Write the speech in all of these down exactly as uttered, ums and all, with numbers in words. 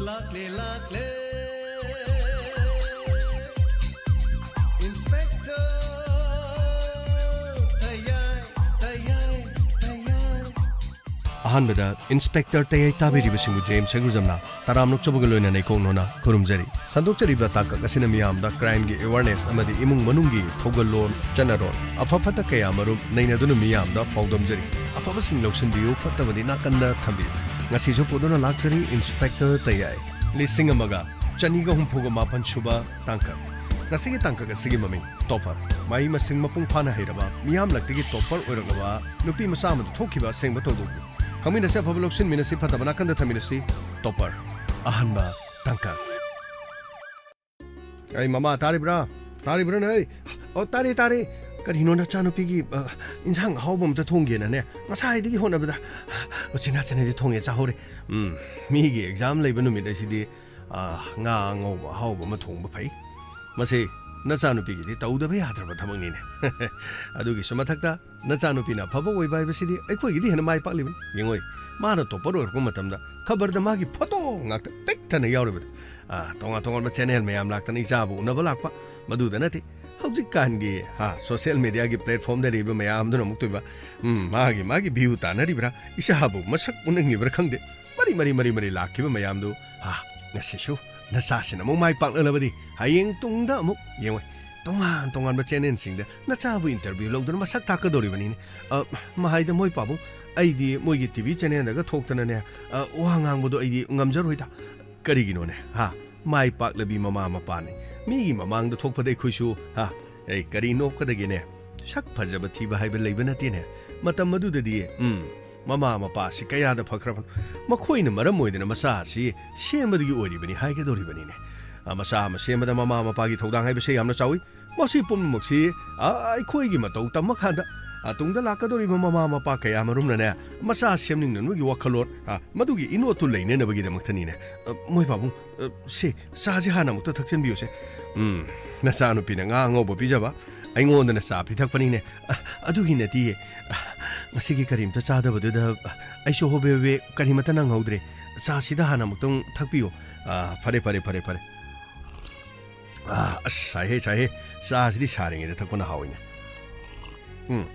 ꯂꯥꯛꯂꯦ, ꯂꯥꯛꯂꯦ꯫ Inspector ꯇꯌꯥꯏ, ꯇꯌꯥꯏ, ꯇꯌꯥꯏ꯫ ꯑꯍꯥꯟꯕꯗ Inspector ꯇꯌꯥꯏ ꯇꯥꯕꯤꯔꯤꯕꯁꯤꯡꯕꯨ ꯖꯦꯝꯁ ꯁꯦꯒꯨꯖꯝꯅ ꯇꯔꯥꯝꯅ ꯑꯣꯛꯆꯕꯒ ꯂꯣꯏꯅꯅ ꯏꯀꯣꯛ ꯅꯣꯟꯅ ꯈꯨꯔꯨꯝꯖꯔꯤ꯫ ꯁꯟꯗꯣꯛꯆꯔꯤꯕ ꯇꯥꯡꯀꯛ ꯑꯁꯤꯅ ꯃꯤꯌꯥꯝꯗ crimeꯒꯤ awareness ꯑꯃꯗꯤ ꯏꯃꯨꯡ ꯃꯅꯨꯡꯒꯤ ꯊꯧꯒꯜꯂꯣꯟ, ꯆꯠꯅꯔꯣꯟ, ꯑꯐ ꯐꯠꯇ ꯀꯌꯥ ꯃꯔꯨꯝ ꯅꯩꯅꯗꯨꯅ ꯃꯤꯌꯥꯝꯗ ꯄꯥꯎꯗꯝꯖꯔꯤ꯫ ꯑꯐꯕꯁꯤꯡ ꯂꯧꯁꯤꯟꯕꯤꯌꯨ, ꯐꯠꯇꯕꯗꯤ ꯅꯥꯀꯟꯗ ꯊꯝꯕꯤꯌꯨ꯫ ꯉꯁꯤꯁꯨ ꯄꯨꯗꯨꯅ ꯂꯥꯛꯆꯔꯤ Inspector ꯇꯌꯥꯏ꯫ ꯂꯤꯁꯤꯡ ꯑꯃꯒ ꯆꯅꯤꯒ ꯍꯨꯝꯐꯨꯒ ꯃꯥꯄꯟ ꯁꯨꯕ ꯇꯥꯡꯀꯛ꯫ ꯉꯁꯤꯒꯤ ꯇꯥꯡꯀꯛ ꯑꯁꯤꯒꯤ ꯃꯃꯤꯡ Topper꯫ ꯃꯍꯩ ꯃꯁꯤꯡ ꯃꯄꯨꯡ ꯐꯥꯅ ꯍꯩꯔꯕ, ꯃꯤꯌꯥꯝꯂꯛꯇꯒꯤ topper ꯑꯣꯏꯔꯛꯂꯕ ꯅꯨꯄꯤ ꯃꯆꯥ ꯑꯃꯗ ꯊꯣꯛꯈꯤꯕ ꯑꯁꯦꯡꯕ ꯊꯧꯗꯣꯛꯅꯤ꯫ ꯈꯪꯃꯤꯟꯅꯁꯤ, ꯑꯐꯕ ꯂꯧꯁꯤꯟꯃꯤꯟꯅꯁꯤ, ꯐꯠꯇꯕ ꯅꯥꯀꯟꯗ ꯊꯝꯃꯤꯟꯅꯁꯤ꯫ Topper꯫ ꯑꯍꯥꯟꯕ ꯇꯥꯡꯀꯛ꯫ ꯑꯩ ꯃꯃꯥ ꯇꯥꯔꯤꯕ꯭ꯔꯥ? ꯇꯥꯔꯤꯕ꯭ꯔꯥꯅꯦ? ꯑꯩ, ꯑꯣ, ꯇꯥꯔꯦ, ꯇꯥꯔꯦ꯫ ꯀꯔꯤꯅꯣ ꯅꯆꯥꯅꯨꯄꯤꯒꯤ, ꯑ, ꯏꯟꯁꯥꯡ ꯑꯍꯥꯎꯕ ꯑꯃꯇ ꯊꯣꯡꯒꯦꯅꯅꯦ ꯉꯁꯥꯏꯗꯒꯤ ꯍꯣꯠꯅꯕꯗ꯫ ꯎꯆꯤꯟ ꯅꯥꯆꯤꯟꯅꯗꯤ ꯊꯣꯡꯉꯦ, ꯆꯥꯍꯧꯔꯦ꯫ ꯎꯝ, ꯃꯤꯒꯤ exam ꯂꯩꯕ ꯅꯨꯃꯤꯠ ꯑꯁꯤꯗꯤ, ꯑ, ꯉꯥ ꯑꯉꯧꯕ ꯑꯍꯥꯎꯕ ꯑꯃ ꯊꯣꯡꯕ ꯐꯩ꯫ ꯃꯁꯤ ꯅꯆꯥꯅꯨꯄꯤꯒꯤꯗꯤ ꯇꯧꯗꯕ ꯌꯥꯗ꯭ꯔꯕ ꯊꯕꯛꯅꯤꯅꯦ꯫ ꯑꯗꯨꯒꯤꯁꯨ ꯃꯊꯛꯇ ꯅꯆꯥꯅꯨꯄꯤꯅ ꯑꯐꯕ ꯑꯣꯏꯕ ꯍꯥꯏꯕꯁꯤꯗꯤ ꯑꯩꯈꯣꯏꯒꯤꯗꯤ ꯍꯦꯟꯅ ꯃꯥꯏ ꯄꯥꯛꯂꯤꯕꯅꯤ꯫ ꯌꯦꯡꯉꯣꯏ, ꯃꯥꯅ topper ꯑꯣꯏꯔꯛꯄ ꯃꯇꯝꯗ ꯈꯕꯔꯗ ꯃꯥꯒꯤ photo ꯉꯥꯛꯇ ꯄꯤꯛ ꯊꯟꯅ ꯌꯥꯎꯔꯤꯕꯗꯨ꯫ ꯑꯥ, ꯇꯣꯉꯥꯟ ꯇꯣꯉꯥꯟꯕ channel ꯃꯌꯥꯝ ꯂꯥꯛꯇꯅ ꯏꯆꯥꯕꯨ ꯎꯅꯕ ꯂꯥꯛꯄ꯫ ꯃꯗꯨꯗ ꯅꯠꯇꯦ, ꯍꯧꯖꯤꯛꯀꯥꯟꯒꯤ, ꯍꯥ, social mediaꯒꯤ platformꯗ ꯂꯩꯔꯤꯕ ꯃꯌꯥꯝꯗꯨꯅ ꯑꯃꯨꯛ ꯇꯣꯏꯕ, ꯎꯝ, ꯃꯥꯒꯤ, ꯃꯥꯒꯤ view ꯇꯥꯟꯅꯔꯤꯕ꯭ꯔꯥ, ꯏꯆꯥꯕꯨ ꯃꯁꯛ ꯎꯅꯤꯡꯉꯤꯕ꯭ꯔꯥ ꯈꯪꯗꯦ꯫ ꯃꯔꯤ, ꯃꯔꯤ, ꯃꯔꯤ, ꯃꯔꯤ ꯂꯥꯛꯈꯤꯕ ꯃꯌꯥꯝꯗꯨ, ꯍꯥ, ꯉꯁꯤꯁꯨ ꯅꯆꯥꯁꯤꯅ ꯑꯃꯨꯛ ꯃꯥꯏ ꯄꯥꯛꯂꯛꯂꯕꯗꯤ ꯍꯌꯦꯡ ꯇꯨꯡꯗ ꯑꯃꯨꯛ ꯌꯦꯡꯉꯣꯏ꯫ ꯇꯣꯉꯥꯟ ꯇꯣꯉꯥꯟꯕ channelꯁꯤꯡꯗ ꯅꯆꯥꯕꯨ interview ꯂꯧꯗꯨꯅ ꯃꯁꯛ ꯇꯥꯛꯀꯗꯧꯔꯤꯕꯅꯤꯅꯦ꯫ ꯑ, ꯃꯍꯥꯏꯗ ꯃꯣꯏ ꯄꯥꯕꯨꯡ, ꯑꯩꯗꯤ ꯃꯣꯏꯒꯤ TV channelꯗꯒ ꯊꯣꯛꯇꯅꯅꯦ, ꯑ, ꯋꯥ ꯉꯥꯡꯕꯗꯣ ꯑꯩꯗꯤ ꯉꯝꯖꯔꯣꯏꯗ꯫ ꯀꯔꯤꯒꯤꯅꯣꯅꯦ? ꯍꯥ? ꯃꯥꯏ ꯄꯥꯛꯂꯕꯤ ꯃꯃꯥ ꯃꯄꯥꯅꯤ꯫ ꯃꯤꯒꯤ ꯃꯃꯥꯡꯗ ꯊꯣꯛꯄꯗ ꯑꯩꯈꯣꯏꯁꯨ, ꯍꯥ? ꯑꯩ ꯀꯔꯤ ꯅꯣꯛꯀꯗꯒꯦꯅꯦ? ꯁꯛ ꯐꯖꯕ ꯊꯤꯕ ꯍꯥꯏꯕ ꯂꯩꯕ ꯅꯠꯇꯦꯅꯦ꯫ ꯃꯇꯝ ꯑꯗꯨꯗꯗꯤ, ꯎꯝ, ꯃꯃꯥ ꯃꯄꯥ ꯑꯁꯤ ꯀꯌꯥꯗ ꯐꯈ꯭ꯔꯕꯅꯣ? ꯃꯈꯣꯏꯅ ꯃꯔꯝ ꯑꯣꯏꯗꯅ ꯃꯆꯥ ꯑꯁꯤ ꯁꯦꯝꯕꯗꯒꯤ ꯑꯣꯏꯔꯤꯕꯅꯤ ꯍꯥꯏꯒꯗꯧꯔꯤꯕꯅꯤꯅꯦ꯫ ꯑ, ꯃꯆꯥ ꯑꯃ ꯁꯦꯝꯕꯗ ꯃꯃꯥ ꯃꯄꯥꯒꯤ ꯊꯧꯗꯥꯡ ꯍꯥꯏꯕꯁꯦ ꯌꯥꯝꯅ ꯆꯥꯎꯏ꯫ ꯃꯁꯤ ꯄꯨꯝꯅꯃꯛꯁꯤ, ꯑ, ꯑꯩꯈꯣꯏꯒꯤ ꯃꯇꯧ ꯇꯝꯃꯀꯥꯟꯗ, ꯑ, ꯇꯨꯡꯗ ꯂꯥꯛꯀꯗꯧꯔꯤꯕ ꯃꯃꯥ ꯃꯄꯥ ꯀꯌꯥ ꯃꯔꯨꯝꯅꯅꯦ, ꯃꯆꯥ ꯁꯦꯝꯅꯤꯡꯅꯕꯒꯤ ꯋꯥꯈꯜꯂꯣꯟ, ꯑ, ꯃꯗꯨꯒꯤ ꯏꯅꯣꯠꯇꯨ ꯂꯩꯅꯅꯕꯒꯤꯗꯃꯛꯇꯅꯤꯅꯦ꯫ ꯑ, ꯃꯣꯏ ꯄꯥꯕꯨꯡ, ꯑ, ꯁꯦ, ꯆꯥꯁꯦ ꯍꯥꯟꯅ ꯑꯃꯨꯛꯇ ꯊꯛꯆꯤꯟꯕꯤꯌꯨꯁꯦ꯫ ꯎꯝ, ꯅꯆꯥꯅꯨꯄꯤꯅ ꯉꯥ ꯑꯉꯧꯕ ꯄꯤꯖꯕ, ꯑꯩꯉꯣꯟꯗꯅ ꯆꯥ ꯄꯤꯊꯛꯄꯅꯤꯅꯦ꯫ ꯑ, ꯑꯗꯨꯒꯤ ꯅꯠꯇꯤꯌꯦ꯫ ꯑ, ꯉꯁꯤꯒꯤ ꯀꯔꯤꯝꯇ ꯆꯥꯗꯕꯗꯨꯗ ꯑꯩꯁꯨ ꯍꯣꯕꯦ ꯍꯣꯕꯦ ꯀꯔꯤꯃꯠꯇ ꯅꯪꯍꯧꯗ꯭ꯔꯦ꯫ ꯆꯥꯁꯤꯗ ꯍꯥꯟꯅ ꯑꯃꯨꯛꯇꯪ ꯊꯛꯄꯤꯌꯨ꯫ ꯑꯥ, ꯐꯔꯦ, ꯐꯔꯦ, ꯐꯔꯦ, ꯐꯔꯦ꯫ ꯑꯥ, ꯑꯁ, ꯁꯥꯏꯍꯦ, ꯁꯥꯏꯍꯦ꯫ ꯆꯥꯁꯤꯗꯤ ꯁꯥꯔꯤꯉꯩꯗ ꯊꯛꯄꯅ ꯍꯥꯎꯋꯤꯅꯦ꯫ ꯎꯝ,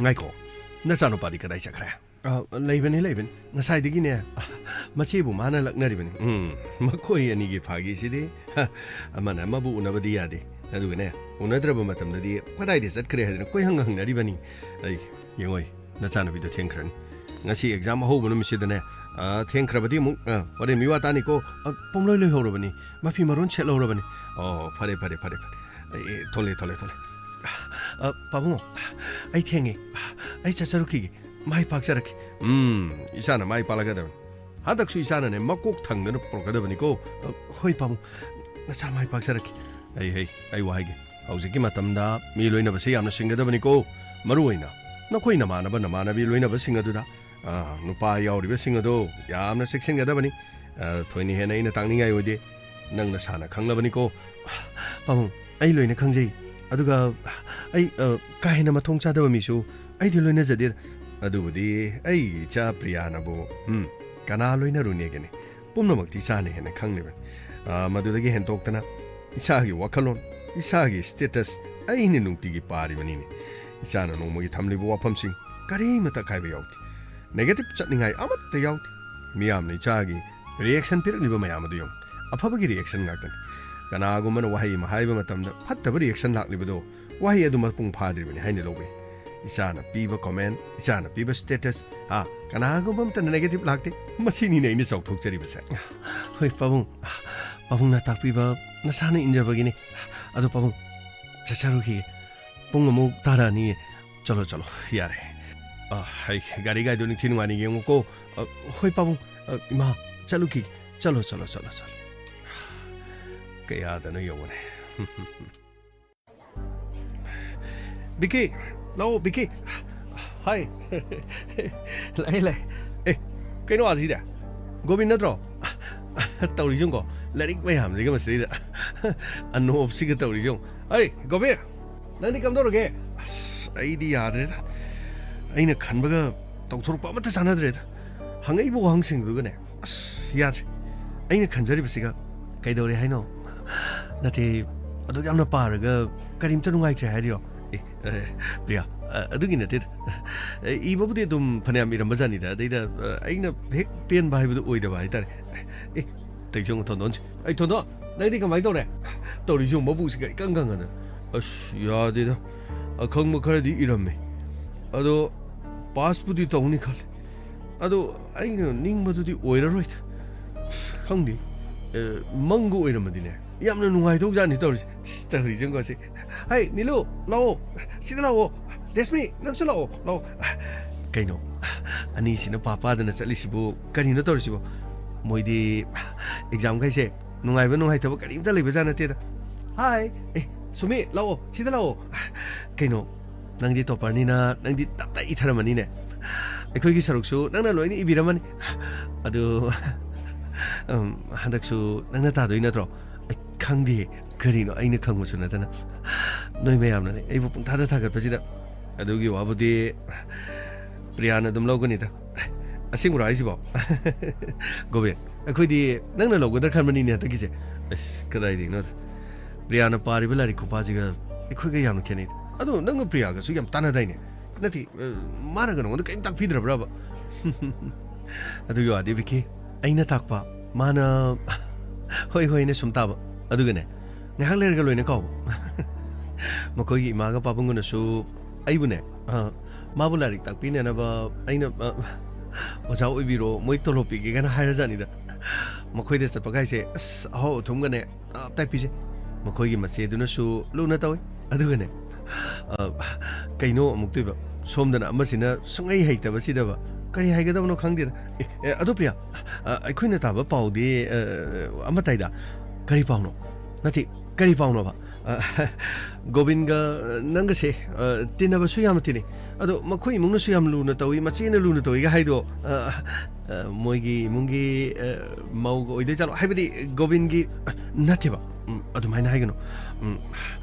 ꯉꯥꯏꯈꯣ, ꯅꯆꯥꯅꯨꯄꯥꯗꯤ ꯀꯗꯥꯏ ꯆꯠꯈ꯭ꯔꯦ? ꯑ, ꯂꯩꯕꯅꯤ, ꯂꯩꯕꯅꯤ꯫ ꯉꯁꯥꯏꯗꯒꯤꯅꯦ, ꯑ, ꯃꯆꯦꯕꯨ ꯃꯥꯅ ꯂꯛꯅꯔꯤꯕꯅꯤ꯫ ꯎꯝ, ꯃꯈꯣꯏ ꯑꯅꯤꯒꯤ ꯐꯥꯒꯤꯁꯤꯗꯤ, ꯍ, ꯑꯃꯅ ꯑꯃꯕꯨ ꯎꯅꯕꯗꯤ ꯌꯥꯗꯦ꯫ ꯑꯗꯨꯒꯅꯦ, ꯎꯅꯗ꯭ꯔꯕ ꯃꯇꯝꯗꯗꯤ ꯀꯗꯥꯏꯗ ꯆꯠꯈ꯭ꯔꯦ ꯍꯥꯏꯗꯅ ꯀꯣꯏꯍꯪ ꯍꯪꯅꯔꯤꯕꯅꯤ꯫ ꯑꯩ, ꯌꯦꯡꯉꯣꯏ, ꯅꯆꯥꯅꯨꯄꯤꯗꯣ ꯊꯦꯡꯈ꯭ꯔꯅꯤ꯫ ꯉꯁꯤ exam ꯑꯍꯧꯕ ꯅꯨꯃꯤꯠꯁꯤꯗꯅꯦ, ꯑ, ꯊꯦꯡꯈ꯭ꯔꯕꯗꯤ ꯑꯃꯨꯛ, ꯑ, ꯍꯣꯔꯦꯟ ꯃꯤꯋꯥ ꯇꯥꯅꯤꯀꯣ꯫ ꯑ, ꯄꯨꯝꯂꯣꯏ ꯂꯣꯏꯍꯧꯔꯕꯅꯤ꯫ ꯃꯐꯤ ꯃꯔꯣꯟ ꯁꯦꯠꯍꯧꯔꯕꯅꯤ꯫ ꯑꯣ, ꯐꯔꯦ, ꯐꯔꯦ, ꯐꯔꯦ, ꯐꯔꯦ꯫ ꯑꯩ, ꯊꯣꯛꯂꯦ, ꯊꯣꯛꯂꯦ, ꯊꯣꯛꯂꯦ꯫ ꯑ, ꯄꯥꯕꯨꯡ, ꯑꯩ ꯊꯦꯡꯉꯦ꯫ ꯑꯩ ꯆꯠꯆꯔꯨꯈꯤꯒꯦ꯫ ꯃꯥꯏ ꯄꯥꯛꯆꯔꯛꯈꯤ꯫ ꯎꯝ, ꯏꯆꯥꯅ ꯃꯥꯏ ꯄꯥꯛꯂꯛꯀꯗꯕꯅꯤ꯫ ꯍꯟꯗꯛꯁꯨ ꯏꯆꯥꯅꯅꯦ ꯃꯀꯣꯛ ꯊꯪꯗꯅ ꯄꯨꯔꯛꯀꯗꯕꯅꯤꯀꯣ꯫ ꯑ, ꯍꯣꯏ ꯄꯥꯕꯨꯡ, ꯅꯆꯥ ꯃꯥꯏ ꯄꯥꯛꯆꯔꯛꯈꯤ꯫ ꯍꯩ, ꯍꯩ, ꯑꯩ ꯋꯥ ꯍꯥꯏꯒꯦ꯫ ꯍꯧꯖꯤꯛꯀꯤ ꯃꯇꯝꯗ ꯃꯤ ꯂꯣꯏꯅꯕꯁꯦ ꯌꯥꯝꯅ ꯁꯤꯡꯒꯗꯕꯅꯤꯀꯣ꯫ ꯃꯔꯨ ꯑꯣꯏꯅ ꯅꯈꯣꯏ ꯅꯃꯥꯟꯅꯕ ꯅꯃꯥꯟꯅꯕꯤ ꯂꯣꯏꯅꯕꯁꯤꯡ ꯑꯗꯨꯗ, ꯑ, ꯅꯨꯄꯥ ꯌꯥꯎꯔꯤꯕꯁꯤꯡ ꯑꯗꯣ ꯌꯥꯝꯅ ꯆꯦꯛꯁꯤꯟꯒꯗꯕꯅꯤ꯫ ꯑ, ꯊꯣꯏꯅ ꯍꯦꯟꯅ ꯑꯩꯅ ꯇꯥꯛꯅꯤꯡꯉꯥꯏ ꯑꯣꯏꯗꯦ꯫ ꯅꯪ ꯅꯁꯥꯅ ꯈꯪꯂꯕꯅꯤꯀꯣ꯫ ꯄꯥꯕꯨꯡ, ꯑꯩ ꯂꯣꯏꯅ ꯈꯪꯖꯩ꯫ ꯑꯗꯨꯒ ꯑꯩ, ꯑ, ꯀꯥ ꯍꯦꯟꯅ ꯃꯊꯣꯡ ꯆꯥꯗꯕ ꯃꯤꯁꯨ ꯑꯩꯗꯤ ꯂꯣꯏꯅꯖꯗꯦꯗ꯫ ꯑꯗꯨꯕꯨꯗꯤ ꯑꯩꯒꯤ ꯏꯆꯥ ꯄ꯭ꯔꯤꯌꯥꯅꯕꯨ, ꯎꯝ, ꯀꯅꯥ ꯂꯣꯏꯅꯔꯨꯅꯦꯒꯅꯤ? ꯄꯨꯝꯅꯃꯛꯇꯤ ꯏꯆꯥꯅ ꯍꯦꯟꯅ ꯈꯪꯂꯤꯕꯅꯤ꯫ ꯑ, ꯃꯗꯨꯗꯒꯤ ꯍꯦꯟꯗꯣꯛꯇꯅ ꯏꯁꯥꯒꯤ ꯋꯥꯈꯜꯂꯣꯟ, ꯏꯁꯥꯒꯤ status ꯑꯩꯅ ꯅꯨꯡꯇꯤꯒꯤ ꯄꯥꯔꯤꯕꯅꯤꯅꯦ꯫ ꯏꯆꯥꯅ ꯅꯣꯡꯃꯒꯤ ꯊꯝꯂꯤꯕ ꯋꯥꯐꯝꯁꯤꯡ ꯀꯔꯤꯃꯠꯇ ꯑꯀꯥꯏꯕ ꯌꯥꯎꯗꯦ꯫ Negative ꯆꯠꯅꯤꯡꯉꯥꯏ ꯑꯃꯠꯇ ꯌꯥꯎꯗꯦ꯫ ꯃꯤꯌꯥꯝꯅ ꯏꯆꯥꯒꯤ reaction ꯄꯤꯔꯛꯂꯤꯕ ꯃꯌꯥꯝ ꯑꯗꯨ ꯌꯦꯡꯉꯨ꯫ ꯑꯐꯕꯒꯤ reaction ꯉꯥꯛꯇꯅꯤ꯫ ꯀꯅꯥꯒꯨꯝꯕꯅ ꯋꯥꯍꯩ ꯑꯃ ꯍꯥꯏꯕ ꯃꯇꯝꯗ ꯐꯠꯇꯕ reaction ꯂꯥꯛꯂꯤꯕꯗꯣ ꯋꯥꯍꯩ ꯑꯗꯨ ꯃꯄꯨꯡ ꯐꯥꯗ꯭ꯔꯤꯕꯅꯤ ꯍꯥꯏꯅ ꯂꯧꯏ꯫ ꯏꯆꯥꯅ ꯄꯤꯕ comment, ꯏꯆꯥꯅ ꯄꯤꯕ status, ꯑꯥ, ꯀꯅꯥꯒꯨꯝꯕ ꯑꯃꯠꯇꯅ negative ꯂꯥꯛꯇꯦ꯫ ꯃꯁꯤꯅꯤꯅꯦ ꯑꯩꯅ ꯆꯥꯎꯊꯣꯛꯆꯔꯤꯕꯁꯦ꯫ ꯍꯣꯏ ꯄꯥꯕꯨꯡ, ꯄꯥꯕꯨꯡꯅ ꯇꯥꯛꯄꯤꯕ ꯅꯁꯥꯅ ꯏꯟꯖꯕꯒꯤꯅꯤ꯫ ꯑꯗꯣ ꯄꯥꯕꯨꯡ, ꯆꯠꯆꯔꯨꯈꯤꯒꯦ꯫ ꯄꯨꯡ ꯑꯃꯨꯛ ꯇꯥꯔꯛꯑꯅꯤꯌꯦ꯫ ꯆꯠꯂꯣ, ꯆꯠꯂꯣ, ꯌꯥꯔꯦ꯫ ꯑ, ꯍꯩ, ꯒꯥꯔꯤ ꯒꯥꯏꯗꯣ ꯅꯤꯡꯊꯤ ꯅꯨꯡꯉꯥꯏꯅ ꯌꯦꯡꯉꯨꯀꯣ꯫ ꯑ, ꯍꯣꯏ ꯄꯥꯕꯨꯡ, ꯑ, ꯏꯃꯥ, ꯆꯠꯂꯨꯈꯤꯒꯦ꯫ ꯆꯠꯂꯣ, ꯆꯠꯂꯣ, ꯆꯠꯂꯣ, ꯆꯠꯂꯣ꯫ ꯀꯌꯥꯗꯅꯣ ꯌꯦꯡꯉꯨꯅꯦ꯫ ꯕꯤꯀꯤ, ꯂꯥꯛꯑꯣ, ꯕꯤꯀꯤ꯫ ꯍꯥꯏ꯫ ꯂꯥꯛꯑꯦ, ꯂꯥꯛꯑꯦ꯫ ꯑꯦ, ꯀꯩꯅꯣ ꯑꯥꯖꯤꯗꯤ? ꯒꯣꯕꯤꯟ ꯅꯠꯇ꯭ꯔꯣ? ꯇꯧꯔꯤꯁꯤ ꯌꯦꯡꯉꯨꯀꯣ, ꯂꯥꯏꯔꯤꯛ ꯃꯌꯥꯝꯁꯤꯒ ꯃꯁꯤꯗꯩꯗ꯫ ꯑꯅꯣꯞꯁꯤꯒ ꯇꯧꯔꯤꯁꯤ ꯌꯦꯡꯉꯨ꯫ ꯑꯩ, ꯒꯣꯕꯤꯟ, ꯅꯪꯗꯤ ꯀꯝꯗꯧꯔꯒꯦ? ꯑꯁ, ꯑꯩꯗꯤ ꯌꯥꯗ꯭ꯔꯦꯗ꯫ ꯑꯩꯅ ꯈꯟꯕꯒ ꯇꯧꯊꯣꯔꯛꯄ ꯑꯃꯠꯇ ꯆꯥꯟꯅꯗ꯭ꯔꯦꯗ꯫ ꯍꯪꯉꯛꯏꯕ ꯋꯥꯍꯪꯁꯤꯡꯗꯨꯒꯅꯦ, ꯑꯁ, ꯌꯥꯗ꯭ꯔꯦ꯫ ꯑꯩꯅ ꯈꯟꯖꯔꯤꯕꯁꯤꯒ ꯀꯩꯗꯧꯔꯦ ꯍꯥꯏꯅꯣ? ꯅꯠꯇꯦ, ꯑꯗꯨꯛ ꯌꯥꯝꯅ ꯄꯥꯔꯒ ꯀꯔꯤꯝꯇ ꯅꯨꯡꯉꯥꯏꯇ꯭ꯔꯦ ꯍꯥꯏꯔꯤꯔꯣ? ꯑꯦ, ꯑꯦ, ꯄ꯭ꯔꯤꯌꯥ, ꯑ, ꯑꯗꯨꯒꯤ ꯅꯠꯇꯦꯗ꯫ ꯑꯦ, ꯏꯕꯕꯨꯗꯤ ꯑꯗꯨꯝ ꯐꯅꯌꯥꯝ ꯏꯔꯝꯕ ꯖꯥꯠꯅꯤꯗ, ꯑꯗꯩꯗ, ꯑ, ꯑꯩꯅ ꯍꯦꯛ ꯄꯦꯟꯕ ꯍꯥꯏꯕꯗꯨ ꯑꯣꯏꯗꯕ ꯍꯥꯏꯇꯥꯔꯦ꯫ ꯑꯦ, ꯇꯩꯖꯪ ꯊꯣꯟꯗꯣꯟꯁꯦ꯫ ꯑꯩ ꯊꯣꯟꯗꯣꯟ, ꯅꯪꯗꯤ ꯀꯃꯥꯏꯅ ꯇꯧꯔꯦ? ꯇꯧꯔꯤꯁꯤ ꯌꯦꯡꯉꯨ, ꯃꯕꯨꯛꯁꯤꯒ ꯏꯀꯪ ꯀꯪꯉꯗꯅ꯫ ꯑꯁ, ꯌꯥꯗꯦꯗ꯫ ꯑꯈꯪꯕ ꯈꯔꯗꯤ ꯏꯔꯝꯃꯦ꯫ ꯑꯗꯣ ꯄꯥꯁꯄꯨꯗꯤ ꯇꯧꯅꯤ ꯈꯜꯂꯤ꯫ ꯑꯗꯣ ꯑꯩꯅ ꯅꯤꯡꯕꯗꯨꯗꯤ ꯑꯣꯏꯔꯔꯣꯏꯗ꯫ ꯑꯁ, ꯈꯪꯗꯦ꯫ ꯑꯦ, ꯃꯪꯒ ꯑꯣꯏꯔꯝꯃꯗꯤꯅꯦ, ꯌꯥꯝꯅ ꯅꯨꯡꯉꯥꯏꯗꯧꯖꯥꯠꯅꯤ ꯇꯧꯔꯤꯁꯦ꯫ ꯏꯁ, ꯇꯧꯔꯤꯁꯦ ꯌꯦꯡꯉꯣ ꯁꯤ꯫ ꯍꯩ, ꯅꯤꯂꯨ, ꯂꯥꯛꯑꯣ꯫ ꯁꯤꯗ ꯂꯥꯛꯑꯣ꯫ ꯔꯦꯁꯃꯤ, ꯅꯪꯁꯨ ꯂꯥꯛꯑꯣ, ꯂꯥꯛꯑꯣ꯫ ꯀꯩꯅꯣ? ꯑꯅꯤꯁꯤꯅ ꯄꯥ ꯄꯥꯗꯅ ꯆꯠꯂꯤꯁꯤꯕꯨ ꯀꯔꯤꯅꯣ ꯇꯧꯔꯤꯁꯤꯕꯣ? ꯃꯣꯏꯗꯤ ꯑꯦꯛꯖꯥꯝꯈꯩꯁꯦ ꯅꯨꯡꯉꯥꯏꯕ ꯅꯨꯡꯉꯥꯏꯇꯕ ꯀꯔꯤꯝꯇ ꯂꯩꯕꯖꯥꯠ ꯅꯠꯇꯦꯗ꯫ ꯍꯥꯏ, ꯑꯦ, ꯁꯨꯃꯤ, ꯂꯥꯛꯑꯣ, ꯁꯤꯗ ꯂꯥꯛꯑꯣ꯫ ꯀꯩꯅꯣ? ꯅꯪꯗꯤ ꯇꯣꯄꯔꯅꯤꯅ ꯅꯪꯗꯤ ꯇꯞꯇꯥꯏ ꯏꯊꯔꯝꯃꯅꯤꯅꯦ꯫ ꯑꯩꯈꯣꯏꯒꯤ ꯁꯔꯨꯛꯁꯨ ꯅꯪꯅ ꯂꯣꯏꯅ ꯏꯕꯤꯔꯝꯃꯅꯤ꯫ ꯑꯗꯨ, ꯎꯝ, ꯍꯟꯗꯛꯁꯨ ꯅꯪꯅ ꯇꯥꯗꯣꯏ ꯅꯠꯇ꯭ꯔꯣ? ꯑꯩ ꯈꯪꯗꯦ, ꯀꯔꯤꯅꯣ ꯑꯩꯅ ꯈꯪꯕꯁꯨ ꯅꯠꯇꯅ꯫ ꯅꯣꯏ ꯃꯌꯥꯝꯅꯅꯦ ꯑꯩꯕꯨ ꯄꯨꯡꯊꯥꯗ ꯊꯥꯒꯠꯄꯁꯤꯗ꯫ ꯑꯗꯨꯒꯤ ꯋꯥꯕꯨꯗꯤ ꯄ꯭ꯔꯤꯌꯥꯅ ꯑꯗꯨꯝ ꯂꯧꯒꯅꯤꯗ꯫ ꯑꯁꯦꯡꯕ꯭ꯔꯣ ꯍꯥꯏꯁꯤꯕꯣ? ꯒꯣꯕꯤꯟ, ꯑꯩꯈꯣꯏꯗꯤ ꯅꯪꯅ ꯂꯧꯒꯗ꯭ꯔꯥ ꯈꯟꯕꯅꯤꯅꯦ ꯍꯟꯗꯛꯀꯤꯁꯦ꯫ ꯑꯁ, ꯀꯗꯥꯏꯗꯒꯤꯅꯣꯗ꯫ ꯄ꯭ꯔꯤꯌꯥꯅ ꯄꯥꯔꯤꯕ ꯂꯥꯏꯔꯤꯛ ꯈꯨꯄꯥꯁꯤꯒ ꯑꯩꯈꯣꯏꯒ ꯌꯥꯝꯅ ꯈꯦꯠꯅꯩ꯫ ꯑꯗꯣ ꯅꯪꯒ ꯄ꯭ꯔꯤꯌꯥꯒꯁꯨ ꯌꯥꯝ ꯇꯥꯟꯅꯗꯥꯏꯅꯦ? ꯅꯠꯇꯦ, ꯑ, ꯃꯥꯅꯒ ꯅꯉꯣꯟꯗ ꯀꯔꯤꯝ ꯇꯥꯛꯄꯤꯗ꯭ꯔꯕ꯭ꯔꯕ? ꯑꯗꯨꯒꯤ ꯋꯥꯗꯤ, ꯕꯤꯀꯤ, ꯑꯩꯅ ꯇꯥꯛꯄ, ꯃꯥꯅ "ꯍꯣꯏ, ꯍꯣꯏꯅ" ꯁꯨꯝ ꯇꯥꯕ꯫ ꯑꯗꯨꯒꯅꯦ, ꯉꯥꯏꯍꯥꯛ ꯂꯩꯔꯒ ꯂꯣꯏꯅ ꯀꯥꯎꯕ꯫ ꯃꯈꯣꯏꯒꯤ ꯏꯃꯥꯒ ꯄꯥꯕꯨꯡꯒꯅꯁꯨ ꯑꯩꯕꯨꯅꯦ, ꯑ, ꯃꯥꯕꯨ ꯂꯥꯏꯔꯤꯛ ꯇꯥꯛꯄꯤꯅꯅꯕ ꯑꯩꯅ, ꯑ, "ꯑꯣꯖꯥ ꯑꯣꯏꯕꯤꯔꯣ, ꯃꯣꯏ ꯇꯣꯂꯣꯞ ꯄꯤꯒꯦ" ꯀꯥꯏꯅ ꯍꯥꯏꯔꯖꯥꯠꯅꯤꯗ꯫ ꯃꯈꯣꯏꯗ ꯆꯠꯄ ꯀꯥꯏꯁꯦ, ꯑꯁ, ꯑꯍꯥꯎ ꯑꯊꯨꯝꯒꯅꯦ, ꯇꯞꯇꯥꯏ ꯄꯤꯖꯩ꯫ ꯃꯈꯣꯏꯒꯤ ꯃꯆꯦꯗꯨꯅꯁꯨ ꯂꯨꯅ ꯇꯧꯏ꯫ ꯑꯗꯨꯒꯅꯦ, ꯑ, ꯀꯩꯅꯣ ꯑꯃꯨꯛ ꯇꯧꯏꯕ, ꯁꯣꯝꯗꯅ ꯑꯃꯁꯤꯅ ꯁꯨꯡꯍꯩ ꯍꯩꯇꯕꯁꯤꯗꯕ꯫ ꯀꯔꯤ ꯍꯥꯏꯒꯗꯕꯅꯣ ꯈꯪꯗꯦꯗ꯫ ꯑꯦ, ꯑꯦ, ꯑꯗꯣ ꯄ꯭ꯔꯤꯌꯥ, ꯑ, ꯑꯩꯈꯣꯏꯅ ꯇꯥꯕ ꯄꯥꯎꯗꯤ, ꯑ, ꯑꯃ ꯇꯥꯏꯗ꯫ ꯀꯔꯤ ꯄꯥꯎꯅꯣ? ꯅꯠꯇꯦ, ꯀꯔꯤ ꯄꯥꯎꯅꯣꯕ? ꯑ, ꯒꯣꯕꯤꯟꯒ, ꯑ, ꯅꯪꯒꯁꯦ, ꯑ, ꯇꯤꯟꯅꯕꯁꯨ ꯌꯥꯝꯅ ꯇꯤꯟꯅꯩ꯫ ꯑꯗꯣ ꯃꯈꯣꯏ ꯏꯃꯨꯡꯅꯁꯨ ꯌꯥꯝ ꯂꯨꯅ ꯇꯧꯏ, ꯃꯆꯦꯅ ꯂꯨꯅ ꯇꯧꯏꯒ ꯍꯥꯏꯗꯣ, ꯑ, ꯑ, ꯃꯣꯏꯒꯤ ꯏꯃꯨꯡꯒꯤ, ꯑ, ꯃꯧꯒ ꯑꯣꯏꯗꯣꯏ ꯖꯥꯠꯂꯣ? ꯍꯥꯏꯕꯗꯤ ꯒꯣꯕꯤꯟꯒꯤ, ꯑ, ꯅꯠꯇꯦꯕ꯫ ꯎꯝ, ꯑꯗꯨꯃꯥꯏꯅ ꯍꯥꯏꯒꯅꯨ꯫ ꯎꯝ,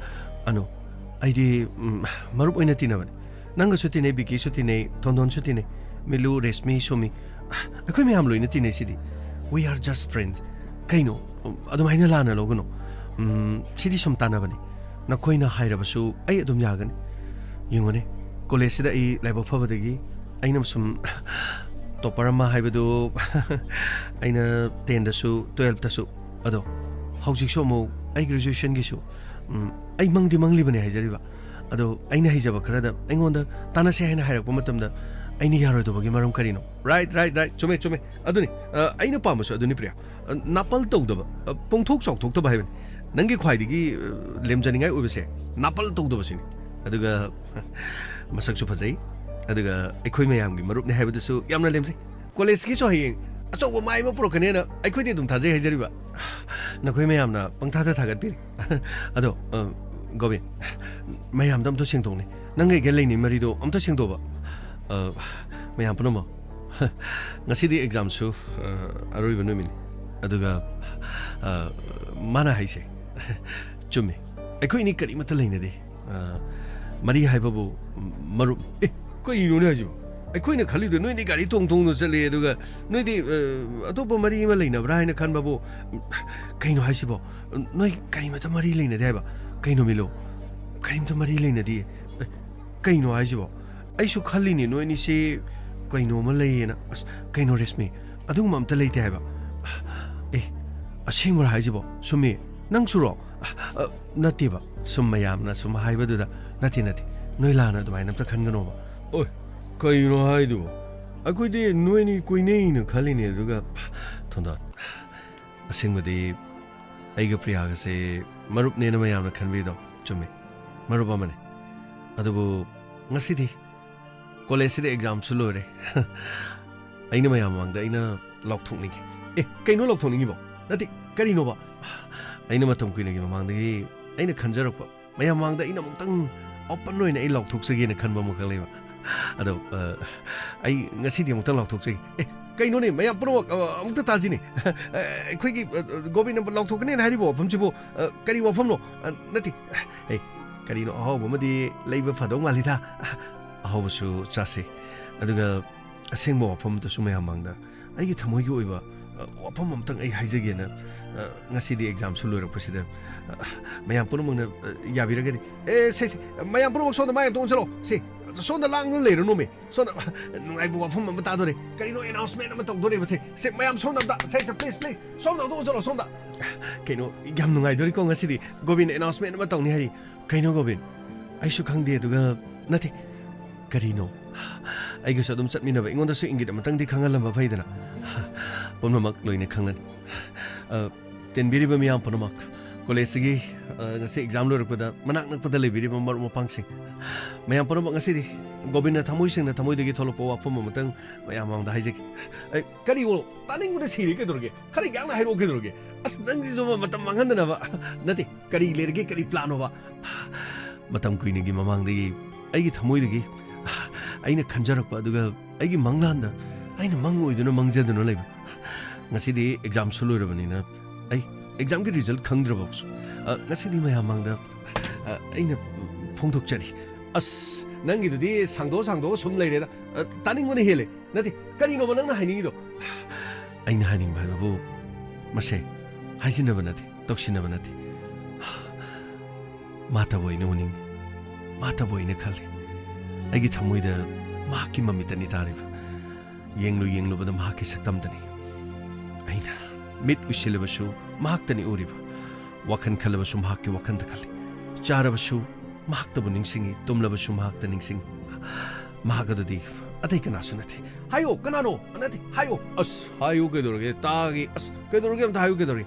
ꯑꯅꯨ, ꯑꯩꯗꯤ, ꯎꯝ, ꯃꯔꯨꯞ ꯑꯣꯏꯅ ꯇꯤꯟꯅꯕꯅꯤ꯫ ꯅꯪꯒꯁꯨ ꯇꯤꯟꯅꯩ, ꯕꯤꯀꯤꯁꯨ ꯇꯤꯟꯅꯩ, ꯊꯣꯟꯗꯣꯟꯁꯨ ꯇꯤꯟꯅꯩ, ꯃꯤꯂꯨ, ꯔꯦꯁꯃꯤ, ꯁꯣꯃꯤ, ꯑꯩꯈꯣꯏ ꯃꯌꯥꯝ ꯂꯣꯏꯅ ꯇꯤꯟꯅꯩꯁꯤꯗꯤ꯫ We are just friends. ꯀꯩꯅꯣ? ꯑꯗꯨꯃꯥꯏꯅ ꯂꯥꯟꯅ ꯂꯧꯒꯅꯨ꯫ ꯎꯝ, ꯁꯤꯗꯤ ꯁꯨꯝ ꯇꯥꯟꯅꯕꯅꯤ꯫ ꯅꯈꯣꯏꯅ ꯍꯥꯏꯔꯕꯁꯨ ꯑꯩ ꯑꯗꯨꯝ ꯌꯥꯒꯅꯤ꯫ ꯌꯦꯡꯉꯨꯅꯦ, ꯀꯣꯂꯦꯖꯁꯤꯗ ꯑꯩ ꯂꯥꯏꯕꯛ ꯐꯕꯗꯒꯤ ꯑꯩꯅ ꯁꯨꯝ ꯇꯣꯞꯄꯔ ꯑꯃ ꯍꯥꯏꯕꯗꯨ ꯑꯩꯅ ꯇꯦꯟꯗꯁꯨ, ꯇꯨꯌꯦꯜꯞꯇꯁꯨ, ꯑꯗꯣ ꯍꯧꯖꯤꯛꯁꯨ ꯑꯃꯨꯛ ꯑꯩ ꯒ꯭ꯔꯦꯖꯨꯌꯦꯁꯟꯒꯤꯁꯨ, ꯎꯝ, ꯑꯩ ꯃꯪꯗꯤ ꯃꯪꯂꯤꯕꯅꯦ ꯍꯥꯏꯖꯔꯤꯕ꯫ ꯑꯗꯣ ꯑꯩꯅ ꯍꯩꯖꯕ ꯈꯔꯗ ꯑꯩꯉꯣꯟꯗ ꯇꯥꯟꯅꯁꯦ ꯍꯥꯏꯅ ꯍꯥꯏꯔꯛꯄ ꯃꯇꯝꯗ ꯑꯩꯅ ꯌꯥꯔꯣꯏꯗꯕꯒꯤ ꯃꯔꯝ ꯀꯔꯤꯅꯣ? ꯔꯥꯏꯠ, ꯔꯥꯏꯠ, ꯔꯥꯏꯠ, ꯆꯨꯝꯃꯦ, ꯆꯨꯝꯃꯦ꯫ ꯑꯗꯨꯅꯤ, ꯑ, ꯑꯩꯅ ꯄꯥꯝꯕꯁꯨ ꯑꯗꯨꯅꯤ, ꯄ꯭ꯔꯤꯌꯥ꯫ ꯑ, ꯅꯥꯄꯜ ꯇꯧꯗꯕ, ꯑ, ꯄꯣꯡꯊꯣꯛ ꯆꯥꯎꯊꯣꯛꯇꯕ ꯍꯥꯏꯕꯅꯤ꯫ ꯅꯪꯒꯤ ꯈ꯭ꯋꯥꯏꯗꯒꯤ, ꯑ, ꯂꯦꯝꯖꯅꯤꯡꯉꯥꯏ ꯑꯣꯏꯕꯁꯦ ꯅꯥꯄꯜ ꯇꯧꯗꯕꯁꯤꯅꯤ꯫ ꯑꯗꯨꯒ ꯃꯁꯛꯁꯨ ꯐꯖꯩ, ꯑꯗꯨꯒ ꯑꯩꯈꯣꯏ ꯃꯌꯥꯝꯒꯤ ꯃꯔꯨꯞꯅꯤ ꯍꯥꯏꯕꯗꯨꯁꯨ ꯌꯥꯝꯅ ꯂꯦꯝꯖꯩ꯫ ꯀꯣꯂꯦꯖꯀꯤꯁꯨ ꯍꯌꯦꯡ ꯑꯆꯧꯕ ꯃꯥꯏ ꯑꯃ ꯄꯨꯔꯛꯀꯅꯦꯅ ꯑꯩꯈꯣꯏꯗꯤ ꯑꯗꯨꯝ ꯊꯥꯖꯩ ꯍꯥꯏꯖꯔꯤꯕ꯫ ꯅꯈꯣꯏ ꯃꯌꯥꯝꯅ ꯄꯪꯊꯥꯗ ꯊꯥꯒꯠꯄꯤꯔꯤ꯫ ꯑꯗꯣ, ꯑ, ꯒꯣꯕꯤꯟ, ꯃꯌꯥꯝꯗ ꯑꯝꯇ ꯁꯦꯡꯗꯣꯛꯅꯦ꯫ ꯅꯪ ꯑꯩꯒ ꯂꯩꯅꯩ ꯃꯔꯤꯗꯣ ꯑꯝꯇ ꯁꯦꯡꯗꯣꯛꯑꯣꯕ꯫ ꯑ, ꯃꯌꯥꯝ ꯄꯨꯝꯅꯃꯛ, ꯉꯁꯤꯗꯤ ꯑꯦꯛꯖꯥꯝꯁꯨ, ꯑ, ꯑꯔꯣꯏꯕ ꯅꯨꯃꯤꯠꯅꯤ꯫ ꯑꯗꯨꯒ, ꯑ, ꯃꯥꯅ ꯍꯥꯏꯁꯦ ꯆꯨꯝꯃꯦ꯫ ꯑꯩꯈꯣꯏꯅꯤ ꯀꯔꯤꯃꯠꯇ ꯂꯩꯅꯗꯦ꯫ ꯑ, ꯃꯔꯤ ꯍꯥꯏꯕꯕꯨ ꯃꯔꯨꯞ꯫ ꯑꯦ, ꯀꯩꯅꯣꯅꯦ ꯍꯥꯏꯁꯤꯕꯣ? ꯑꯩꯈꯣꯏꯅ ꯈꯜꯂꯤꯗꯣ ꯅꯣꯏꯗꯤ ꯒꯥꯔꯤ ꯇꯣꯡ ꯇꯣꯡꯗꯨꯅ ꯆꯠꯂꯦ, ꯑꯗꯨꯒ ꯅꯣꯏꯗꯤ, ꯑ, ꯑꯇꯣꯞꯄ ꯃꯔꯤ ꯑꯃ ꯂꯩꯅꯕ꯭ꯔꯥ ꯍꯥꯏꯅ ꯈꯟꯕꯕꯨ, ꯀꯩꯅꯣ ꯍꯥꯏꯁꯤꯕꯣ? ꯅꯣꯏ ꯀꯔꯤꯃꯠꯇ ꯃꯔꯤ ꯂꯩꯅꯗꯦ ꯍꯥꯏꯕ? ꯀꯩꯅꯣ ꯃꯤꯂꯨ? ꯀꯔꯤꯝꯇ ꯃꯔꯤ ꯂꯩꯅꯗꯤꯌꯦ꯫ ꯑꯦ, ꯀꯩꯅꯣ ꯍꯥꯏꯁꯤꯕꯣ? ꯑꯩꯁꯨ ꯈꯜꯂꯤꯅꯦ ꯅꯣꯏ ꯑꯅꯤꯁꯤ ꯀꯩꯅꯣꯝꯃ ꯂꯩꯌꯦꯅ꯫ ꯑꯁ, ꯀꯩꯅꯣ ꯔꯦꯁꯃꯤ? ꯑꯗꯨꯒꯨꯝꯕ ꯑꯝꯇ ꯂꯩꯇꯦ ꯍꯥꯏꯕ꯫ ꯑꯦ, ꯑꯁꯦꯡꯕꯔꯣ ꯍꯥꯏꯁꯤꯕꯣ? ꯁꯨꯝꯃꯤ, ꯅꯪꯁꯨꯔꯣ? ꯑ, ꯅꯠꯇꯦꯕ, ꯁꯨꯝ ꯃꯌꯥꯝꯅ ꯁꯨꯝ ꯍꯥꯏꯕꯗꯨꯗ꯫ ꯅꯠꯇꯦ, ꯅꯠꯇꯦ, ꯅꯣꯏ ꯂꯥꯟꯅ ꯑꯗꯨꯃꯥꯏꯅ ꯑꯝꯇ ꯈꯟꯒꯅꯣꯕ꯫ ꯑꯣꯏ, ꯀꯩꯅꯣ ꯍꯥꯏꯗꯨꯕꯣ? ꯑꯩꯈꯣꯏꯗꯤ ꯅꯣꯏꯅꯤ ꯀꯣꯏꯅꯩꯅ ꯈꯜꯂꯤꯅꯦ, ꯑꯗꯨꯒ ꯊꯣꯟꯗꯣꯟ, ꯑꯁꯦꯡꯕꯗꯤ ꯑꯩꯒ ꯄ꯭ꯔꯤꯌꯥꯒꯁꯦ ꯃꯔꯨꯞꯅꯦꯅ ꯃꯌꯥꯝꯅ ꯈꯟꯕꯤꯗꯣ ꯆꯨꯝꯃꯤ, ꯃꯔꯨꯞ ꯑꯃꯅꯤ꯫ ꯑꯗꯨꯕꯨ ꯉꯁꯤꯗꯤ ꯀꯣꯂꯦꯖꯁꯤꯗ ꯑꯦꯛꯖꯥꯝꯁꯨ ꯂꯣꯏꯔꯦ꯫ ꯑꯩꯅ ꯃꯌꯥꯝ ꯃꯃꯥꯡꯗ ꯑꯩꯅ ꯂꯥꯎꯊꯣꯛꯅꯤꯡꯉꯤ꯫ ꯑꯦ, ꯀꯩꯅꯣ ꯂꯥꯎꯊꯣꯛꯅꯤꯡꯉꯤꯕꯣ? ꯅꯠꯇꯦ, ꯀꯔꯤꯅꯣꯕ? ꯑꯩꯅ ꯃꯇꯝ ꯀꯨꯏꯅꯒꯤ ꯃꯃꯥꯡꯗꯒꯤ ꯑꯩꯅ ꯈꯟꯖꯔꯛꯄ, ꯃꯌꯥꯝ ꯃꯃꯥꯡꯗ ꯑꯩꯅ ꯑꯃꯨꯛꯇꯪ ꯑꯣꯄꯟ ꯑꯣꯏꯅ ꯑꯩ ꯂꯥꯎꯊꯣꯛꯆꯒꯦꯅ ꯈꯟꯕ ꯑꯃꯈꯛ ꯂꯩꯕ꯫ ꯑꯗꯣ, ꯑ, ꯑꯩ ꯉꯁꯤꯗꯤ ꯑꯃꯨꯛꯇꯪ ꯂꯥꯎꯊꯣꯛꯆꯒꯦ꯫ ꯑꯦ, ꯀꯩꯅꯣꯅꯦ, ꯃꯌꯥꯝ ꯄꯨꯝꯅꯃꯛ, ꯑ, ꯑꯃꯨꯛꯇ ꯇꯥꯁꯤꯅꯦ꯫ ꯑ, ꯑꯩꯈꯣꯏꯒꯤ, ꯑ, ꯒꯣꯕꯤꯟꯗ ꯂꯥꯎꯊꯣꯛꯀꯅꯦꯅ ꯍꯥꯏꯔꯤꯕ ꯋꯥꯐꯝꯁꯤꯕꯨ, ꯑ, ꯀꯔꯤ ꯋꯥꯐꯝꯅꯣ? ꯑ, ꯅꯠꯇꯦ, ꯑꯦ, ꯀꯔꯤꯅꯣ, ꯑꯍꯥꯎꯕ ꯑꯃꯗꯤ ꯂꯩꯕ ꯐꯗꯧ ꯃꯥꯜꯂꯤꯗ꯫ ꯑꯍꯥꯎꯕꯁꯨ ꯆꯥꯁꯤ, ꯑꯗꯨꯒ ꯑꯁꯦꯡꯕ ꯋꯥꯐꯝ ꯑꯃꯇꯁꯨ ꯃꯌꯥꯝ ꯃꯥꯡꯗ ꯑꯩꯒꯤ ꯊꯃꯣꯏꯒꯤ ꯑꯣꯏꯕ, ꯑ, ꯋꯥꯐꯝ ꯑꯃꯇꯪ ꯑꯩ ꯍꯥꯏꯖꯒꯦꯅ, ꯑ, ꯉꯁꯤꯗꯤ ꯑꯦꯛꯖꯥꯝꯁꯨ ꯂꯣꯏꯔꯛꯄꯁꯤꯗ, ꯑ, ꯃꯌꯥꯝ ꯄꯨꯝꯅꯃꯛꯅ, ꯑ, ꯌꯥꯕꯤꯔꯒꯗꯤ, ꯑꯦ, ꯁꯦ, ꯁꯦ, ꯃꯌꯥꯝ ꯄꯨꯝꯅꯃꯛ ꯁꯣꯝꯗ ꯃꯥꯏ ꯑꯝꯇ ꯑꯣꯟꯁꯤꯜꯂꯣ, ꯁꯦ, ꯁꯣꯝꯗ ꯂꯥꯡꯗꯨꯅ ꯂꯩꯔꯅꯣꯃꯦ, ꯁꯣꯝꯗ, ꯑ, ꯅꯨꯡꯉꯥꯏꯕ ꯋꯥꯐꯝ ꯑꯃ ꯇꯥꯗꯣꯔꯦ, ꯀꯔꯤꯅꯣ ꯑꯦꯅꯥꯎꯟꯁꯃꯦꯟ ꯑꯃ ꯇꯧꯗꯣꯔꯦꯕ, ꯁꯦ, ꯁꯦ, ꯃꯌꯥꯝ ꯁꯣꯝꯗ ꯑꯝꯇ, ꯁꯦ, ꯄ꯭ꯂꯤꯖ, ꯄ꯭ꯂꯤꯖ, ꯁꯣꯝꯗ ꯑꯝꯇ ꯑꯣꯟꯁꯤꯜꯂꯣ, ꯁꯣꯝꯗ꯫ ꯀꯩꯅꯣ, ꯌꯥꯝ ꯅꯨꯡꯉꯥꯏꯗꯣꯔꯤꯀꯣ ꯉꯁꯤꯗꯤ, ꯒꯣꯕꯤꯟ ꯑꯦꯅꯥꯎꯟꯁꯃꯦꯟ ꯑꯃ ꯇꯧꯅꯤ ꯍꯥꯏꯔꯤ꯫ ꯀꯩꯅꯣ ꯒꯣꯕꯤꯟ? ꯑꯩꯁꯨ ꯈꯪꯗꯦ, ꯑꯗꯨꯒ ꯅꯠꯇꯦ꯫ ꯀꯔꯤꯅꯣ? ꯑꯩꯒꯁꯨ ꯑꯗꯨꯝ ꯆꯠꯃꯤꯟꯅꯕ, ꯑꯩꯉꯣꯟꯗꯁꯨ ꯏꯪꯒꯤꯠ ꯑꯃꯇꯪꯗꯤ ꯈꯪꯍꯜꯂꯝꯕ ꯐꯩꯗꯅ꯫ ꯄꯨꯝꯅꯃꯛ ꯂꯣꯏꯅ ꯈꯪꯂꯅꯤ꯫ ꯑ, ꯇꯤꯟꯕꯤꯔꯤꯕ ꯃꯤꯌꯥꯝ ꯄꯨꯝꯅꯃꯛ, ꯀꯣꯂꯦꯖꯁꯤꯒꯤ, ꯑ, ꯉꯁꯤ ꯑꯦꯛꯖꯥꯝ ꯂꯣꯏꯔꯛꯄꯗ ꯃꯅꯥꯛ ꯅꯛꯄꯗ ꯂꯩꯕꯤꯔꯤꯕ ꯃꯔꯨꯞ ꯃꯄꯥꯡꯁꯤꯡ, ꯃꯌꯥꯝ ꯄꯨꯝꯅꯃꯛ ꯉꯁꯤꯗꯤ ꯒꯣꯕꯤꯟꯅ ꯊꯃꯣꯏ ꯁꯦꯡꯅ ꯊꯃꯣꯏꯗꯒꯤ ꯊꯣꯛꯂꯛꯄ ꯋꯥꯐꯝ ꯑꯃꯇꯪ ꯃꯌꯥꯝ ꯃꯥꯡꯗ ꯍꯥꯏꯖꯒꯦ꯫ ꯑꯦ, ꯀꯔꯤꯅꯣ? ꯇꯥꯅꯤꯡꯕꯅ ꯁꯤꯔꯦ, ꯀꯩꯗꯧꯔꯒꯦ? ꯈꯔ ꯌꯥꯡꯅ ꯍꯥꯏꯔꯛꯑꯣ, ꯀꯩꯗꯧꯔꯒꯦ? ꯑꯁ, ꯅꯪꯁꯤꯁꯨ ꯃꯇꯝ ꯃꯥꯡꯍꯟꯗꯅꯕ꯫ ꯅꯠꯇꯦ, ꯀꯔꯤ ꯂꯩꯔꯒꯦ? ꯀꯔꯤ ꯄ꯭ꯂꯥꯟꯅꯣꯕ? ꯃꯇꯝ ꯀꯨꯏꯅꯒꯤ ꯃꯃꯥꯡꯗꯒꯤ ꯑꯩꯒꯤ ꯊꯃꯣꯏꯗꯒꯤ ꯑꯩꯅ ꯈꯟꯖꯔꯛꯄ, ꯑꯗꯨꯒ ꯑꯩꯒꯤ ꯃꯪꯂꯥꯟꯗ ꯑꯩꯅ ꯃꯪ ꯑꯣꯏꯗꯨꯅ ꯃꯪꯖꯗꯨꯅ ꯂꯩꯕ꯫ ꯉꯁꯤꯗꯤ ꯑꯦꯛꯖꯥꯝꯁꯨ ꯂꯣꯏꯔꯕꯅꯤꯅ ꯑꯩ ꯑꯦꯛꯖꯥꯝꯒꯤ ꯔꯤꯖꯜꯠ ꯈꯪꯗ꯭ꯔꯕꯁꯨ, ꯑ, ꯉꯁꯤꯗꯤ ꯃꯌꯥꯝ ꯃꯥꯡꯗ, ꯑ, ꯑꯩꯅ ꯐꯣꯡꯗꯣꯛꯆꯔꯤ꯫ ꯑꯁ, ꯅꯪꯒꯤꯗꯨꯗꯤ ꯁꯥꯡꯗꯣꯛ ꯁꯥꯡꯗꯣꯛꯑ ꯁꯨꯝ ꯂꯩꯔꯦꯗ꯫ ꯑ, ꯇꯥꯅꯤꯡꯕꯅ ꯍꯦꯜꯂꯦ꯫ ꯅꯠꯇꯦ, ꯀꯔꯤꯅꯣꯕ ꯅꯪꯅ ꯍꯥꯏꯅꯤꯡꯉꯤꯗꯣ? ꯑꯩꯅ ꯍꯥꯏꯅꯤꯡꯕ ꯍꯥꯏꯕꯕꯨ ꯃꯁꯦ ꯍꯥꯏꯖꯤꯟꯅꯕ ꯅꯠꯇꯦ, ꯇꯧꯁꯤꯟꯅꯕ ꯅꯠꯇꯦ꯫ ꯃꯥꯇꯕꯨ ꯑꯩꯅ ꯎꯅꯤꯡꯉꯤ, ꯃꯥꯇꯕꯨ ꯑꯩꯅ ꯈꯜꯂꯤ꯫ ꯑꯩꯒꯤ ꯊꯃꯣꯏꯗ ꯃꯍꯥꯛꯀꯤ ꯃꯃꯤꯠꯇꯅꯤ ꯇꯥꯔꯤꯕ꯫ ꯌꯦꯡꯂꯨ ꯌꯦꯡꯂꯨꯕꯗ ꯃꯍꯥꯛꯀꯤ ꯁꯛꯇꯝꯗꯅꯤ꯫ ꯑꯩꯅ ꯃꯤꯠ ꯎꯏꯁꯤꯜꯂꯕꯁꯨ ꯃꯍꯥꯛꯇꯅꯤ ꯎꯔꯤꯕ꯫ ꯋꯥꯈꯜ ꯈꯜꯂꯕꯁꯨ ꯃꯍꯥꯛꯀꯤ ꯋꯥꯈꯜꯗ ꯈꯜꯂꯤ꯫ ꯆꯥꯔꯕꯁꯨ ꯃꯍꯥꯛꯇꯕꯨ ꯅꯤꯡꯁꯤꯡꯉꯤ, ꯇꯨꯝꯂꯕꯁꯨ ꯃꯍꯥꯛꯇ ꯅꯤꯡꯁꯤꯡꯉꯤ꯫ ꯃꯍꯥꯛ ꯑꯗꯨꯗꯤ ꯑꯇꯩ ꯀꯅꯥꯁꯨ ꯅꯠꯇꯦ꯫ ꯍꯥꯏꯌꯣ, ꯀꯅꯥꯅꯣ? ꯅꯠꯇꯦ, ꯍꯥꯏꯌꯣ꯫ ꯑꯁ, ꯍꯥꯏꯌꯨ ꯀꯩꯗꯧꯔꯒꯦ? ꯇꯥꯒꯦ꯫ ꯑꯁ, ꯀꯩꯗꯧꯔꯒꯦ? ꯑꯝꯇ ꯍꯥꯏꯌꯨ ꯀꯩꯗꯧꯔꯒꯦ?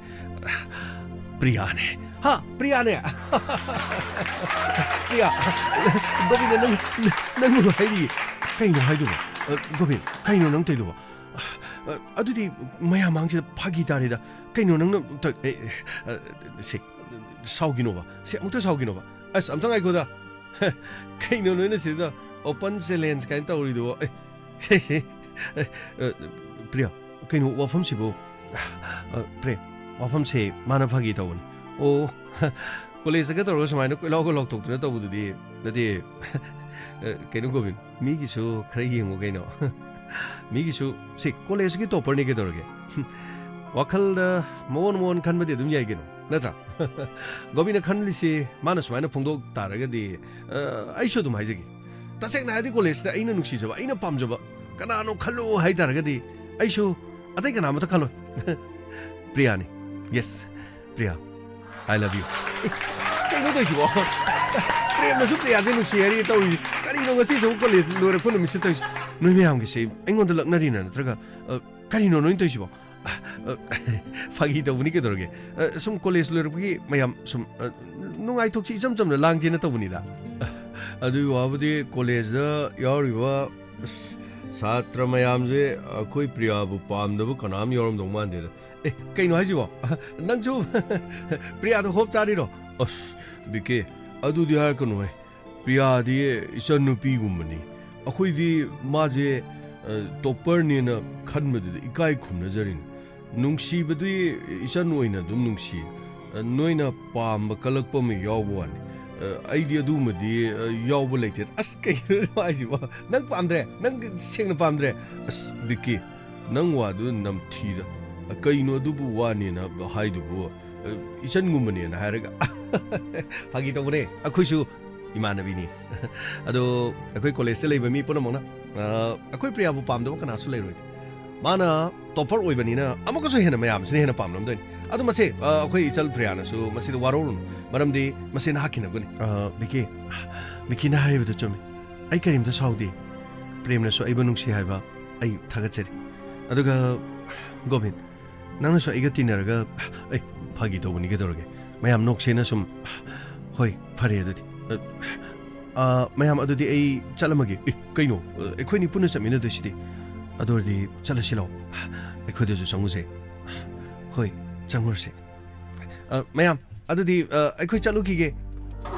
ꯄ꯭ꯔꯤꯌꯥꯅꯦ꯫ ꯍꯥ? ꯄ꯭ꯔꯤꯌꯥꯅꯦ? ꯄ꯭ꯔꯤꯌꯥ, ꯒꯣꯕꯤꯟꯗ, ꯅꯪ, ꯅꯪꯕꯨ ꯍꯥꯏꯔꯤꯌꯦ꯫ ꯀꯩꯅꯣ ꯍꯥꯏꯗꯨꯕꯣ? ꯑ, ꯒꯣꯕꯤꯟ, ꯀꯩꯅꯣ ꯅꯪ ꯇꯧꯔꯤꯗꯨꯕꯣ? ꯑ, ꯑꯗꯨꯗꯤ ꯃꯌꯥꯝ ꯃꯥꯡꯁꯤꯗ ꯐꯥꯒꯤ ꯇꯥꯔꯦꯗ꯫ ꯀꯩꯅꯣ ꯅꯪꯅ ꯇꯧ-, ꯑꯦ, ꯑꯦ, ꯑ, ꯁꯦ, ꯁꯥꯎꯒꯤꯅꯣꯕ꯫ ꯁꯦ, ꯑꯃꯨꯛꯇ ꯁꯥꯎꯒꯤꯅꯣꯕ꯫ ꯑꯁ, ꯑꯝꯇ ꯉꯥꯏꯈꯣꯗ꯫ ꯀꯩꯅꯣ ꯅꯣꯏꯅ ꯁꯤꯗ open challenge ꯀꯥꯏꯅ ꯇꯧꯔꯤꯗꯨꯕꯣ? ꯑꯦ, ꯑꯦ, ꯑ, ꯄ꯭ꯔꯤꯌꯥ, ꯀꯩꯅꯣ ꯋꯥꯐꯝꯁꯤꯕꯨ? ꯑ, ꯄ꯭ꯔꯦꯝ, ꯋꯥꯐꯝꯁꯦ ꯃꯥꯅ ꯐꯥꯒꯤ ꯇꯧꯕꯅꯤ꯫ ꯑꯣ, ꯀꯣꯂꯦꯖꯇꯒ ꯇꯧꯔꯒ ꯁꯨꯃꯥꯏꯅ ꯀꯣꯏꯂꯥꯎꯒ ꯂꯥꯎꯊꯣꯛꯇꯅ ꯇꯧꯕꯗꯨꯗꯤ ꯅꯠꯇꯦ, ꯑ, ꯀꯩꯅꯣ ꯒꯣꯕꯤꯟ, ꯃꯤꯒꯤꯁꯨ ꯈꯔ ꯌꯦꯡꯉꯨ ꯀꯩꯅꯣ꯫ ꯃꯤꯒꯤꯁꯨ, ꯁꯤ ꯀꯣꯂꯦꯖꯀꯤ ꯇꯣꯞꯄꯔꯅꯤ ꯀꯩꯗꯧꯔꯒꯦ? ꯋꯥꯈꯜꯗ ꯃꯑꯣꯟ ꯃꯑꯣꯟ ꯈꯟꯕꯗꯤ ꯑꯗꯨꯝ ꯌꯥꯏ ꯀꯩꯅꯣ, ꯅꯠꯇ꯭ꯔꯥ? ꯒꯣꯕꯤꯟꯅ ꯈꯜꯂꯤꯁꯤ ꯃꯥꯅ ꯁꯨꯃꯥꯏꯅ ꯐꯣꯡꯗꯣꯛ ꯇꯥꯔꯒꯗꯤ, ꯑ, ꯑꯩꯁꯨ ꯑꯗꯨꯝ ꯍꯥꯏꯖꯒꯦ꯫ ꯇꯁꯦꯡꯅ ꯍꯥꯏꯔꯗꯤ ꯀꯣꯂꯦꯖꯇ ꯑꯩꯅ ꯅꯨꯡꯁꯤꯖꯕ, ꯑꯩꯅ ꯄꯥꯝꯖꯕ ꯀꯅꯥꯅꯣ ꯈꯜꯂꯣ ꯍꯥꯏ ꯇꯥꯔꯒꯗꯤ ꯑꯩꯁꯨ ꯑꯇꯩ ꯀꯅꯥꯃꯠꯇ ꯈꯜꯂꯣꯏ꯫ ꯄ꯭ꯔꯤꯌꯥꯅꯤ꯫ Yes, Priya. I love you꯫ ꯑꯦ, ꯀꯩꯅꯣ ꯇꯧꯔꯤꯁꯤꯕꯣ? ꯄ꯭ꯔꯦꯝꯅꯁꯨ ꯄ꯭ꯔꯤꯌꯥꯁꯦ ꯅꯨꯡꯁꯤ ꯍꯥꯏꯔꯤ ꯇꯧꯔꯤꯁꯤ꯫ ꯀꯔꯤꯅꯣ ꯉꯁꯤꯁꯨ ꯑꯃꯨꯛ ꯀꯣꯂꯦꯖ ꯂꯣꯏꯔꯛꯄ ꯅꯨꯃꯤꯠꯁꯤꯗ ꯇꯧꯔꯤꯁꯤ? ꯅꯣꯏ ꯃꯌꯥꯝꯒꯤꯁꯦ ꯑꯩꯉꯣꯟꯗ ꯂꯛꯅꯔꯤꯅ ꯅꯠꯇ꯭ꯔꯒ, ꯑ, ꯀꯔꯤꯅꯣ ꯅꯣꯏꯅ ꯇꯧꯔꯤꯁꯤꯕꯣ? ꯑ, ꯐꯥꯒꯤ ꯇꯧꯕꯅꯤ ꯀꯩꯗꯧꯔꯒꯦ? ꯑ, ꯁꯨꯝ ꯀꯣꯂꯦꯖ ꯂꯣꯏꯔꯛꯄꯒꯤ ꯃꯌꯥꯝ ꯁꯨꯝ, ꯑ, ꯅꯨꯡꯉꯥꯏꯊꯣꯛꯁꯤ ꯏꯆꯝ ꯆꯝꯅ ꯂꯥꯡꯁꯦꯅ ꯇꯧꯕꯅꯤꯗ꯫ ꯑ, ꯑꯗꯨꯒꯤ ꯋꯥꯕꯨꯗꯤ ꯀꯣꯂꯦꯖꯇ ꯌꯥꯎꯔꯤꯕ, ꯑꯁ, ꯁꯥꯇ꯭ꯔ ꯃꯌꯥꯝꯁꯦ ꯑꯩꯈꯣꯏ ꯄ꯭ꯔꯤꯌꯥꯕꯨ ꯄꯥꯝꯗꯕ ꯀꯅꯥꯝ ꯌꯥꯎꯔꯝꯗꯧ ꯃꯥꯟꯗꯦꯗ꯫ ꯑꯦ, ꯀꯩꯅꯣ ꯍꯥꯏꯁꯤꯕꯣ? ꯅꯪꯁꯨ ꯄ꯭ꯔꯤꯌꯥꯗ ꯍꯣꯞ ꯆꯥꯔꯤꯔꯣ? ꯑꯁ, ꯕꯤꯀꯦ, ꯑꯗꯨꯗꯤ ꯍꯥꯏꯔꯛꯀꯅꯨꯍꯦ꯫ ꯄ꯭ꯔꯤꯌꯥꯗꯤ ꯏꯆꯟꯅꯨꯄꯤꯒꯨꯝꯕꯅꯤ꯫ ꯑꯩꯈꯣꯏꯗꯤ ꯃꯥꯁꯦ, ꯑ, ꯇꯣꯞꯄꯔꯅꯦꯅ ꯈꯟꯕꯗꯨꯗ ꯏꯀꯥꯏ ꯈꯨꯝꯅꯖꯔꯤꯅꯤ꯫ ꯅꯨꯡꯁꯤꯕꯗꯨ ꯏꯆꯟ ꯑꯣꯏꯅ ꯑꯗꯨꯝ ꯅꯨꯡꯁꯤ꯫ ꯑ, ꯅꯣꯏꯅ ꯄꯥꯝꯕ ꯀꯜꯂꯛꯄ ꯑꯃ ꯌꯥꯎꯕ ꯋꯥꯅꯤ꯫ ꯑ, ꯑꯩꯗꯤ ꯑꯗꯨꯒꯨꯝꯕꯗꯤ, ꯑ, ꯌꯥꯎꯕ ꯂꯩꯇꯦ꯫ ꯑꯁ, ꯀꯩꯅꯣ ꯍꯥꯏꯁꯤꯕꯣ? ꯅꯪ ꯄꯥꯝꯗ꯭ꯔꯦ? ꯅꯪ ꯁꯦꯡꯅ ꯄꯥꯝꯗ꯭ꯔꯦ? ꯑꯁ, ꯕꯤꯀꯤ, ꯅꯪ ꯋꯥꯗꯨ ꯅꯝꯊꯤꯗ꯫ ꯑ, ꯀꯩꯅꯣ ꯑꯗꯨꯕꯨ ꯋꯥꯅꯦꯅ ꯍꯥꯏꯗꯨꯕꯨ? ꯑ, ꯏꯆꯟꯒꯨꯝꯕꯅꯦꯅ ꯍꯥꯏꯔꯒ꯫ ꯐꯥꯒꯤ ꯇꯧꯕꯅꯦ꯫ ꯑꯩꯈꯣꯏꯁꯨ ꯏꯃꯥꯟꯅꯕꯤꯅꯤ꯫ ꯑꯗꯣ ꯑꯩꯈꯣꯏ ꯀꯣꯂꯦꯖꯇ ꯂꯩꯕ ꯃꯤ ꯄꯨꯝꯅꯃꯛꯅ, ꯑ, ꯑꯩꯈꯣꯏ ꯄ꯭ꯔꯤꯌꯥꯕꯨ ꯄꯥꯝꯗꯕ ꯀꯅꯥꯁꯨ ꯂꯩꯔꯣꯏ꯫ ꯃꯥꯅ ꯇꯣꯞꯄꯔ ꯑꯣꯏꯕꯅꯤꯅ ꯑꯃꯨꯛꯀꯁꯨ ꯍꯦꯟꯅ ꯃꯌꯥꯝꯁꯤꯅ ꯍꯦꯟꯅ ꯄꯥꯝꯂꯝꯗꯣꯏꯅꯤ꯫ ꯑꯗꯨ ꯃꯁꯦ, ꯑ, ꯑꯩꯈꯣꯏ ꯏꯆꯜ ꯄ꯭ꯔꯤꯌꯥꯅꯁꯨ ꯃꯁꯤꯗ ꯋꯥꯔꯧꯔꯨꯅꯨ, ꯃꯔꯝꯗꯤ ꯃꯁꯤ ꯅꯍꯥꯛꯀꯤꯅꯕꯨꯅꯤ꯫ ꯑ, ꯕꯤꯀꯤ, ꯕꯤꯀꯤꯅ ꯍꯥꯏꯔꯤꯕꯗꯨ ꯆꯨꯝꯃꯤ꯫ ꯑꯩ ꯀꯔꯤꯝꯇ ꯁꯥꯎꯗꯦ꯫ ꯄ꯭ꯔꯦꯝꯅꯁꯨ ꯑꯩꯕꯨ ꯅꯨꯡꯁꯤ ꯍꯥꯏꯕ ꯑꯩ ꯊꯥꯒꯠꯆꯔꯤ꯫ ꯑꯗꯨꯒ ꯒꯣꯕꯤꯟ, ꯅꯪꯅꯁꯨ ꯑꯩꯒ ꯇꯤꯟꯅꯔꯒ, ꯑꯩ ꯐꯥꯒꯤ ꯇꯧꯕꯅꯤ ꯀꯩꯗꯧꯔꯒꯦ? ꯃꯌꯥꯝ ꯅꯣꯛꯁꯦꯅ ꯁꯨꯝ꯫ ꯍꯣꯏ, ꯐꯔꯦ ꯑꯗꯨꯗꯤ꯫ ꯑ, ꯑ, ꯃꯌꯥꯝ ꯑꯗꯨꯗꯤ ꯑꯩ ꯆꯠꯂꯝꯃꯒꯦ꯫ ꯑꯦ, ꯀꯩꯅꯣ? ꯑ, ꯑꯩꯈꯣꯏꯅꯤ ꯄꯨꯟꯅ ꯆꯠꯃꯤꯟꯅꯗꯣꯏꯁꯤꯗꯤ꯫ ꯑꯗꯨ ꯑꯣꯏꯔꯗꯤ ꯆꯠꯂꯁꯤ ꯂꯥꯛꯑꯣ꯫ ꯑꯩꯈꯣꯏꯗꯁꯨ ꯆꯪꯉꯨꯁꯦ꯫ ꯍꯣꯏ, ꯆꯪꯉꯨꯔꯁꯦ꯫ ꯑ, ꯃꯌꯥꯝ, ꯑꯗꯨꯗꯤ, ꯑ, ꯑꯩꯈꯣꯏ ꯆꯠꯂꯨꯈꯤꯒꯦ꯫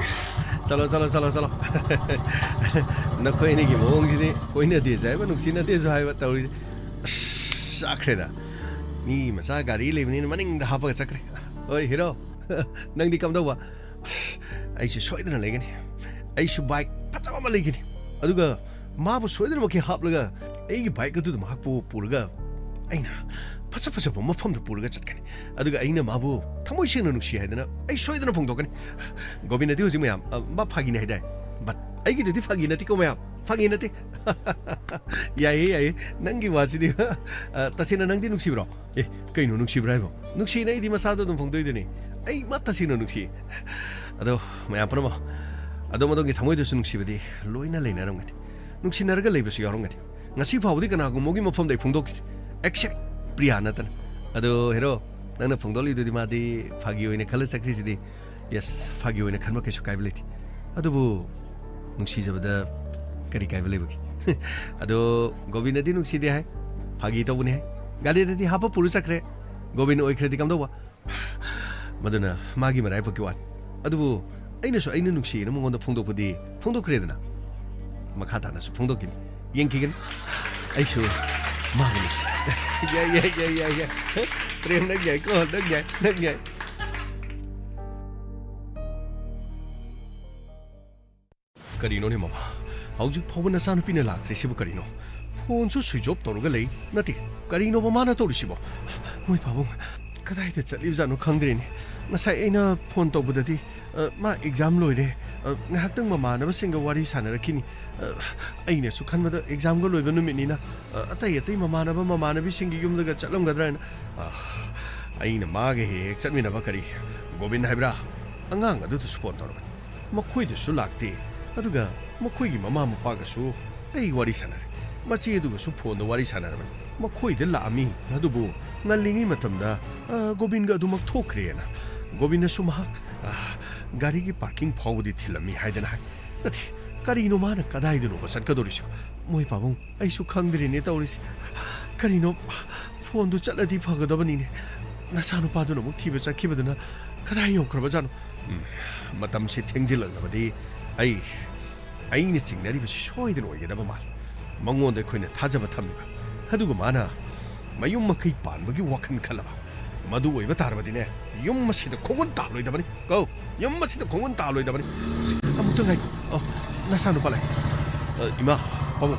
ꯆꯠꯂꯣ, ꯆꯠꯂꯣ, ꯆꯠꯂꯣ, ꯆꯠꯂꯣ꯫ ꯅꯈꯣꯏ ꯑꯅꯤꯒꯤ ꯃꯑꯣꯡꯁꯤꯗꯤ ꯀꯣꯏꯅꯗꯦꯁꯨ ꯍꯥꯏꯕ, ꯅꯨꯡꯁꯤꯅꯗꯦꯁꯨ ꯍꯥꯏꯕ ꯇꯧꯔꯤꯁꯦ꯫ ꯑꯁ, ꯆꯥꯛꯈ꯭ꯔꯦꯗ꯫ ꯃꯤ ꯃꯆꯥ ꯒꯥꯔꯤ ꯂꯩꯕꯅꯤꯅ ꯃꯅꯤꯡꯗ ꯍꯥꯞꯄꯒ ꯆꯠꯈ꯭ꯔꯦ꯫ ꯍꯣꯏ, ꯍꯤꯔꯣ꯫ ꯅꯪꯗꯤ ꯀꯝꯗꯧꯕ? ꯑꯩꯁꯨ ꯁꯣꯏꯗꯅ ꯂꯩꯒꯅꯤ꯫ ꯑꯩꯁꯨ ꯕꯥꯏꯛ ꯐꯖꯕ ꯑꯃ ꯂꯩꯒꯅꯤ, ꯑꯗꯨꯒ ꯃꯥꯕꯨ ꯁꯣꯏꯗꯅꯃꯛꯀꯤ ꯍꯥꯞꯂꯒ ꯑꯩꯒꯤ ꯕꯥꯏꯛ ꯑꯗꯨꯗ ꯃꯍꯥꯛꯄꯨ ꯄꯨꯔꯒ ꯑꯩꯅ ꯐꯖ ꯐꯖꯕ ꯃꯐꯝꯗ ꯄꯨꯔꯒ ꯆꯠꯀꯅꯤ꯫ ꯑꯗꯨꯒ ꯑꯩꯅ ꯃꯥꯕꯨ ꯊꯃꯣꯏ ꯁꯦꯡꯅ ꯅꯨꯡꯁꯤ ꯍꯥꯏꯗꯅ ꯑꯩ ꯁꯣꯏꯗꯅ ꯐꯣꯡꯗꯣꯛꯀꯅꯤ꯫ ꯒꯣꯕꯤꯟꯗꯗꯤ ꯍꯧꯖꯤꯛ, ꯃꯌꯥꯝ, ꯑ, ꯃꯥ ꯐꯥꯒꯤꯅꯤ ꯍꯥꯏꯗꯥꯏ? But ꯑꯩꯒꯤꯗꯨꯗꯤ ꯐꯥꯒꯤ ꯅꯠꯇꯦꯀꯣ, ꯃꯌꯥꯝ, ꯐꯥꯒꯤ ꯅꯠꯇꯦ꯫ ꯌꯥꯏꯌꯦ, ꯌꯥꯏꯌꯦ, ꯅꯪꯒꯤ ꯋꯥꯁꯤꯗꯤ꯫ ꯑ, ꯇꯁꯦꯡꯅ ꯅꯪꯗꯤ ꯅꯨꯡꯁꯤꯕ꯭ꯔꯣ? ꯑꯦ, ꯀꯩꯅꯣ ꯅꯨꯡꯁꯤꯕ꯭ꯔꯥ ꯍꯥꯏꯕꯣ? ꯅꯨꯡꯁꯤꯅ ꯑꯩꯗꯤ ꯃꯁꯥꯗ ꯑꯗꯨꯝ ꯐꯣꯡꯗꯣꯛꯏꯗꯨꯅꯤ꯫ ꯑꯩ ꯃꯥ ꯇꯁꯦꯡꯅ ꯅꯨꯡꯁꯤ꯫ ꯑꯗꯣ ꯃꯌꯥꯝ ꯄꯨꯝꯅꯃꯛ, ꯑꯗꯣꯝ ꯑꯗꯣꯝꯒꯤ ꯊꯃꯣꯏꯗꯁꯨ ꯅꯨꯡꯁꯤꯕꯗꯤ ꯂꯣꯏꯅ ꯂꯩꯅꯔꯝꯒꯅꯤ꯫ ꯅꯨꯡꯁꯤꯅꯔꯒ ꯂꯩꯕꯁꯨ ꯌꯥꯎꯔꯝꯒꯅꯤ꯫ ꯉꯁꯤ ꯐꯥꯎꯕꯗꯤ ꯀꯅꯥꯒꯨꯝꯕꯒꯤ ꯃꯐꯝꯗ ꯑꯩ ꯐꯣꯡꯗꯣꯛꯈꯤꯗꯦ, except ꯄ꯭ꯔꯤꯌꯥ ꯅꯠꯇꯅ꯫ ꯑꯗꯣ ꯍꯦꯔꯣ, ꯅꯪꯅ ꯐꯣꯡꯗꯣꯛꯂꯤꯗꯨꯗꯤ ꯃꯥꯗꯤ ꯐꯥꯒꯤ ꯑꯣꯏꯅ ꯈꯜꯂ ꯆꯠꯈ꯭ꯔꯤꯁꯤꯗꯤ꯫ Yes, ꯐꯥꯒꯤ ꯑꯣꯏꯅ ꯈꯟꯕ ꯀꯩꯁꯨ ꯀꯥꯏꯕ ꯂꯩꯇꯦ꯫ ꯑꯗꯨꯕꯨ ꯅꯨꯡꯁꯤꯖꯕꯗ ꯀꯔꯤ ꯀꯥꯏꯕ ꯂꯩꯕꯒꯦ? ꯑꯗꯣ ꯒꯣꯕꯤꯟꯗꯗꯤ ꯅꯨꯡꯁꯤꯗꯦ ꯍꯥꯏ, ꯐꯥꯒꯤ ꯇꯧꯕꯅꯤ ꯍꯥꯏ, ꯒꯥꯔꯤꯗꯗꯤ ꯍꯥꯞꯄ ꯄꯨꯔ ꯆꯠꯈ꯭ꯔꯦ꯫ ꯒꯣꯕꯤꯟ ꯑꯣꯏꯈ꯭ꯔꯗꯤ ꯀꯝꯗꯧꯕ? ꯃꯗꯨꯅ ꯃꯥꯒꯤ ꯃꯔꯥꯏꯕꯛꯀꯤ ꯋꯥꯅꯤ꯫ ꯑꯗꯨꯕꯨ ꯑꯩꯅꯁꯨ ꯑꯩꯅ ꯅꯨꯡꯁꯤꯅ ꯃꯉꯣꯟꯗ ꯐꯣꯡꯗꯣꯛꯄꯗꯤ ꯐꯣꯡꯗꯣꯛꯈ꯭ꯔꯦꯗꯅ, ꯃꯈꯥ ꯇꯥꯅꯁꯨ ꯐꯣꯡꯗꯣꯛꯈꯤꯅꯤ꯫ ꯌꯦꯡꯈꯤꯒꯅꯤ꯫ ꯑꯩꯁꯨ ꯃꯥꯕꯨ ꯅꯨꯡꯁꯤ꯫ ꯌꯥꯏ, ꯌꯥꯏ, ꯌꯥꯏ, ꯌꯥꯏ, ꯌꯥꯏ꯫ ꯄ꯭ꯔꯦꯝ, ꯅꯪ ꯌꯥꯏꯀꯣ, ꯅꯪ ꯌꯥꯏ, ꯅꯪ ꯌꯥꯏ꯫ ꯀꯔꯤꯅꯣꯅꯦ ꯃꯃꯥ? ꯍꯧꯖꯤꯛ ꯐꯥꯎꯕ ꯅꯆꯥꯅꯨꯄꯤꯅ ꯂꯥꯛꯇ꯭ꯔꯤꯁꯤꯕꯨ ꯀꯔꯤꯅꯣ? ꯐꯣꯟꯁꯨ switch off ꯇꯧꯔꯒ ꯂꯩ꯫ ꯅꯠꯇꯦ, ꯀꯔꯤꯅꯣꯕ ꯃꯥꯅ ꯇꯧꯔꯤꯁꯤꯕꯣ? ꯃꯣꯏ ꯄꯥꯕꯨꯡ ꯀꯗꯥꯏꯗ ꯆꯠꯂꯤꯕꯖꯥꯠꯅꯣ ꯈꯪꯗ꯭ꯔꯦꯅꯦ꯫ ꯉꯁꯥꯏ ꯑꯩꯅ ꯐꯣꯟ ꯇꯧꯕꯗꯗꯤ, ꯑ, ꯃꯥ exam ꯂꯣꯏꯔꯦ, ꯑ, ꯉꯥꯏꯍꯥꯛꯇꯪ ꯃꯃꯥꯟꯅꯕꯁꯤꯡꯒ ꯋꯥꯔꯤ ꯁꯥꯟꯅꯔꯛꯈꯤꯅꯤ꯫ ꯑ, ꯑꯩꯅꯁꯨ ꯈꯟꯕꯗ examꯒ ꯂꯣꯏꯕ ꯅꯨꯃꯤꯠꯅꯤꯅ, ꯑ, ꯑꯇꯩ ꯑꯇꯩ ꯃꯃꯥꯟꯅꯕ ꯃꯃꯥꯟꯅꯕꯤꯁꯤꯡꯒꯤ ꯌꯨꯝꯗꯒ ꯆꯠꯂꯝꯒꯗ꯭ꯔꯥ ꯍꯥꯏꯅ꯫ ꯑ, ꯑꯩꯅ ꯃꯥꯒ ꯍꯦꯛ ꯍꯦꯛ ꯆꯠꯃꯤꯟꯅꯕ ꯀꯔꯤ ꯒꯣꯕꯤꯟ ꯍꯥꯏꯕ꯭ꯔꯥ? ꯑꯉꯥꯡ ꯑꯗꯨꯗꯁꯨ ꯐꯣꯟ ꯇꯧꯔꯕꯅꯤ꯫ ꯃꯈꯣꯏꯗꯁꯨ ꯂꯥꯛꯇꯦ꯫ ꯑꯗꯨꯒ ꯃꯈꯣꯏꯒꯤ ꯃꯃꯥ ꯃꯄꯥꯒꯁꯨ ꯑꯩ ꯋꯥꯔꯤ ꯁꯥꯟꯅꯔꯦ꯫ ꯃꯆꯦ ꯑꯗꯨꯒꯁꯨ ꯐꯣꯟꯗ ꯋꯥꯔꯤ ꯁꯥꯟꯅꯔꯕꯅꯤ꯫ ꯃꯈꯣꯏꯗ ꯂꯥꯛꯑꯝꯃꯤ, ꯑꯗꯨꯕꯨ ꯉꯜꯂꯤꯉꯩ ꯃꯇꯝꯗ, ꯑ, ꯒꯣꯕꯤꯟꯒ ꯑꯗꯨꯃꯛ ꯊꯣꯛꯈ꯭ꯔꯦꯅ꯫ ꯒꯣꯕꯤꯟꯅꯁꯨ ꯃꯍꯥꯛ, ꯑ, ꯒꯥꯔꯤꯒꯤ parking ꯐꯥꯎꯕꯗꯤ ꯊꯤꯜꯂꯝꯃꯤ ꯍꯥꯏꯗꯅ ꯍꯥꯏ꯫ ꯅꯠꯇꯦ, ꯀꯔꯤꯅꯣ ꯃꯥꯅ ꯀꯗꯥꯏꯗꯅꯣꯕ ꯆꯠꯀꯗꯧꯔꯤꯁꯤꯕꯣ? ꯃꯣꯏ ꯄꯥꯕꯨꯡ, ꯑꯩꯁꯨ ꯈꯪꯗ꯭ꯔꯦꯅꯦ ꯇꯧꯔꯤꯁꯦ꯫ ꯀꯔꯤꯅꯣ, ꯐꯣꯟꯗꯨ ꯆꯠꯂꯗꯤ ꯐꯒꯗꯕꯅꯤꯅꯦ꯫ ꯅꯆꯥꯅꯨꯄꯥꯗꯨꯅ ꯑꯃꯨꯛ ꯊꯤꯕ ꯆꯠꯈꯤꯕꯗꯨꯅ ꯀꯗꯥꯏ ꯌꯧꯈ꯭ꯔꯕꯖꯥꯠꯅꯣ? ꯎꯝ, ꯃꯇꯝꯁꯤ ꯊꯦꯡꯖꯤꯜꯂꯛꯂꯕꯗꯤ ꯑꯩ, ꯑꯩꯅ ꯆꯤꯡꯅꯔꯤꯕꯁꯤ ꯁꯣꯏꯗꯅ ꯑꯣꯏꯒꯗꯕ ꯃꯥꯜꯂꯤ꯫ ꯃꯉꯣꯟꯗ ꯑꯩꯈꯣꯏꯅ ꯊꯥꯖꯕ ꯊꯝꯃꯤꯕ, ꯑꯗꯨꯒ ꯃꯥꯅ ꯃꯌꯨꯝ ꯃꯀꯩ ꯄꯥꯟꯕꯒꯤ ꯋꯥꯈꯜ ꯈꯜꯂꯕ꯫ ꯃꯗꯨ ꯑꯣꯏꯕ ꯇꯥꯔꯕꯗꯤꯅꯦ, ꯌꯨꯝ ꯑꯁꯤꯗ ꯈꯣꯡꯒꯨꯟ ꯇꯥꯂꯣꯏꯗꯕꯅꯤ꯫ ꯀꯣ, ꯌꯨꯝ ꯑꯁꯤꯗ ꯈꯣꯡꯒꯨꯟ ꯇꯥꯂꯣꯏꯗꯕꯅꯤ꯫ ꯑꯃꯨꯛꯇ ꯉꯥꯏꯈꯣ꯫ ꯑꯣ, ꯅꯆꯥꯅꯨꯄꯥ ꯂꯩ꯫ ꯑ, ꯏꯃꯥ, ꯄꯥꯕꯨꯡ,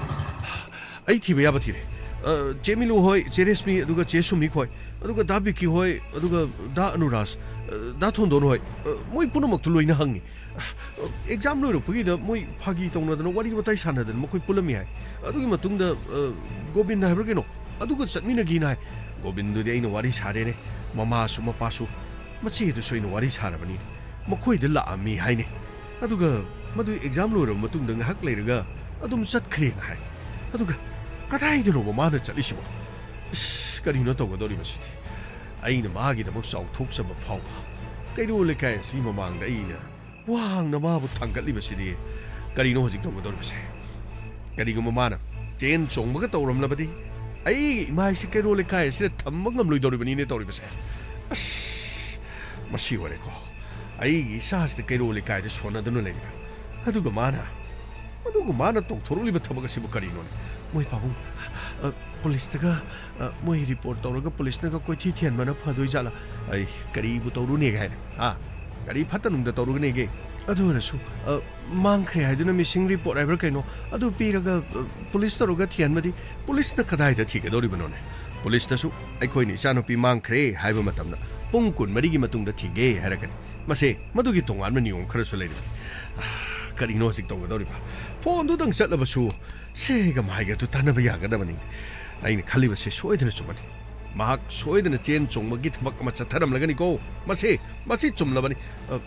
ꯑꯩ ꯊꯤꯕ ꯌꯥꯕ ꯊꯤꯔꯦ꯫ ꯑ, ꯆꯦ ꯃꯤꯂꯨ ꯍꯣꯏ, ꯆꯦ ꯔꯦꯁꯃꯤ, ꯑꯗꯨꯒ ꯆꯦ ꯁꯨꯃꯤ ꯈꯣꯏ, ꯑꯗꯨꯒ ꯗꯥ ꯕꯤꯀꯤ ꯍꯣꯏ, ꯑꯗꯨꯒ ꯗꯥ ꯑꯅꯨꯔꯥꯖ, ꯑ, ꯗꯥ ꯊꯣꯟꯗꯣꯟ ꯍꯣꯏ, ꯑ, ꯃꯣꯏ ꯄꯨꯝꯅꯃꯛꯇꯨ ꯂꯣꯏꯅ ꯍꯪꯉꯤ꯫ ꯑ, ꯑꯦꯛꯖꯥꯝ ꯂꯣꯏꯔꯛꯄꯒꯤꯗ ꯃꯣꯏ ꯐꯥꯒꯤ ꯇꯧꯅꯗꯅ, ꯋꯥꯔꯤ ꯋꯥꯇꯥꯏ ꯁꯥꯟꯅꯗꯅ ꯃꯈꯣꯏ ꯄꯨꯜꯂꯝꯃꯤ ꯍꯥꯏ꯫ ꯑꯗꯨꯒꯤ ꯃꯇꯨꯡꯗ, ꯑ, ꯒꯣꯕꯤꯟ ꯍꯥꯏꯕ꯭ꯔꯥ ꯀꯩꯅꯣ, ꯑꯗꯨꯒ ꯆꯠꯃꯤꯟꯅꯒꯤꯅ ꯍꯥꯏ꯫ ꯒꯣꯕꯤꯟꯗꯨꯗꯤ ꯑꯩꯅ ꯋꯥꯔꯤ ꯁꯥꯔꯦꯅꯦ, ꯃꯃꯥꯁꯨ ꯃꯄꯥꯁꯨ ꯃꯆꯦꯗꯨꯁꯨ ꯑꯩꯅ ꯋꯥꯔꯤ ꯁꯥꯔꯕꯅꯤꯅꯦ꯫ ꯃꯈꯣꯏꯗ ꯂꯥꯛꯑꯝꯃꯤ ꯍꯥꯏꯅꯦ꯫ ꯑꯗꯨꯒ ꯃꯗꯨ ꯑꯦꯛꯖꯥꯝ ꯂꯣꯏꯔꯕ ꯃꯇꯨꯡꯗ ꯉꯥꯏꯍꯥꯛ ꯂꯩꯔꯒ ꯑꯗꯨꯝ ꯆꯠꯈ꯭ꯔꯦꯅ ꯍꯥꯏ꯫ ꯑꯗꯨꯒ ꯀꯗꯥꯏꯗꯅꯣꯕ ꯃꯥꯅ ꯆꯠꯂꯤꯁꯤꯕꯣ? ꯏꯁ, ꯀꯔꯤꯅꯣ ꯇꯧꯒꯗꯧꯔꯤꯕꯁꯤꯗꯤ? ꯑꯩꯅ ꯃꯥꯒꯤꯗꯃꯛ ꯆꯥꯎꯊꯣꯛꯆꯕ ꯐꯥꯎꯕ ꯀꯩꯔꯣꯜ ꯂꯩꯀꯥꯏ ꯑꯁꯤꯒꯤ ꯃꯃꯥꯡꯗ ꯑꯩꯅ ꯋꯥꯡꯅ ꯃꯥꯕꯨ ꯊꯥꯡꯒꯠꯂꯤꯕꯁꯤꯗꯤ ꯀꯔꯤꯅꯣ ꯍꯧꯖꯤꯛ ꯇꯧꯒꯗꯧꯔꯤꯕꯁꯦ? ꯀꯔꯤꯒꯨꯝꯕ ꯃꯥꯅ ꯆꯦꯟ ꯆꯣꯡꯕꯒ ꯇꯧꯔꯝꯂꯕꯗꯤ ꯑꯩꯒꯤ ꯏꯃꯥ ꯍꯥꯏꯁꯤ ꯀꯩꯔꯣꯜ ꯂꯩꯀꯥꯏ ꯑꯁꯤꯗ ꯊꯝꯕ ꯉꯝꯂꯣꯏꯗꯧꯔꯤꯕꯅꯤꯅꯦ ꯇꯧꯔꯤꯕꯁꯦ꯫ ꯑꯁ, ꯃꯁꯤ ꯑꯣꯏꯔꯦꯀꯣ꯫ ꯑꯩꯒꯤ ꯏꯆꯥꯁꯤꯗ ꯀꯩꯔꯣꯜ ꯂꯩꯀꯥꯏꯗ ꯁꯣꯟꯅꯗꯨꯅ ꯂꯩꯔꯤꯕ꯫ ꯑꯗꯨꯒ ꯃꯥꯅ, ꯑꯗꯨꯒ ꯃꯥꯅ ꯇꯧꯊꯣꯔꯛꯂꯤꯕ ꯊꯕꯛ ꯑꯁꯤꯕꯨ ꯀꯔꯤꯅꯣꯅꯦ? ꯃꯣꯏ ꯄꯥꯕꯨꯡ, ꯑ, ꯄꯨꯂꯤꯁꯇꯒ, ꯑ, ꯃꯣꯏ ꯔꯤꯄꯣꯔꯠ ꯇꯧꯔꯒ ꯄꯨꯂꯤꯁꯅꯒ ꯀꯣꯏꯊꯤ ꯊꯤꯍꯟꯕꯅ ꯐꯗꯣꯏ ꯖꯥꯠꯂꯥ? ꯑꯩ ꯀꯔꯤꯕꯨ ꯇꯧꯔꯨꯅꯦꯒꯦ ꯍꯥꯏꯅ? ꯍꯥ? ꯀꯔꯤ ꯐꯠꯇ ꯅꯨꯡꯗ ꯇꯧꯔꯨꯒꯅꯦꯒꯦ? ꯑꯗꯨ ꯑꯣꯏꯔꯁꯨ, ꯑ, ꯃꯥꯡꯈ꯭ꯔꯦ ꯍꯥꯏꯗꯨꯅ ꯃꯤꯁꯤꯡ ꯔꯤꯄꯣꯔꯠ ꯍꯥꯏꯕ꯭ꯔꯥ ꯀꯩꯅꯣ, ꯑꯗꯨ ꯄꯤꯔꯒ, ꯑ, ꯄꯨꯂꯤꯁ ꯇꯧꯔꯒ ꯊꯤꯍꯟꯕꯗꯤ ꯄꯨꯂꯤꯁꯅ ꯀꯗꯥꯏꯗ ꯊꯤꯒꯗꯧꯔꯤꯕꯅꯣꯅꯦ? ꯄꯨꯂꯤꯁꯇꯁꯨ ꯑꯩꯈꯣꯏꯅ ꯏꯆꯥꯅꯨꯄꯤ ꯃꯥꯡꯈ꯭ꯔꯦ ꯍꯥꯏꯕ ꯃꯇꯝꯗ ꯄꯨꯡ ꯀꯨꯟꯃꯔꯤꯒꯤ ꯃꯇꯨꯡꯗ ꯊꯤꯒꯦ ꯍꯥꯏꯔꯛꯀꯅꯤ꯫ ꯃꯁꯦ, ꯃꯗꯨꯒꯤ ꯇꯣꯉꯥꯟꯕ ꯅꯤꯌꯣꯝ ꯈꯔꯁꯨ ꯂꯩꯔꯤꯕꯅꯤ꯫ ꯑ, ꯀꯔꯤꯅꯣ ꯍꯧꯖꯤꯛ ꯇꯧꯒꯗꯧꯔꯤꯕ? ꯐꯣꯟꯗꯨꯗꯪ ꯆꯠꯂꯕꯁꯨ ꯁꯦꯒ ꯃꯥꯏꯒꯗꯨ ꯇꯥꯟꯅꯕ ꯌꯥꯒꯗꯕꯅꯤ꯫ ꯑꯩꯅ ꯈꯜꯂꯤꯕꯁꯦ ꯁꯣꯏꯗꯅ ꯆꯨꯝꯃꯅꯤ꯫ ꯃꯍꯥꯛ ꯁꯣꯏꯗꯅ ꯆꯦꯟ ꯆꯣꯡꯕꯒꯤ ꯊꯕꯛ ꯑꯃ ꯆꯠꯊꯔꯝꯂꯒꯅꯤꯀꯣ꯫ ꯃꯁꯤ, ꯃꯁꯤ ꯆꯨꯝꯂꯕꯅꯤ꯫ ꯑ, ꯑ,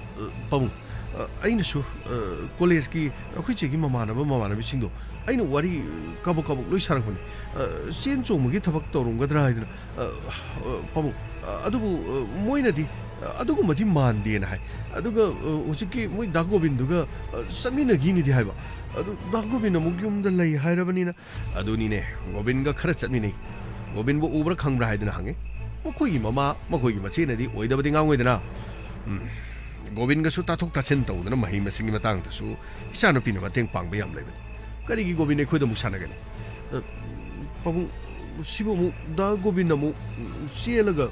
ꯄꯥꯕꯨꯡ, ꯑ, ꯑꯩꯅꯁꯨ, ꯑ, ꯀꯣꯂꯦꯖꯀꯤ ꯑꯩꯈꯣꯏ ꯆꯦꯒꯤ ꯃꯃꯥꯟꯅꯕ ꯃꯃꯥꯟꯅꯕꯤꯁꯤꯡꯗꯣ ꯑꯩꯅ ꯋꯥꯔꯤ ꯀꯕꯛ ꯀꯕꯛ ꯂꯣꯏ ꯁꯥꯔꯛꯄꯅꯤ꯫ ꯑ, ꯆꯦꯟ ꯆꯣꯡꯕꯒꯤ ꯊꯕꯛ ꯇꯧꯔꯝꯒꯗ꯭ꯔꯥ ꯍꯥꯏꯗꯅ꯫ ꯑ, ꯑ, ꯄꯥꯕꯨꯡ, ꯑ, ꯑꯗꯨꯕꯨ, ꯑ, ꯃꯣꯏꯅꯗꯤ, ꯑ, ꯑꯗꯨꯒꯨꯝꯕꯗꯤ ꯃꯥꯟꯗꯦꯅ ꯍꯥꯏ꯫ ꯑꯗꯨꯒ, ꯑ, ꯍꯧꯖꯤꯛꯀꯤ ꯃꯣꯏ ꯗꯥ ꯒꯣꯕꯤꯟꯗꯨꯒ, ꯑ, ꯆꯠꯃꯤꯟꯅꯈꯤꯅꯤꯗꯤ ꯍꯥꯏꯕ꯫ ꯑꯗꯨ ꯗꯥ ꯒꯣꯕꯤꯟ ꯑꯃꯨꯛ ꯌꯨꯝꯗ ꯂꯩ ꯍꯥꯏꯔꯕꯅꯤꯅ꯫ ꯑꯗꯨꯅꯤꯅꯦ, ꯒꯣꯕꯤꯟꯒ ꯈꯔ ꯆꯠꯃꯤꯟꯅꯩ꯫ ꯒꯣꯕꯤꯟꯕꯨ ꯎꯕ꯭ꯔꯥ ꯈꯪꯕ꯭ꯔꯥ ꯍꯥꯏꯗꯅ ꯍꯪꯉꯦ꯫ ꯃꯈꯣꯏꯒꯤ ꯃꯃꯥ, ꯃꯈꯣꯏꯒꯤ ꯃꯆꯦꯅꯗꯤ ꯑꯣꯏꯗꯕꯗꯤ ꯉꯥꯡꯉꯣꯏꯗꯅ꯫ ꯎꯝ, ꯒꯣꯕꯤꯟꯒꯁꯨ ꯇꯥꯊꯣꯛ ꯇꯥꯁꯤꯟ ꯇꯧꯗꯅ ꯃꯍꯩ ꯃꯁꯤꯡꯒꯤ ꯃꯇꯥꯡꯗꯁꯨ ꯏꯆꯥꯅꯨꯄꯤꯅ ꯃꯇꯦꯡ ꯄꯥꯡꯕ ꯌꯥꯝ ꯂꯩꯕꯅꯤ꯫ ꯀꯔꯤꯒꯤ ꯒꯣꯕꯤꯟ ꯑꯩꯈꯣꯏꯗ ꯑꯃꯨꯛ ꯁꯥꯟꯅꯒꯅꯤ? ꯑ, ꯄꯥꯕꯨꯡ, ꯁꯤꯕꯨ ꯑꯃꯨꯛ ꯗꯥ ꯒꯣꯕꯤꯟ ꯑꯃꯨꯛ ꯆꯦꯜꯂꯒ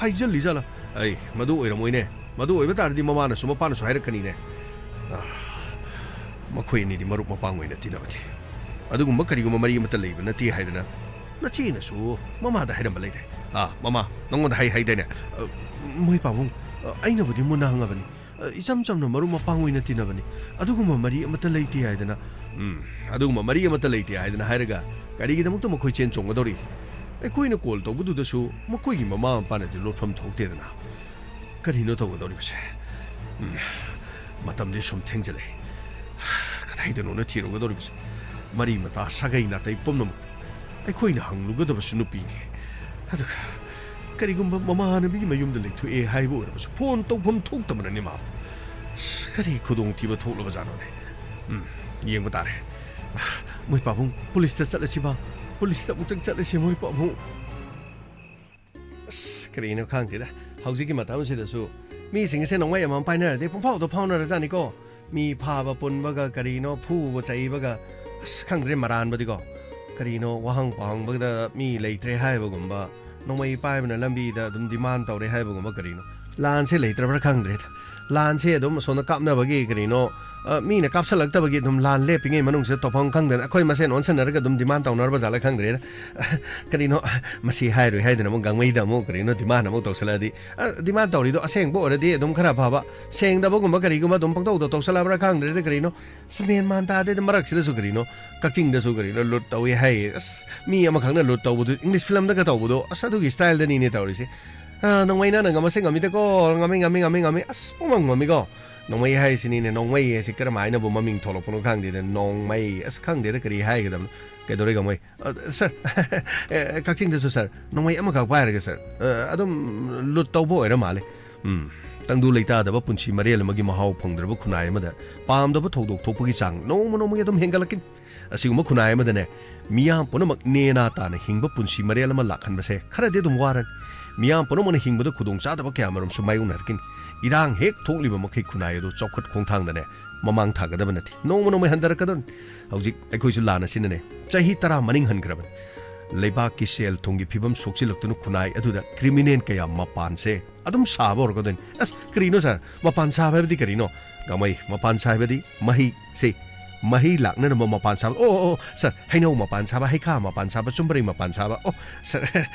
ꯍꯥꯏꯖꯜꯂꯤ ꯖꯥꯠꯂꯥ? ꯑꯩ, ꯃꯗꯨ ꯑꯣꯏꯔꯝꯃꯣꯏꯅꯦ꯫ ꯃꯗꯨ ꯑꯣꯏꯕ ꯇꯥꯔꯗꯤ ꯃꯃꯥꯅꯁꯨ ꯃꯄꯥꯅꯁꯨ ꯍꯥꯏꯔꯛꯀꯅꯤꯅꯦ꯫ ꯑ, ꯃꯈꯣꯏ ꯑꯅꯤꯗꯤ ꯃꯔꯨꯞ ꯃꯄꯥꯡ ꯑꯣꯏꯅ ꯇꯤꯟꯅꯕꯅꯤ꯫ ꯑꯗꯨꯒꯨꯝꯕ ꯀꯔꯤꯒꯨꯝꯕ ꯃꯔꯤ ꯑꯃꯠꯇ ꯂꯩꯕ ꯅꯠꯇꯦ ꯍꯥꯏꯗꯅ ꯅꯆꯦꯅꯁꯨ ꯃꯃꯥꯗ ꯍꯥꯏꯔꯝꯕ ꯂꯩꯇꯦ꯫ ꯑꯥ, ꯃꯃꯥ, ꯅꯉꯣꯟꯗ ꯍꯥꯏ ꯍꯥꯏꯗꯥꯏꯅꯦ? ꯑ, ꯃꯣꯏ ꯄꯥꯕꯨꯡ, ꯑ, ꯑꯩꯅꯕꯨꯗꯤ ꯃꯨꯟꯅ ꯍꯪꯉꯕꯅꯤ꯫ ꯑ, ꯏꯆꯝ ꯆꯝꯅ ꯃꯔꯨꯞ ꯃꯄꯥꯡ ꯑꯣꯏꯅ ꯇꯤꯟꯅꯕꯅꯤ꯫ ꯑꯗꯨꯒꯨꯝꯕ ꯃꯔꯤ ꯑꯃꯠꯇ ꯂꯩꯇꯦ ꯍꯥꯏꯗꯅ꯫ ꯎꯝ, ꯑꯗꯨꯒꯨꯝꯕ ꯃꯔꯤ ꯑꯃꯠꯇ ꯂꯩꯇꯦ ꯍꯥꯏꯗꯅ ꯍꯥꯏꯔꯒ ꯀꯔꯤꯒꯤꯗꯃꯛꯇ ꯃꯈꯣꯏ ꯆꯦꯟ ꯆꯣꯡꯒꯗꯧꯔꯤ? ꯑꯩꯈꯣꯏꯅ ꯀꯣꯜ ꯇꯧꯕꯗꯨꯗꯁꯨ ꯃꯈꯣꯏꯒꯤ ꯃꯃꯥ ꯃꯄꯥꯅꯗꯤ ꯂꯣꯠꯐꯝ ꯊꯣꯛꯇꯦꯗꯅ꯫ ꯀꯔꯤꯅꯣ ꯇꯧꯒꯗꯧꯔꯤꯕꯁꯦ? ꯎꯝ, ꯃꯇꯝꯗꯤ ꯁꯨꯝ ꯊꯦꯡꯖꯤꯜꯂꯛꯏ꯫ ꯀꯗꯥꯏꯗꯅꯣꯅ ꯊꯤꯔꯨꯒꯗꯧꯔꯤꯕꯁꯦ? ꯃꯔꯤ ꯃꯇꯥ, ꯁꯥꯒꯩ ꯅꯥꯇꯩ ꯄꯨꯝꯅꯃꯛꯇ ꯑꯩꯈꯣꯏꯅ ꯍꯪꯂꯨꯒꯗꯕꯁꯨ ꯅꯨꯄꯤꯅꯤ꯫ ꯑꯗꯨꯒ ꯀꯔꯤꯒꯨꯝꯕ ꯃꯃꯥꯟꯅꯕꯤꯒꯤ ꯃꯌꯨꯝꯗ ꯂꯩꯊꯣꯛꯑꯦ ꯍꯥꯏꯕ ꯑꯣꯏꯔꯕꯁꯨ ꯐꯣꯟ ꯇꯧꯐꯝ ꯊꯣꯛꯇꯕꯅꯅꯦ ꯃꯥ꯫ ꯑꯁ, ꯀꯔꯤ ꯈꯨꯗꯣꯡꯊꯤꯕ ꯊꯣꯛꯂꯕꯖꯥꯠꯅꯣꯅꯦ? ꯎꯝ, ꯌꯦꯡꯕ ꯇꯥꯔꯦ꯫ ꯃꯣꯏ ꯄꯥꯕꯨꯡ, ꯄꯨꯂꯤꯁꯇ ꯆꯠꯂꯁꯤꯕ? ꯄꯨꯂꯤꯁꯇ ꯑꯃꯨꯛꯇꯪ ꯆꯠꯂꯁꯤ, ꯃꯣꯏ ꯄꯥꯕꯨꯡ꯫ ꯑꯁ, ꯀꯔꯤꯅꯣ ꯈꯪꯗꯦꯗ꯫ ꯍꯧꯖꯤꯛꯀꯤ ꯃꯇꯝꯁꯤꯗꯁꯨ ꯃꯤꯁꯤꯡꯁꯦ ꯅꯣꯡꯃꯩ ꯑꯃꯃꯝ ꯄꯥꯏꯅꯔꯗꯤ ꯄꯨꯡꯐꯥꯎꯗ ꯐꯥꯎꯅꯔꯖꯥꯠꯅꯤꯀꯣ꯫ ꯃꯤ ꯐꯥꯕ ꯄꯨꯟꯕꯒ ꯀꯔꯤꯅꯣ, ꯐꯨꯕ ꯆꯩꯕꯒ, ꯑꯁ, ꯈꯪꯗ꯭ꯔꯦ, ꯃꯔꯥꯟꯕꯗꯤꯀꯣ꯫ ꯀꯔꯤꯅꯣ, ꯋꯥꯍꯪ ꯄꯥꯎꯍꯪꯕꯗ ꯃꯤ ꯂꯩꯇ꯭ꯔꯦ ꯍꯥꯏꯕꯒꯨꯝꯕ, ꯅꯣꯡꯃꯩ ꯄꯥꯏꯕꯅ ꯂꯝꯕꯤꯗ ꯑꯗꯨꯝ ꯗꯤꯃꯥꯟ ꯇꯧꯔꯦ ꯍꯥꯏꯕꯒꯨꯝꯕ ꯀꯔꯤꯅꯣ꯫ ꯂꯥꯟꯁꯦ ꯂꯩꯇ꯭ꯔꯕ꯭ꯔꯥ ꯈꯪꯗ꯭ꯔꯦꯗ꯫ ꯂꯥꯟꯁꯦ ꯑꯗꯨꯝ ꯑꯁꯣꯝꯗ ꯀꯥꯞꯅꯕꯒꯤ ꯀꯔꯤꯅꯣ, ꯑ, ꯃꯤꯅ ꯀꯥꯞꯁꯜꯂꯛꯇꯕꯒꯤ ꯑꯗꯨꯝ ꯂꯥꯟ ꯂꯦꯞꯄꯤꯉꯩ ꯃꯅꯨꯡꯁꯤꯗ ꯇꯧꯐꯝ ꯈꯪꯗꯅ ꯑꯩꯈꯣꯏ ꯃꯁꯦꯟ ꯑꯣꯟꯁꯟꯅꯔꯒ ꯑꯗꯨꯝ ꯗꯤꯃꯥꯟ ꯇꯧꯅꯔꯕ ꯖꯥꯠꯂ ꯈꯪꯗ꯭ꯔꯦꯗ꯫ ꯀꯔꯤꯅꯣ, ꯃꯁꯤ ꯍꯥꯏꯔꯣꯏ ꯍꯥꯏꯗꯅ ꯑꯃꯨꯛ ꯒꯥꯡꯃꯩꯗ ꯑꯃꯨꯛ ꯀꯔꯤꯅꯣ ꯗꯤꯃꯥꯟ ꯑꯃꯨꯛ ꯇꯧꯁꯜꯂꯛꯑꯗꯤ, ꯑ, ꯗꯤꯃꯥꯟ ꯇꯧꯔꯤꯗꯣ ꯑꯁꯦꯡꯕ ꯑꯣꯏꯔꯗꯤ ꯑꯗꯨꯝ ꯈꯔ ꯐꯕ, ꯁꯦꯡꯗꯕꯒꯨꯝꯕ ꯀꯔꯤꯒꯨꯝꯕ ꯑꯗꯨꯝ ꯄꯪꯇꯧꯗ ꯇꯧꯁꯜꯂꯛꯑꯕ꯭ꯔꯥ ꯈꯪꯗ꯭ꯔꯦꯗ꯫ ꯀꯔꯤꯅꯣ, ꯑꯁ, ꯃꯦꯟ ꯃꯥꯟ ꯇꯥꯗꯦꯗ꯫ ꯃꯔꯛꯁꯤꯗꯁꯨ ꯀꯔꯤꯅꯣ, ꯀꯛꯆꯤꯡꯗꯁꯨ ꯀꯔꯤꯅꯣ ꯂꯨꯠ ꯇꯧꯏ ꯍꯥꯏ꯫ ꯑꯁ, ꯃꯤ ꯑꯃꯈꯛꯅ ꯂꯨꯠ ꯇꯧꯕꯗꯨ, ꯏꯪꯂꯤꯁ ꯐꯤꯂꯝꯗꯒ ꯇꯧꯕꯗꯣ, ꯑꯁ, ꯑꯗꯨꯒꯤ ꯁ꯭ꯇꯥꯏꯜꯗꯅꯤꯅꯦ ꯇꯧꯔꯤꯁꯦ꯫ ꯑ, ꯅꯣꯡꯃꯩꯅ ꯅꯪ ꯉꯝꯃꯁꯦ ꯉꯝꯃꯤꯗꯀꯣ, ꯉꯝꯃꯤ, ꯉꯝꯃꯤ, ꯉꯝꯃꯤ, ꯉꯝꯃꯤ, ꯑꯁ, ꯄꯨꯡꯉꯝ ꯉꯝꯃꯤꯀꯣ꯫ ꯅꯣꯡꯃꯩ ꯍꯥꯏꯁꯤꯅꯤꯅꯦ, ꯅꯣꯡꯃꯩ ꯍꯥꯏꯁꯤ ꯀꯔꯝꯍꯥꯏꯅꯕꯨ ꯃꯃꯤꯡ ꯊꯣꯛꯂꯛꯄꯅꯣ ꯈꯪꯗꯦꯅꯦ, ꯅꯣꯡꯃꯩ, ꯑꯁ, ꯈꯪꯗꯦꯗ ꯀꯔꯤ ꯍꯥꯏꯒꯗꯕꯅꯣ꯫ ꯀꯩꯗꯧꯔꯦ ꯉꯝꯃꯩ? ꯑ, ꯁꯥꯔ, ꯑꯦ, ꯀꯛꯆꯤꯡꯗꯁꯨ, ꯁꯥꯔ, ꯅꯣꯡꯃꯩ ꯑꯃꯈꯛ ꯄꯥꯏꯔꯒ, ꯁꯥꯔ, ꯑ, ꯑꯗꯨꯝ ꯂꯨꯠ ꯇꯧꯕ ꯑꯣꯏꯔ ꯃꯥꯜꯂꯦ꯫ ꯎꯝ, ꯇꯪꯗꯨ ꯂꯩꯇꯥꯗꯕ ꯄꯨꯟꯁꯤ ꯃꯔꯦꯜ ꯑꯃꯒꯤ ꯃꯍꯥꯎ ꯐꯪꯗ꯭ꯔꯕ ꯈꯨꯟꯅꯥꯏ ꯑꯃꯗ ꯄꯥꯝꯗꯕ ꯊꯧꯗꯣꯛ ꯊꯣꯛꯄꯒꯤ ꯆꯥꯡ ꯅꯣꯡꯃ ꯅꯣꯡꯃꯒꯤ ꯑꯗꯨꯝ ꯍꯦꯟꯒꯠꯂꯛꯀꯅꯤ꯫ ꯑꯁꯤꯒꯨꯝꯕ ꯈꯨꯟꯅꯥꯏ ꯑꯃꯗꯅꯦ, ꯃꯤꯌꯥꯝ ꯄꯨꯝꯅꯃꯛ ꯅꯦꯅꯥ ꯇꯥꯅ ꯍꯤꯡꯕ ꯄꯨꯟꯁꯤ ꯃꯔꯦꯜ ꯑꯃ ꯂꯥꯛꯍꯟꯕꯁꯦ ꯈꯔꯗꯤ ꯑꯗꯨꯝ ꯋꯥꯔꯅꯤ꯫ ꯃꯤꯌꯥꯝ ꯄꯨꯝꯅꯃꯛꯅ ꯍꯤꯡꯕꯗ ꯈꯨꯗꯣꯡꯆꯥꯗꯕ ꯀꯌꯥ ꯃꯔꯨꯝꯁꯨ ꯃꯥꯌꯣꯛꯅꯔꯛꯀꯅꯤ꯫ ꯏꯔꯥꯡ ꯍꯦꯛ ꯊꯣꯛꯂꯤꯕ ꯃꯈꯩ ꯈꯨꯟꯅꯥꯏ ꯑꯗꯨ ꯆꯥꯎꯈꯠ ꯈꯣꯡꯊꯥꯡꯗꯅꯦ ꯃꯃꯥꯡ ꯊꯥꯒꯗꯕ ꯅꯠꯇꯦ꯫ ꯅꯣꯡꯃ ꯅꯣꯡꯃꯩ ꯍꯟꯊꯔꯛꯀꯗꯕꯅꯤ꯫ ꯍꯧꯖꯤꯛ ꯑꯩꯈꯣꯏꯁꯨ ꯂꯥꯟ ꯑꯁꯤꯅꯅꯦ ꯆꯍꯤ ꯇꯔꯥ ꯃꯅꯤꯡ ꯍꯟꯈ꯭ꯔꯕꯅꯤ꯫ ꯂꯩꯕꯥꯛꯀꯤ ꯁꯦꯜ ꯊꯨꯝꯒꯤ ꯐꯤꯕꯝ ꯁꯣꯛꯆꯤꯜꯂꯛꯇꯨꯅ ꯈꯨꯟꯅꯥꯏ ꯑꯗꯨꯗ ꯀ꯭ꯔꯤꯃꯤꯅꯦꯜ ꯀꯌꯥ ꯃꯄꯥꯟꯁꯦ ꯑꯗꯨꯝ ꯁꯥꯕ ꯍꯧꯔꯛꯀꯗꯣꯏꯅꯤ꯫ ꯑꯁ, ꯀꯔꯤꯅꯣ ꯁꯥꯔ? ꯃꯄꯥꯟ ꯁꯥꯕ ꯍꯥꯏꯕꯗꯤ ꯀꯔꯤꯅꯣ? ꯀꯃꯩ ꯃꯄꯥꯟ ꯁꯥꯕꯗꯤ ꯃꯍꯩ ꯁꯤ, ꯃꯍꯩ ꯂꯥꯛꯅꯅꯕ ꯃꯄꯥꯟ ꯁꯥꯕ꯫ ꯑꯣ, ꯑꯣ, ꯑꯣ, ꯁꯥꯔ, ꯍꯩꯅꯧ ꯃꯄꯥꯟ ꯁꯥꯕ, ꯍꯩꯈꯥ ꯃꯄꯥꯟ ꯁꯥꯕ, ꯆꯨꯝꯕ꯭ꯔꯩ ꯃꯄꯥꯟ ꯁꯥꯕ꯫ ꯑꯣ, ꯁꯥꯔ,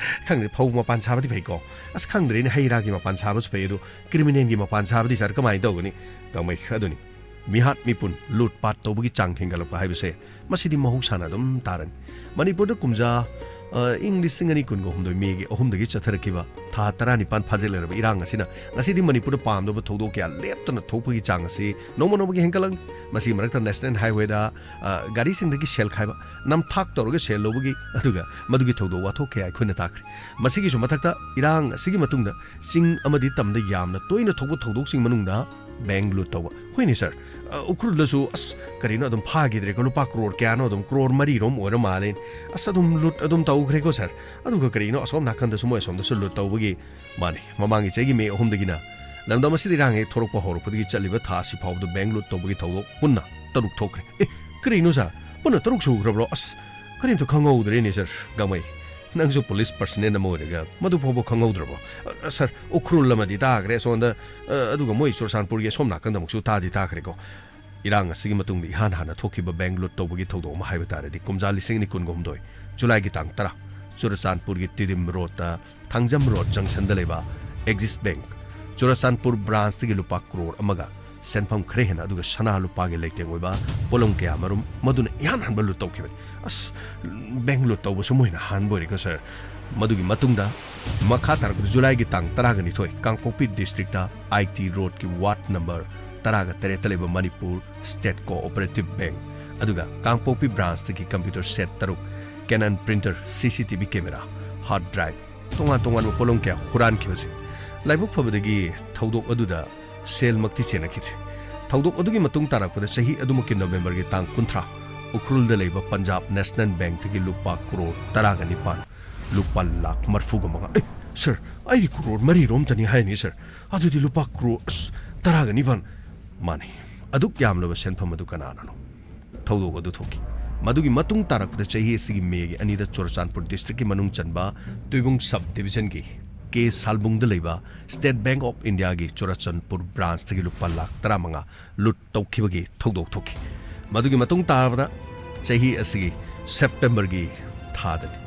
ꯈꯪꯗꯦ, ꯐꯧ ꯃꯄꯥꯟ ꯁꯥꯕꯗꯤ ꯐꯩꯀꯣ꯫ ꯑꯁ, ꯈꯪꯗ꯭ꯔꯦꯅꯦ, ꯍꯩ ꯔꯥꯒꯤ ꯃꯄꯥꯟ ꯁꯥꯕꯁꯨ ꯐꯩ, ꯑꯗꯨ ꯀ꯭ꯔꯤꯃꯤꯅꯦꯜꯒꯤ ꯃꯄꯥꯟ ꯁꯥꯕꯗꯤ, ꯁꯥꯔ, ꯀꯃꯥꯏꯅ ꯇꯧꯒꯅꯤ? ꯀꯃꯩ, ꯑꯗꯨꯅꯤ꯫ ꯃꯤꯍꯥꯠ ꯃꯤꯄꯨꯟ, ꯂꯨꯠ ꯄꯥꯠ ꯇꯧꯕꯒꯤ ꯆꯥꯡ ꯍꯦꯟꯒꯠꯂꯛꯄ ꯍꯥꯏꯕꯁꯦ, ꯃꯁꯤꯗꯤ ꯃꯍꯧꯁꯥꯅ ꯑꯗꯨꯝ ꯇꯥꯔꯅꯤ꯫ ꯃꯅꯤꯄꯨꯔꯗ ꯀꯨꯝꯖꯥ, ꯑ, ꯏꯪ ꯂꯤꯁꯤꯡ ꯑꯅꯤ ꯀꯨꯟꯒ ꯍꯨꯝꯗꯣꯏ ꯃꯦꯒꯤ ꯑꯍꯨꯝꯗꯒꯤ ꯆꯠꯊꯔꯛꯈꯤꯕ ꯊꯥ ꯇꯔꯥꯅꯤꯄꯥꯟ ꯐꯥꯖꯤꯜꯂꯛꯂꯕ ꯏꯔꯥꯡ ꯑꯁꯤꯅ ꯉꯁꯤꯗꯤ ꯃꯅꯤꯄꯨꯔꯗ ꯄꯥꯝꯗꯕ ꯊꯧꯗꯣꯛ ꯀꯌꯥ ꯂꯦꯞꯇꯅ ꯊꯣꯛꯄꯒꯤ ꯆꯥꯡ ꯑꯁꯤ ꯅꯣꯡꯃ ꯅꯣꯡꯃꯒꯤ ꯍꯦꯟꯒꯠꯂꯛꯂꯤ꯫ ꯃꯁꯤꯒꯤ ꯃꯔꯛꯇ ꯅꯦꯁꯅꯦꯜ ꯍꯥꯏꯋꯦꯗ, ꯑ, ꯒꯥꯔꯤꯁꯤꯡꯗꯒꯤ ꯁꯦꯜ ꯈꯥꯏꯕ, ꯅꯝꯊꯥꯛ ꯇꯧꯔꯒ ꯁꯦꯜ ꯂꯧꯕꯒꯤ, ꯑꯗꯨꯒ ꯃꯗꯨꯒꯤ ꯊꯧꯗꯣꯛ ꯋꯥꯊꯣꯛ ꯀꯌꯥ ꯑꯩꯈꯣꯏꯅ ꯇꯥꯈ꯭ꯔꯦ꯫ ꯃꯁꯤꯒꯤꯁꯨ ꯃꯊꯛꯇ ꯏꯔꯥꯡ ꯑꯁꯤꯒꯤ ꯃꯇꯨꯡꯗ ꯆꯤꯡ ꯑꯃꯗꯤ ꯇꯝꯗ ꯌꯥꯝꯅ ꯇꯣꯏꯅ ꯊꯣꯛꯄ ꯊꯧꯗꯣꯛꯁꯤꯡ ꯃꯅꯨꯡꯗ ꯕꯦꯡꯛ ꯂꯨꯠ ꯇꯧꯕ꯫ ꯍꯣꯏꯅꯦ ꯁꯥꯔ, ꯑ, ꯎꯈ꯭ꯔꯨꯜꯗꯁꯨ, ꯑꯁ, ꯀꯔꯤꯅꯣ, ꯑꯗꯨꯝ ꯐꯥꯈꯤꯗ꯭ꯔꯦꯀꯣ, ꯂꯨꯄꯥ ꯀ꯭ꯔꯣꯔ ꯀꯌꯥꯅꯣ, ꯑꯗꯨꯝ ꯀ꯭ꯔꯣꯔ ꯃꯔꯤꯔꯣꯝ ꯑꯣꯏꯔ ꯃꯥꯜꯂꯦ꯫ ꯑꯁ, ꯑꯗꯨꯝ ꯂꯨꯠ ꯑꯗꯨꯝ ꯇꯧꯈ꯭ꯔꯦꯀꯣ ꯁꯥꯔ꯫ ꯑꯗꯨꯒ ꯀꯔꯤꯅꯣ, ꯑꯁꯣꯝ ꯅꯥꯀꯟꯗꯁꯨ, ꯃꯣꯏ ꯑꯁꯣꯝꯗꯁꯨ ꯂꯨꯠ ꯇꯧꯕꯒꯤ, ꯃꯥꯅꯤ, ꯃꯃꯥꯡꯒꯤ ꯆꯍꯤꯒꯤ ꯃꯦ ꯑꯍꯨꯝꯗꯒꯤꯅ ꯂꯝꯗꯝ ꯑꯁꯤꯗ ꯏꯔꯥꯡ ꯍꯦꯛ ꯊꯣꯔꯛꯄ ꯍꯧꯔꯛꯄꯗꯒꯤ ꯆꯠꯂꯤꯕ ꯊꯥ ꯑꯁꯤ ꯐꯥꯎꯕꯗ ꯕꯦꯡꯛ ꯂꯨꯠ ꯇꯧꯕꯒꯤ ꯊꯧꯗꯣꯛ ꯄꯨꯟꯅ ꯇꯔꯨꯛ ꯊꯣꯛꯈ꯭ꯔꯦ꯫ ꯑꯦ, ꯀꯔꯤꯅꯣ ꯁꯥꯔ? ꯄꯨꯟꯅ ꯇꯔꯨꯛ ꯁꯨꯈ꯭ꯔꯕ꯭ꯔꯣ? ꯑꯁ, ꯀꯔꯤꯝꯇ ꯈꯪꯍꯧꯗ꯭ꯔꯦꯅꯦ ꯁꯥꯔ꯫ ꯒꯥꯡꯃꯩ, ꯅꯪꯁꯨ ꯄꯨꯂꯤꯁ ꯄꯔꯁꯅꯦꯜ ꯑꯃ ꯑꯣꯏꯔꯒ ꯃꯗꯨ ꯐꯥꯎꯕ ꯈꯪꯍꯧꯗ꯭ꯔꯕꯣ? ꯑ, ꯁꯥꯔ, ꯎꯈ꯭ꯔꯨꯜ ꯑꯃꯗꯤ ꯇꯥꯈ꯭ꯔꯦ ꯑꯁꯣꯝꯗ, ꯑ, ꯑꯗꯨꯒ ꯃꯣꯏ ꯆꯨꯔꯆꯥꯟꯄꯨꯔꯒꯤ ꯑꯁꯣꯝ ꯅꯥꯀꯟꯗ ꯑꯃꯨꯛꯁꯨ ꯇꯥꯗꯤ ꯇꯥꯈ꯭ꯔꯦꯀꯣ꯫ ꯏꯔꯥꯡ ꯑꯁꯤꯒꯤ ꯃꯇꯨꯡꯗ ꯏꯍꯥꯟ ꯍꯥꯟꯅ ꯊꯣꯛꯈꯤꯕ ꯕꯦꯡꯛ ꯂꯨꯠ ꯇꯧꯕꯒꯤ ꯊꯧꯗꯣꯛ ꯑꯃ ꯍꯥꯏꯕ ꯇꯥꯔꯗꯤ, ꯀꯨꯝꯖꯥ ꯂꯤꯁꯤꯡ ꯑꯅꯤ ꯀꯨꯟꯒ ꯍꯨꯝꯗꯣꯏ ꯖꯨꯂꯥꯏꯒꯤ ꯇꯥꯡ ꯇꯔꯥ, ꯆꯨꯔꯆꯥꯟꯄꯨꯔꯒꯤ ꯇꯤꯗꯤꯝ ꯔꯣꯗꯇ, ꯊꯥꯡꯖꯝ ꯔꯣꯗ ꯖꯪꯁꯟꯗ ꯂꯩꯕ ꯑꯦꯛꯖꯤꯁ ꯕꯦꯡꯛ, ꯆꯨꯔꯆꯥꯟꯄꯨꯔ ꯕ꯭ꯔꯥꯟꯁꯇꯒꯤ ꯂꯨꯄꯥ ꯀ꯭ꯔꯣꯔ ꯑꯃꯒ ꯁꯦꯟꯐꯝ ꯈꯔ ꯍꯦꯟꯅ, ꯑꯗꯨꯒ ꯁꯅꯥ ꯂꯨꯄꯥꯒꯤ ꯂꯩꯇꯦꯡ ꯑꯣꯏꯕ ꯄꯣꯠꯂꯝ ꯀꯌꯥ ꯃꯔꯨꯝ, ꯃꯗꯨꯅ ꯏꯍꯥꯟ ꯍꯥꯟꯕ ꯂꯨꯠ ꯇꯧꯈꯤꯕꯅꯤ꯫ ꯑꯁ, ꯕꯦꯡꯛ ꯂꯨꯠ ꯇꯧꯕꯁꯨ ꯃꯣꯏꯅ ꯑꯍꯥꯟꯕ ꯑꯣꯏꯔꯦꯀꯣ ꯁꯥꯔ꯫ ꯃꯗꯨꯒꯤ ꯃꯇꯨꯡꯗ ꯃꯈꯥ ꯇꯥꯔꯛꯄꯗ ꯖꯨꯂꯥꯏꯒꯤ ꯇꯥꯡ ꯇꯔꯥꯒ ꯅꯤꯊꯣꯏ, ꯀꯥꯡꯄꯣꯛꯄꯤ ꯗꯤꯁꯇ꯭ꯔꯤꯛꯇ ꯑꯥꯏ ꯇꯤ ꯔꯣꯗꯀꯤ ꯋꯥꯔꯗ ꯅꯝꯕꯔ ꯇꯔꯥꯒ ꯇꯔꯦꯠꯇ ꯂꯩꯕ ꯃꯅꯤꯄꯨꯔ ꯁ꯭ꯇꯦꯠ ꯀꯣꯑꯣꯄꯔꯦꯇꯤꯚ ꯕꯦꯡꯛ, ꯑꯗꯨꯒ ꯀꯥꯡꯄꯣꯛꯄꯤ ꯕ꯭ꯔꯥꯟꯁꯇꯒꯤ ꯀꯝꯄ꯭ꯌꯨꯇꯔ ꯁꯦꯠ ꯇꯔꯨꯛ, ꯀꯦꯅꯟ ꯄ꯭ꯔꯤꯟꯇꯔ, ꯁꯤ ꯁꯤ ꯇꯤ ꯚꯤ ꯀꯦꯃꯦꯔꯥ, ꯍꯥꯔꯗ ꯗ꯭ꯔꯥꯏꯚ, ꯇꯣꯉꯥꯟ ꯇꯣꯉꯥꯟꯕ ꯄꯣꯠꯂꯝ ꯀꯌꯥ ꯍꯨꯔꯥꯟꯈꯤꯕꯁꯤ꯫ ꯂꯥꯏꯕꯛ ꯐꯕꯗꯒꯤ ꯊꯧꯗꯣꯛ ꯑꯗꯨꯗ ꯁꯦꯜꯃꯛꯇꯤ ꯆꯦꯟꯅꯈꯤꯗ꯭ꯔꯦ꯫ ꯊꯧꯗꯣꯛ ꯑꯗꯨꯒꯤ ꯃꯇꯨꯡ ꯇꯥꯔꯛꯄꯗ ꯆꯍꯤ ꯑꯗꯨꯃꯛꯀꯤ ꯅꯕꯦꯝꯕꯔꯒꯤ ꯇꯥꯡ ꯀꯨꯟꯊ꯭ꯔꯥ, ꯎꯈ꯭ꯔꯨꯜꯗ ꯂꯩꯕ ꯄꯟꯖꯥꯕ ꯅꯦꯁꯅꯦꯜ ꯕꯦꯡꯛꯇꯒꯤ ꯂꯨꯄꯥ ꯀ꯭ꯔꯣꯔ ꯇꯔꯥꯒ ꯅꯤꯄꯥꯟ, ꯂꯨꯄꯥ ꯂꯥꯈ ꯃꯔꯤꯐꯨꯒ ꯃꯉꯥ꯫ ꯑꯦ, ꯁꯥꯔ, ꯑꯩꯗꯤ ꯀ꯭ꯔꯣꯔ ꯃꯔꯤꯔꯣꯝꯇꯅꯤ ꯍꯥꯏꯅꯤ, ꯁꯥꯔ꯫ ꯑꯗꯨꯗꯤ ꯂꯨꯄꯥ ꯀ꯭ꯔꯣꯔ, ꯑꯁ, ꯇꯔꯥꯒ ꯅꯤꯄꯥꯟ꯫ ꯃꯥꯅꯤ, ꯑꯗꯨꯛ ꯌꯥꯝꯂꯕ ꯁꯦꯟꯐꯝ ꯑꯗꯨ ꯀꯅꯥꯅꯅꯣ? ꯊꯧꯗꯣꯛ ꯑꯗꯨ ꯊꯣꯛꯈꯤ꯫ ꯃꯗꯨꯒꯤ ꯃꯇꯨꯡ ꯇꯥꯔꯛꯄꯗ ꯆꯍꯤ ꯑꯁꯤꯒꯤ ꯃꯦꯒꯤ ꯑꯅꯤꯗ ꯆꯨꯔꯆꯥꯟꯄꯨꯔ ꯗꯤꯁꯇ꯭ꯔꯤꯛꯀꯤ ꯃꯅꯨꯡ ꯆꯟꯕ ꯇꯨꯏꯕꯨꯡ ꯁꯕ ꯗꯤꯕꯤꯖꯟꯒꯤ ꯀꯦ ꯁꯥꯜꯕꯨꯡꯗ ꯂꯩꯕ State Bank of Indiaꯒꯤ ꯆꯨꯔꯆꯥꯟꯄꯨꯔ branchꯇꯒꯤ ꯂꯨꯄꯥ ꯂꯥꯈ ꯇꯔꯥꯃꯉꯥ ꯂꯨꯠ ꯇꯧꯈꯤꯕꯒꯤ ꯊꯧꯗꯣꯛ ꯊꯣꯛꯈꯤ꯫ ꯃꯗꯨꯒꯤ ꯃꯇꯨꯡ ꯇꯥꯕꯗ ꯆꯍꯤ ꯑꯁꯤꯒꯤ Septemberꯒꯤ ꯊꯥꯗꯅꯤ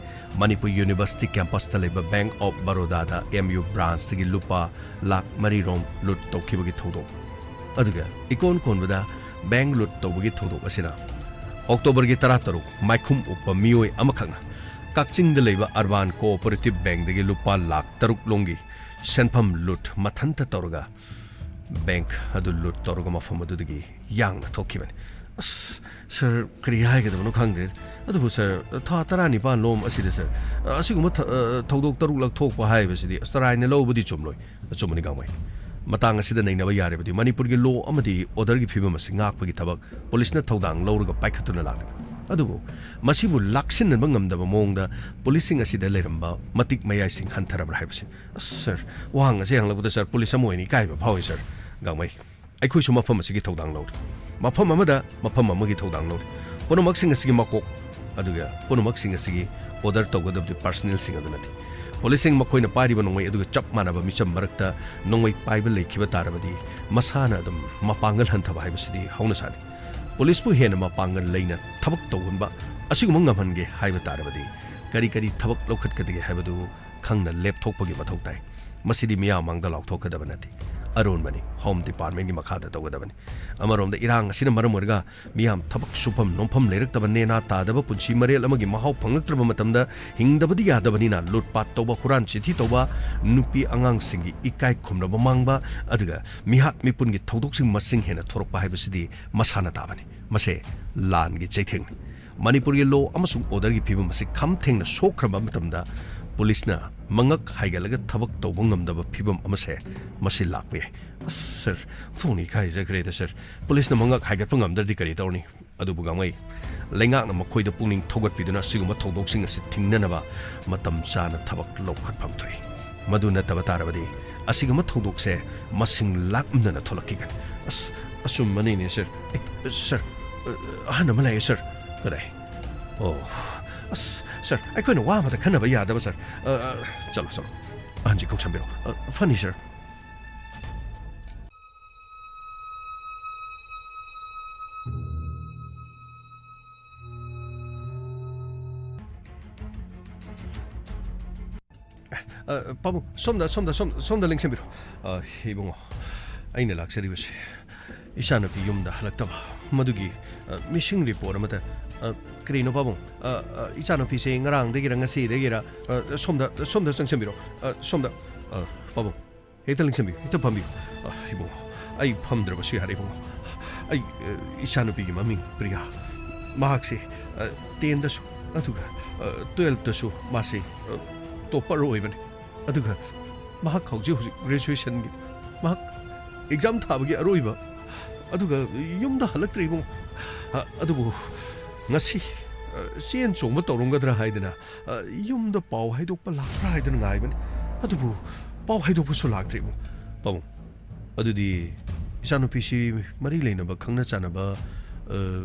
ꯃꯅꯤꯄꯨꯔ University campusꯇ ꯂꯩꯕ Bank of Barodada M U branchꯇꯒꯤ ꯂꯨꯄꯥ ꯂꯥꯈ ꯃꯔꯤ ꯔꯣꯝ ꯂꯨꯠ ꯇꯧꯈꯤꯕꯒꯤ ꯊꯧꯗꯣꯛ꯫ ꯑꯗꯨꯒ ꯏꯀꯣꯟ ꯀꯣꯟꯕꯗ bank ꯂꯨꯠ ꯇꯧꯕꯒꯤ ꯊꯧꯗꯣꯛ ꯑꯁꯤꯅ Octoberꯒꯤ ꯇꯔꯥꯇꯔꯨꯛ ꯃꯥꯏꯈꯨꯝ ꯎꯞꯄ ꯃꯤꯑꯣꯏ ꯑꯃꯈꯛꯅ ꯀꯛꯆꯤꯡꯗ ꯂꯩꯕ Urban Cooperative Bankꯗꯒꯤ ꯂꯨꯄꯥ ꯂꯥꯈ ꯇꯔꯨꯛ ꯂꯣꯝꯒꯤ ꯁꯦꯟꯐꯝ ꯂꯨꯠ ꯃꯊꯟꯇ ꯇꯧꯔꯒ bank ꯑꯗꯨ ꯂꯨꯠ ꯇꯧꯔꯒ ꯃꯐꯝ ꯑꯗꯨꯗꯒꯤ ꯌꯥꯡꯅ ꯊꯣꯛꯈꯤꯕꯅꯤ꯫ ꯑꯁ, ꯁꯥꯔ, ꯀꯔꯤ ꯍꯥꯏꯒꯗꯕꯅꯣ ꯈꯪꯗꯦ꯫ ꯑꯗꯨꯕꯨ ꯁꯥꯔ, ꯊꯥ ꯇꯔꯥꯅꯤꯄꯥꯟ ꯂꯣꯝ ꯑꯁꯤꯗ ꯁꯥꯔ, ꯑꯁꯤꯒꯨꯝꯕ ꯊ-, ꯑ, ꯊꯧꯗꯣꯛ ꯇꯔꯨꯛꯂꯛ ꯊꯣꯛꯄ ꯍꯥꯏꯕꯁꯤꯗꯤ ꯑꯁ ꯇꯔꯥꯏꯅ ꯂꯧꯕꯗꯤ ꯆꯨꯝꯂꯣꯏ꯫ ꯑꯆꯨꯝꯕꯅꯤ ꯒꯥꯡꯃꯩ꯫ ꯃꯇꯥꯡ ꯑꯁꯤꯗ ꯅꯩꯅꯕ ꯌꯥꯔꯕꯗꯤ ꯃꯅꯤꯄꯨꯔꯒꯤ law ꯑꯃꯗꯤ orderꯒꯤ ꯐꯤꯕꯝ ꯑꯁꯤ ꯉꯥꯛꯄꯒꯤ ꯊꯕꯛ ꯄꯨꯂꯤꯁꯅ ꯊꯧꯗꯥꯡ ꯂꯧꯔꯒ ꯄꯥꯏꯈꯠꯇꯨꯅ ꯂꯥꯛꯂꯤ꯫ ꯑꯗꯨꯕꯨ ꯃꯁꯤꯕꯨ ꯂꯥꯛꯁꯤꯟꯅꯕ ꯉꯝꯗꯕ ꯃꯑꯣꯡꯗ ꯄꯨꯂꯤꯁꯁꯤꯡ ꯑꯁꯤꯗ ꯂꯩꯔꯝꯕ ꯃꯇꯤꯛ ꯃꯌꯥꯏꯁꯤꯡ ꯍꯟꯊꯔꯕ꯭ꯔꯥ ꯍꯥꯏꯕꯁꯤ꯫ ꯑꯁ, ꯁꯥꯔ, ꯋꯥꯍꯪ ꯑꯁꯤ ꯍꯪꯂꯛꯄꯗ, ꯁꯥꯔ, ꯄꯨꯂꯤꯁ ꯑꯃ ꯑꯣꯏꯅ ꯏꯀꯥꯏꯕ ꯐꯥꯎꯏ, ꯁꯥꯔ꯫ ꯒꯥꯡꯃꯩ, ꯑꯩꯈꯣꯏꯁꯨ ꯃꯐꯝ ꯑꯁꯤꯒꯤ ꯊꯧꯗꯥꯡ ꯂꯧꯔꯤ꯫ ꯃꯐꯝ ꯑꯃꯗ ꯃꯐꯝ ꯑꯃꯒꯤ ꯊꯧꯗꯥꯡ ꯂꯧꯔꯤ꯫ ꯄꯨꯝꯅꯃꯛꯁꯤꯡ ꯑꯁꯤꯒꯤ ꯃꯀꯣꯛ, ꯑꯗꯨꯒ ꯄꯨꯝꯅꯃꯛꯁꯤꯡ ꯑꯁꯤꯒꯤ order ꯇꯧꯒꯗꯕꯗꯤ personnelꯁꯤꯡ ꯑꯗꯨ ꯅꯠꯇꯦ꯫ ꯄꯨꯂꯤꯁꯁꯤꯡ ꯃꯈꯣꯏꯅ ꯄꯥꯏꯔꯤꯕ ꯅꯣꯡꯃꯩ ꯑꯗꯨꯒ ꯆꯞ ꯃꯥꯟꯅꯕ ꯃꯤꯆꯝ ꯃꯔꯛꯇ ꯅꯣꯡꯃꯩ ꯄꯥꯏꯕ ꯂꯩꯈꯤꯕ ꯇꯥꯔꯕꯗꯤ ꯃꯁꯥꯅ ꯑꯗꯨꯝ ꯃꯄꯥꯡꯒꯜ ꯍꯟꯊꯕ ꯍꯥꯏꯕꯁꯤꯗꯤ ꯍꯧꯅꯁꯥꯅꯤ꯫ ꯄꯨꯂꯤꯁꯄꯨ ꯍꯦꯟꯅ ꯃꯄꯥꯡꯒꯜ ꯂꯩꯅ ꯊꯕꯛ ꯇꯧꯍꯟꯕ ꯑꯁꯤꯒꯨꯝꯕ ꯉꯝꯍꯟꯒꯦ ꯍꯥꯏꯕ ꯇꯥꯔꯕꯗꯤ ꯀꯔꯤ ꯀꯔꯤ ꯊꯕꯛ ꯂꯧꯈꯠꯀꯗꯒꯦ ꯍꯥꯏꯕꯗꯨ ꯈꯪꯅ ꯂꯦꯞꯊꯣꯛꯄꯒꯤ ꯃꯊꯧ ꯇꯥꯏ꯫ ꯃꯁꯤꯗꯤ ꯃꯤꯌꯥꯝ ꯃꯥꯡꯗ ꯂꯥꯎꯊꯣꯛꯀꯗꯕ ꯅꯠꯇꯦ꯫ ꯑꯔꯣꯟꯕꯅꯤ, Home Departmentꯀꯤ ꯃꯈꯥꯗ ꯇꯧꯒꯗꯕꯅꯤ꯫ ꯑꯃꯔꯣꯝꯗ ꯏꯔꯥꯡ ꯑꯁꯤꯅ ꯃꯔꯝ ꯑꯣꯏꯔꯒ ꯃꯤꯌꯥꯝ ꯊꯕꯛ ꯁꯨꯐꯝ ꯅꯣꯝꯐꯝ ꯂꯩꯔꯛꯇꯕ, ꯅꯦꯅꯥ ꯇꯥꯗꯕ ꯄꯨꯟꯁꯤ ꯃꯔꯦꯜ ꯑꯃꯒꯤ ꯃꯍꯥꯎ ꯐꯪꯂꯛꯇ꯭ꯔꯕ ꯃꯇꯝꯗ ꯍꯤꯡꯗꯕꯗꯤ ꯌꯥꯗꯕꯅꯤꯅ ꯂꯨꯠꯄꯥꯠ ꯇꯧꯕ, ꯍꯨꯔꯥꯟ ꯆꯤꯊꯤ ꯇꯧꯕ, ꯅꯨꯄꯤ ꯑꯉꯥꯡꯁꯤꯡꯒꯤ ꯏꯀꯥꯏ ꯈꯨꯝꯅꯕ ꯃꯥꯡꯕ, ꯑꯗꯨꯒ ꯃꯤꯍꯥꯠ ꯃꯤꯄꯨꯟꯒꯤ ꯊꯧꯗꯣꯛꯁꯤꯡ ꯃꯁꯤꯡ ꯍꯦꯟꯅ ꯊꯣꯔꯛꯄ ꯍꯥꯏꯕꯁꯤꯗꯤ ꯃꯁꯥꯅ ꯇꯥꯕꯅꯤ꯫ ꯃꯁꯦ ꯂꯥꯟꯒꯤ ꯆꯩꯊꯦꯡꯅꯤ꯫ ꯃꯅꯤꯄꯨꯔꯒꯤ law ꯑꯃꯁꯨꯡ orderꯒꯤ ꯐꯤꯕꯝ ꯑꯁꯤ ꯈꯝ ꯊꯦꯡꯅ ꯁꯣꯛꯈ꯭ꯔꯕ ꯃꯇꯝꯗ ꯄꯨꯂꯤꯁꯅ ꯃꯉꯛ ꯍꯥꯏꯒꯠꯂꯒ ꯊꯕꯛ ꯇꯧꯕ ꯉꯝꯗꯕ ꯐꯤꯕꯝ ꯑꯃꯁꯦ ꯃꯁꯤ ꯂꯥꯛꯄ ꯌꯥꯏ꯫ ꯑꯁ, ꯁꯥꯔ, ꯑꯣꯟꯊꯣꯛꯅ ꯏꯀꯥꯏꯖꯈ꯭ꯔꯦꯗ, ꯁꯥꯔ꯫ ꯄꯨꯂꯤꯁꯅ ꯃꯉꯛ ꯍꯥꯏꯒꯠꯄ ꯉꯝꯗ꯭ꯔꯗꯤ ꯀꯔꯤ ꯇꯧꯔꯅꯤ? ꯑꯗꯨꯕꯨ ꯒꯥꯡꯃꯩ, ꯂꯩꯉꯥꯛꯅ ꯃꯈꯣꯏꯗ ꯄꯨꯛꯅꯤꯡ ꯊꯧꯒꯠꯄꯤꯗꯨꯅ ꯑꯁꯤꯒꯨꯝꯕ ꯊꯧꯗꯣꯛꯁꯤꯡ ꯑꯁꯤ ꯊꯤꯡꯅꯅꯕ ꯃꯇꯝ ꯆꯥꯅ ꯊꯕꯛ ꯂꯧꯈꯠꯐꯝ ꯊꯣꯛꯏ꯫ ꯃꯗꯨ ꯅꯠꯇꯕ ꯇꯥꯔꯕꯗꯤ ꯑꯁꯤꯒꯨꯝꯕ ꯊꯧꯗꯣꯛꯁꯦ ꯃꯁꯤꯡ ꯂꯥꯛꯂꯝꯗꯅ ꯊꯣꯛꯂꯛꯈꯤꯒꯅꯤ꯫ ꯑꯁ, ꯑꯆꯨꯝꯕꯅꯤꯅꯦ, ꯁꯥꯔ꯫ ꯑꯦ, ꯁꯥꯔ, ꯑ, ꯑꯍꯟ ꯑꯃ ꯂꯥꯛꯑꯦ, ꯁꯥꯔ꯫ ꯀꯗꯥꯏ? ꯑꯣ, ꯑꯁ, ꯁꯥꯔ, ꯑꯩꯈꯣꯏꯅ ꯋꯥ ꯑꯃꯗ ꯈꯟꯅꯕ ꯌꯥꯗꯕ, ꯁꯥꯔ꯫ ꯑ, ꯑ, ꯆꯠꯂꯣ, ꯆꯠꯂꯣ꯫ ꯍꯟꯖꯤꯛ ꯈꯣꯡꯁꯝꯕꯤꯔꯣ꯫ ꯑ, ꯐꯅꯤ, ꯁꯔ꯫ ꯑ, ꯄꯥꯕꯨꯡ, ꯁꯣꯝꯗ, ꯁꯣꯝꯗ, ꯁꯣꯝ-, ꯁꯣꯝꯗ ꯂꯦꯡꯁꯟꯕꯤꯔꯣ꯫ ꯑ, ꯏꯕꯨꯡꯉꯣ, ꯑꯩꯅ ꯂꯥꯛꯆꯔꯤꯕꯁꯤ ꯏꯆꯥꯅꯨꯄꯤ ꯌꯨꯝꯗ ꯍꯜꯂꯛꯇꯕ, ꯃꯗꯨꯒꯤ, ꯑ, ꯃꯤꯁꯤꯡ ꯔꯤꯄꯣꯔꯠ ꯑꯃꯇ, ꯑ, ꯀꯔꯤꯅꯣ ꯄꯥꯕꯨꯡ? ꯑ, ꯑ, ꯏꯆꯥꯅꯨꯄꯤꯁꯦ ꯉꯔꯥꯡꯗꯒꯤꯔ ꯉꯁꯤꯗꯒꯤꯔ, ꯑ, ꯁꯣꯝꯗ, ꯁꯣꯝꯗ ꯆꯪꯁꯟꯕꯤꯔꯣ꯫ ꯑ, ꯁꯣꯝꯗ, ꯑ, ꯄꯥꯕꯨꯡ, ꯍꯦꯛꯇ ꯂꯦꯡꯁꯟꯕꯤꯌꯨ, ꯍꯦꯛꯇ ꯐꯝꯕꯤꯌꯨ꯫ ꯑ, ꯏꯕꯨꯡꯉꯣ, ꯑꯩ ꯐꯝꯗ꯭ꯔꯕꯁꯨ ꯌꯥꯔꯦ, ꯏꯕꯨꯡꯉꯣ꯫ ꯑꯩ, ꯑ, ꯏꯆꯥꯅꯨꯄꯤꯒꯤ ꯃꯃꯤꯡ ꯄ꯭ꯔꯤꯌꯥ꯫ ꯃꯍꯥꯛꯁꯦ, ꯑ, ꯇꯦꯟꯗꯁꯨ, ꯑꯗꯨꯒ, ꯑ, ꯇꯨꯌꯦꯜꯞꯇꯁꯨ ꯃꯥꯁꯦ, ꯑ, ꯇꯣꯞꯄꯔ ꯑꯣꯏꯕꯅꯤ꯫ ꯑꯗꯨꯒ ꯃꯍꯥꯛ ꯍꯧꯖꯤꯛ ꯍꯧꯖꯤꯛ ꯒ꯭ꯔꯦꯖꯨꯑꯦꯁꯟꯒꯤ, ꯃꯍꯥꯛ ꯑꯦꯛꯖꯥꯝ ꯊꯥꯕꯒꯤ ꯑꯔꯣꯏꯕ, ꯑꯗꯨꯒ ꯌꯨꯝꯗ ꯍꯜꯂꯛꯇ꯭ꯔꯦ, ꯏꯕꯨꯡꯉꯣ꯫ ꯑ, ꯑꯗꯨꯕꯨ ꯉꯁꯤ, ꯑ, ꯆꯦꯟ ꯆꯣꯡꯕ ꯇꯧꯔꯝꯒꯗ꯭ꯔꯥ ꯍꯥꯏꯗꯅ, ꯑ, ꯌꯨꯝꯗ ꯄꯥꯎ ꯍꯥꯏꯗꯣꯛꯄ ꯂꯥꯛꯄ꯭ꯔꯥ ꯍꯥꯏꯗꯅ ꯉꯥꯏꯕꯅꯤ꯫ ꯑꯗꯨꯕꯨ ꯄꯥꯎ ꯍꯥꯏꯗꯣꯛꯄꯁꯨ ꯂꯥꯛꯇ꯭ꯔꯦ, ꯏꯕꯨꯡꯉꯣ꯫ ꯄꯥꯕꯨꯡ, ꯑꯗꯨꯗꯤ ꯏꯆꯥꯅꯨꯄꯤꯁꯤ ꯃꯔꯤ ꯂꯩꯅꯕ, ꯈꯪꯅ ꯆꯥꯟꯅꯕ, ꯑ,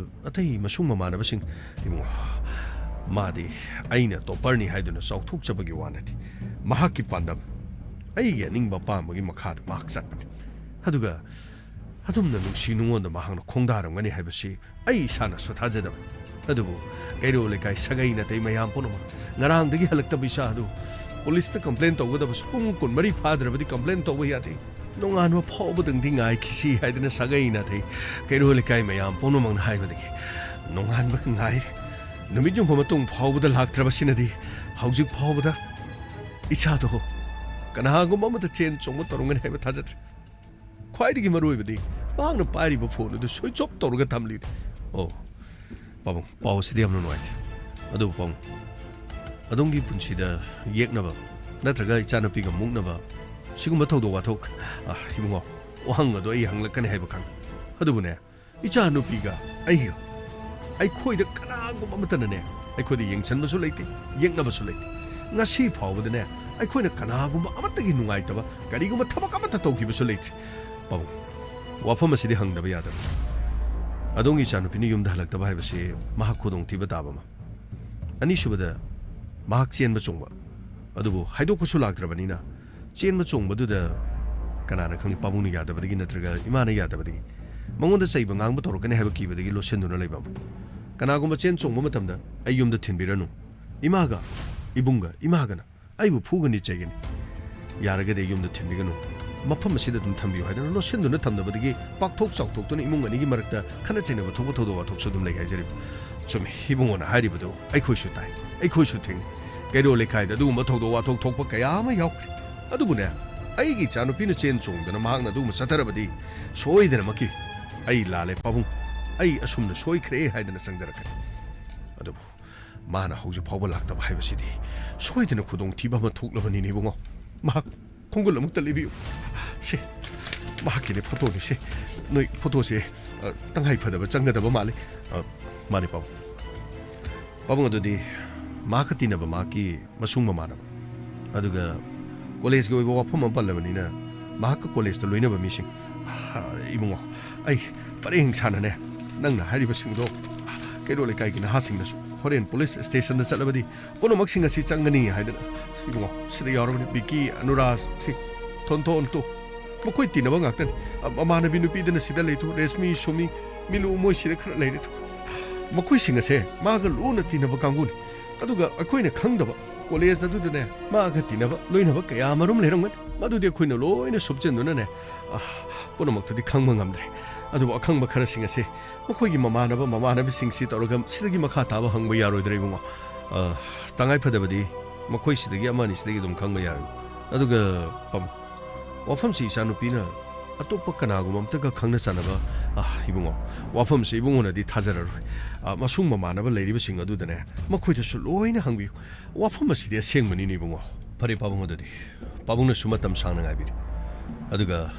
ꯑꯇꯩ ꯃꯁꯨꯡ ꯃꯃꯥꯟꯅꯕꯁꯤꯡ, ꯏꯕꯨꯡꯉꯣ, ꯃꯥꯗꯤ ꯑꯩꯅ ꯇꯣꯞꯄꯔꯅꯤ ꯍꯥꯏꯗꯨꯅ ꯆꯥꯎꯊꯣꯛꯆꯕꯒꯤ ꯋꯥ ꯅꯠꯇꯦ꯫ ꯃꯍꯥꯛꯀꯤ ꯄꯥꯟꯗꯝ, ꯑꯩꯒꯤ ꯑꯅꯤꯡꯕ ꯑꯄꯥꯝꯕꯒꯤ ꯃꯈꯥꯗ ꯃꯍꯥꯛ ꯆꯠꯄꯅꯤ꯫ ꯑꯗꯨꯒ ꯑꯗꯨꯝꯅ ꯅꯨꯡꯁꯤ ꯅꯨꯡꯉꯣꯟꯗ ꯃꯍꯥꯛꯅ ꯈꯣꯡꯗꯥꯔꯝꯒꯅꯤ ꯍꯥꯏꯕꯁꯤ ꯑꯩ ꯏꯁꯥꯅꯁꯨ ꯊꯥꯖꯗꯕꯅꯤ꯫ ꯑꯗꯨꯕꯨ ꯀꯩꯔꯣꯜ ꯂꯩꯀꯥꯏ ꯁꯥꯒꯩ ꯅꯥꯇꯩ ꯃꯌꯥꯝ ꯄꯨꯝꯅꯃꯛ, ꯉꯔꯥꯡꯗꯒꯤ ꯍꯜꯂꯛꯇꯕ ꯏꯆꯥ ꯑꯗꯨ ꯄꯨꯂꯤꯁꯇ ꯀꯝꯄ꯭ꯂꯦꯟ ꯇꯧꯒꯗꯕꯁꯨ ꯄꯨꯡ ꯀꯨꯟꯃꯔꯤ ꯐꯥꯗ꯭ꯔꯕꯗꯤ ꯀꯝꯄ꯭ꯂꯦꯟ ꯇꯧꯕ ꯌꯥꯗꯦ꯫ ꯅꯣꯡꯉꯥꯟꯕ ꯐꯥꯎꯕꯗꯪꯗꯤ ꯉꯥꯏꯈꯤꯁꯤ ꯍꯥꯏꯗꯨꯅ ꯁꯥꯒꯩ ꯅꯥꯇꯩ ꯀꯩꯔꯣꯜ ꯂꯩꯀꯥꯏ ꯃꯌꯥꯝ ꯄꯨꯝꯅꯃꯛꯅ ꯍꯥꯏꯕꯗꯒꯤ ꯅꯣꯡꯉꯥꯟꯕ ꯉꯥꯏꯔꯦ꯫ ꯅꯨꯃꯤꯠ ꯌꯨꯡꯕ ꯃꯇꯨꯡ ꯐꯥꯎꯕꯗ ꯂꯥꯛꯇ꯭ꯔꯕꯁꯤꯅꯗꯤ ꯍꯧꯖꯤꯛ ꯐꯥꯎꯕꯗ ꯏꯆꯥꯗꯣ ꯀꯅꯥꯒꯨꯝꯕ ꯑꯃꯗ ꯆꯦꯟ ꯆꯣꯡꯕ ꯇꯧꯔꯝꯒꯅꯤ ꯍꯥꯏꯕ ꯊꯥꯖꯗ꯭ꯔꯦ꯫ ꯈ꯭ꯋꯥꯏꯗꯒꯤ ꯃꯔꯨꯑꯣꯏꯕꯗꯤ ꯃꯍꯥꯛꯅ ꯄꯥꯏꯔꯤꯕ ꯐꯣꯟ ꯑꯗꯨ ꯁ꯭ꯋꯤꯆ ꯑꯣꯐ ꯇꯧꯔꯒ ꯊꯝꯂꯤꯅꯤ꯫ ꯑꯣ, ꯄꯥꯕꯨꯡ, ꯄꯥꯎ ꯑꯁꯤꯗꯤ ꯌꯥꯝꯅ ꯅꯨꯡꯉꯥꯏꯇꯦ꯫ ꯑꯗꯨꯕꯨ ꯄꯥꯕꯨꯡ, ꯑꯗꯣꯝꯒꯤ ꯄꯨꯟꯁꯤꯗ ꯌꯦꯛꯅꯕ ꯅꯠꯇ꯭ꯔꯒ ꯏꯆꯥꯅꯨꯄꯤꯒ ꯃꯨꯛꯅꯕ ꯁꯤꯒꯨꯝꯕ ꯊꯧꯗꯣꯛ ꯋꯥꯊꯣꯛ, ꯑ, ꯏꯕꯨꯡꯉꯣ, ꯋꯥꯍꯪ ꯑꯗꯣ ꯑꯩ ꯍꯪꯂꯛꯀꯅꯤ ꯍꯥꯏꯕ ꯈꯪꯉꯤ꯫ ꯑꯗꯨꯕꯨꯅꯦ, ꯏꯆꯥꯅꯨꯄꯤꯒ ꯑꯩꯒ, ꯑꯩꯈꯣꯏꯗ ꯀꯅꯥꯒꯨꯝꯕ ꯑꯃꯠꯇꯅꯅꯦ, ꯑꯩꯈꯣꯏꯗ ꯌꯦꯡꯁꯟꯕꯁꯨ ꯂꯩꯇꯦ, ꯌꯦꯛꯅꯕꯁꯨ ꯂꯩꯇꯦ꯫ ꯉꯁꯤ ꯐꯥꯎꯕꯗꯅꯦ, ꯑꯩꯈꯣꯏꯅ ꯀꯅꯥꯒꯨꯝꯕ ꯑꯃꯠꯇꯒꯤ ꯅꯨꯡꯉꯥꯏꯇꯕ ꯀꯔꯤꯒꯨꯝꯕ ꯊꯕꯛ ꯑꯃꯠꯇ ꯇꯧꯈꯤꯕꯁꯨ ꯂꯩꯇ꯭ꯔꯤ꯫ ꯄꯥꯕꯨꯡ, ꯋꯥꯐꯝ ꯑꯁꯤꯗꯤ ꯍꯪꯗꯕ ꯌꯥꯗꯕ꯫ ꯑꯗꯣꯝꯒꯤ ꯏꯆꯥꯅꯨꯄꯤꯅ ꯌꯨꯝꯗ ꯍꯜꯂꯛꯇꯕ ꯍꯥꯏꯕꯁꯤ ꯃꯍꯥꯛ ꯈꯨꯗꯣꯡꯊꯤꯕ ꯇꯥꯕ ꯑꯃ꯫ ꯑꯅꯤꯁꯨꯕꯗ, ꯃꯍꯥꯛ ꯆꯦꯟꯕ ꯆꯣꯡꯕ, ꯑꯗꯨꯕꯨ ꯍꯥꯏꯗꯣꯛꯄꯁꯨ ꯂꯥꯛꯇ꯭ꯔꯕꯅꯤꯅ, ꯆꯦꯟꯕ ꯆꯣꯡꯕꯗꯨꯗ ꯀꯅꯥꯅ ꯈꯪꯅꯤ, ꯄꯥꯕꯨꯡꯅ ꯌꯥꯗꯕꯗꯒꯤ ꯅꯠꯇ꯭ꯔꯒ ꯏꯃꯥꯅ ꯌꯥꯗꯕꯗꯒꯤ, ꯃꯉꯣꯟꯗ ꯆꯩꯕ ꯉꯥꯡꯕ ꯇꯧꯔꯛꯀꯅꯤ ꯍꯥꯏꯕ ꯀꯤꯕꯗꯒꯤ ꯂꯣꯠꯁꯤꯟꯗꯨꯅ ꯂꯩꯕ ꯑꯃ꯫ ꯀꯅꯥꯒꯨꯝꯕ ꯆꯦꯟ ꯆꯣꯡꯕ ꯃꯇꯝꯗ "ꯑꯩ ꯌꯨꯝꯗ ꯊꯤꯟꯕꯤꯔꯅꯨ, ꯏꯃꯥꯒ, ꯏꯕꯨꯡꯒ ꯏꯃꯥꯒꯅ ꯑꯩꯕꯨ ꯐꯨꯒꯅꯤ ꯆꯩꯒꯅꯤ, ꯌꯥꯔꯒꯗꯤ ꯑꯩ ꯌꯨꯝꯗ ꯊꯤꯟꯕꯤꯒꯅꯨ, ꯃꯐꯝ ꯑꯁꯤꯗ ꯑꯗꯨꯝ ꯊꯝꯕꯤꯌꯨ" ꯍꯥꯏꯗꯅ ꯂꯣꯠꯁꯤꯟꯗꯨꯅ ꯊꯝꯅꯕꯗꯒꯤ ꯄꯥꯛꯊꯣꯛ ꯆꯥꯎꯊꯣꯛꯇꯨꯅ ꯏꯃꯨꯡ ꯑꯅꯤꯒꯤ ꯃꯔꯛꯇ ꯈꯠꯅ ꯆꯩꯅꯕ ꯊꯣꯛꯄ ꯊꯧꯗꯣꯛ ꯋꯥꯊꯣꯛꯁꯨ ꯑꯗꯨꯝ ꯂꯩ ꯍꯥꯏꯖꯔꯤꯕ꯫ ꯆꯨꯝꯃꯤ, ꯏꯕꯨꯡꯉꯣꯅ ꯍꯥꯏꯔꯤꯕꯗꯨ ꯑꯩꯈꯣꯏꯁꯨ ꯇꯥꯏ, ꯑꯩꯈꯣꯏꯁꯨ ꯊꯦꯡꯅꯩ꯫ ꯀꯩꯔꯣꯜ ꯂꯩꯀꯥꯏꯗ ꯑꯗꯨꯒꯨꯝꯕ ꯊꯧꯗꯣꯛ ꯋꯥꯊꯣꯛ ꯊꯣꯛꯄ ꯀꯌꯥ ꯑꯃ ꯌꯥꯎꯈ꯭ꯔꯦ꯫ ꯑꯗꯨꯕꯨꯅꯦ, ꯑꯩꯒꯤ ꯏꯆꯥꯅꯨꯄꯤꯅ ꯆꯦꯟ ꯆꯣꯡꯗꯅ ꯃꯍꯥꯛꯅ ꯑꯗꯨꯒꯨꯝꯕ ꯆꯠꯊꯔꯕꯗꯤ ꯁꯣꯏꯗꯅꯃꯛꯀꯤ "ꯑꯩ ꯂꯥꯜꯂꯦ ꯄꯥꯕꯨꯡ, ꯑꯩ ꯑꯁꯨꯝꯅ ꯁꯣꯏꯈ꯭ꯔꯦ" ꯍꯥꯏꯗꯅ ꯆꯪꯖꯔꯛꯀꯅꯤ꯫ ꯑꯗꯨꯕꯨ ꯃꯥꯅ ꯍꯧꯖꯤꯛ ꯐꯥꯎꯕ ꯂꯥꯛꯇꯕ ꯍꯥꯏꯕꯁꯤꯗꯤ ꯁꯣꯏꯗꯅ ꯈꯨꯗꯣꯡꯊꯤꯕ ꯑꯃ ꯊꯣꯛꯂꯕꯅꯤꯅꯦ ꯏꯕꯨꯡꯉꯣ꯫ ꯃꯍꯥꯛ ꯈꯣꯡꯒꯨꯜ ꯑꯃꯨꯛꯇ ꯂꯩꯕꯤꯌꯨ꯫ ꯁꯦ, ꯃꯍꯥꯛꯀꯤꯅꯦ ꯐꯣꯇꯣꯅꯤ ꯁꯦ꯫ ꯅꯣꯏ ꯐꯣꯇꯣꯁꯦ, ꯑ, ꯇꯉꯥꯏ ꯐꯗꯕ ꯆꯪꯒꯗꯕ ꯃꯥꯜꯂꯤ꯫ ꯑ, ꯃꯥꯅꯤ ꯄꯥꯕꯨꯡ꯫ ꯄꯥꯕꯨꯡ, ꯑꯗꯨꯗꯤ ꯃꯍꯥꯛꯀ ꯇꯤꯟꯅꯕ ꯃꯍꯥꯛꯀꯤ ꯃꯁꯨꯡ ꯃꯃꯥꯟꯅꯕ, ꯑꯗꯨꯒ ꯀꯣꯂꯦꯖꯀꯤ ꯑꯣꯏꯕ ꯋꯥꯐꯝ ꯑꯃ ꯄꯜꯂꯕꯅꯤꯅ ꯃꯍꯥꯛꯀ ꯀꯣꯂꯦꯖꯇ ꯂꯣꯏꯅꯕ ꯃꯤꯁꯤꯡ꯫ ꯑ, ꯏꯕꯨꯡꯉꯣ, ꯑꯩ ꯄꯔꯦꯡ ꯁꯥꯟꯅꯅꯦ ꯅꯪꯅ ꯍꯥꯏꯔꯤꯕꯁꯤꯡꯗꯣ ꯀꯩꯔꯣꯜ ꯂꯩꯀꯥꯏꯒꯤ ꯅꯍꯥꯁꯤꯡꯗꯁꯨ ꯍꯣꯔꯦꯟ ꯄꯨꯂꯤꯁ ꯁ꯭ꯇꯦꯁꯟꯗ ꯆꯠꯂꯕꯗꯤ ꯄꯨꯝꯅꯃꯛꯁꯤꯡ ꯑꯁꯤ ꯆꯪꯒꯅꯤ ꯍꯥꯏꯗꯅ꯫ ꯏꯕꯨꯡꯉꯣ, ꯁꯤꯗ ꯌꯥꯎꯔꯕꯅꯤ ꯕꯤꯀꯤ, ꯑꯅꯨꯔꯥꯖ, ꯁꯤ, ꯊꯣꯟꯊꯣꯟ, ꯇꯨ꯫ ꯃꯈꯣꯏ ꯇꯤꯟꯅꯕ ꯉꯥꯛꯇꯅꯤ꯫ ꯑ-, ꯃꯃꯥꯟꯅꯕꯤ ꯅꯨꯄꯤꯗꯨꯅ ꯁꯤꯗ ꯂꯩꯇꯨ, ꯔꯦꯁꯃꯤ, ꯁꯨꯃꯤ, ꯃꯤꯂꯨ, ꯃꯣꯏ ꯁꯤꯗ ꯈꯔ ꯂꯩꯔꯦ ꯇꯨ꯫ ꯃꯈꯣꯏꯁꯤꯡ ꯑꯁꯦ ꯃꯥꯒ ꯂꯨꯅ ꯇꯤꯟꯅꯕ ꯀꯥꯡꯕꯨꯅꯤ꯫ ꯑꯗꯨꯒ ꯑꯩꯈꯣꯏꯅ ꯈꯪꯗꯕ ꯀꯣꯂꯦꯖ ꯑꯗꯨꯗꯅꯦ ꯃꯥꯒ ꯇꯤꯟꯅꯕ ꯂꯣꯏꯅꯕ ꯀꯌꯥ ꯑꯃꯔꯣꯝ ꯂꯩꯔꯝꯒꯅꯤ꯫ ꯃꯗꯨꯗꯤ ꯑꯩꯈꯣꯏꯅ ꯂꯣꯏꯅ ꯁꯨꯞꯆꯤꯟꯗꯨꯅꯅꯦ, ꯑ, ꯄꯨꯝꯅꯃꯛꯇꯨꯗꯤ ꯈꯪꯕ ꯉꯝꯗ꯭ꯔꯦ꯫ ꯑꯗꯨꯕꯨ ꯑꯈꯪꯕ ꯈꯔꯁꯤꯡ ꯑꯁꯦ ꯃꯈꯣꯏꯒꯤ ꯃꯃꯥꯟꯅꯕ ꯃꯃꯥꯟꯅꯕꯤꯁꯤꯡꯁꯤ ꯇꯧꯔꯒ ꯁꯤꯗꯒꯤ ꯃꯈꯥ ꯇꯥꯕ ꯍꯪꯕ ꯌꯥꯔꯣꯏꯗ꯭ꯔꯥ ꯏꯕꯨꯡꯉꯣ? ꯑ, ꯇꯉꯥꯏ ꯐꯗꯕꯗꯤ ꯃꯈꯣꯏ ꯁꯤꯗꯒꯤ ꯑꯃ ꯑꯅꯤ ꯁꯤꯗꯒꯤ ꯑꯗꯨꯝ ꯈꯪꯕ ꯌꯥꯔꯅꯤ꯫ ꯑꯗꯨꯒ ꯄꯥꯕꯨꯡ, ꯋꯥꯐꯝꯁꯤ ꯏꯆꯥꯅꯨꯄꯤꯅ ꯑꯇꯣꯞꯄ ꯀꯅꯥꯒꯨꯝꯕ ꯑꯝꯇꯒ ꯈꯪꯅ ꯆꯥꯟꯅꯕ, ꯑ, ꯏꯕꯨꯡꯉꯣ, ꯋꯥꯐꯝꯁꯤ ꯏꯕꯨꯡꯉꯣꯅꯗꯤ ꯊꯥꯖꯔꯔꯣꯏ꯫ ꯑ, ꯃꯁꯨꯡ ꯃꯃꯥꯟꯅꯕ ꯂꯩꯔꯤꯕꯁꯤꯡ ꯑꯗꯨꯗꯅꯦ ꯃꯈꯣꯏꯗꯁꯨ ꯂꯣꯏꯅ ꯍꯪꯕꯤꯌꯨ꯫ ꯋꯥꯐꯝ ꯑꯁꯤꯗꯤ ꯑꯁꯦꯡꯕꯅꯤꯅꯦ ꯏꯕꯨꯡꯉꯣ꯫ ꯐꯔꯦ ꯄꯥꯕꯨꯡ, ꯑꯗꯨꯗꯤ ꯄꯥꯕꯨꯡꯅꯁꯨ ꯃꯇꯝ ꯁꯥꯡꯅ ꯉꯥꯏꯕꯤꯔꯦ꯫ ꯑꯗꯨꯒ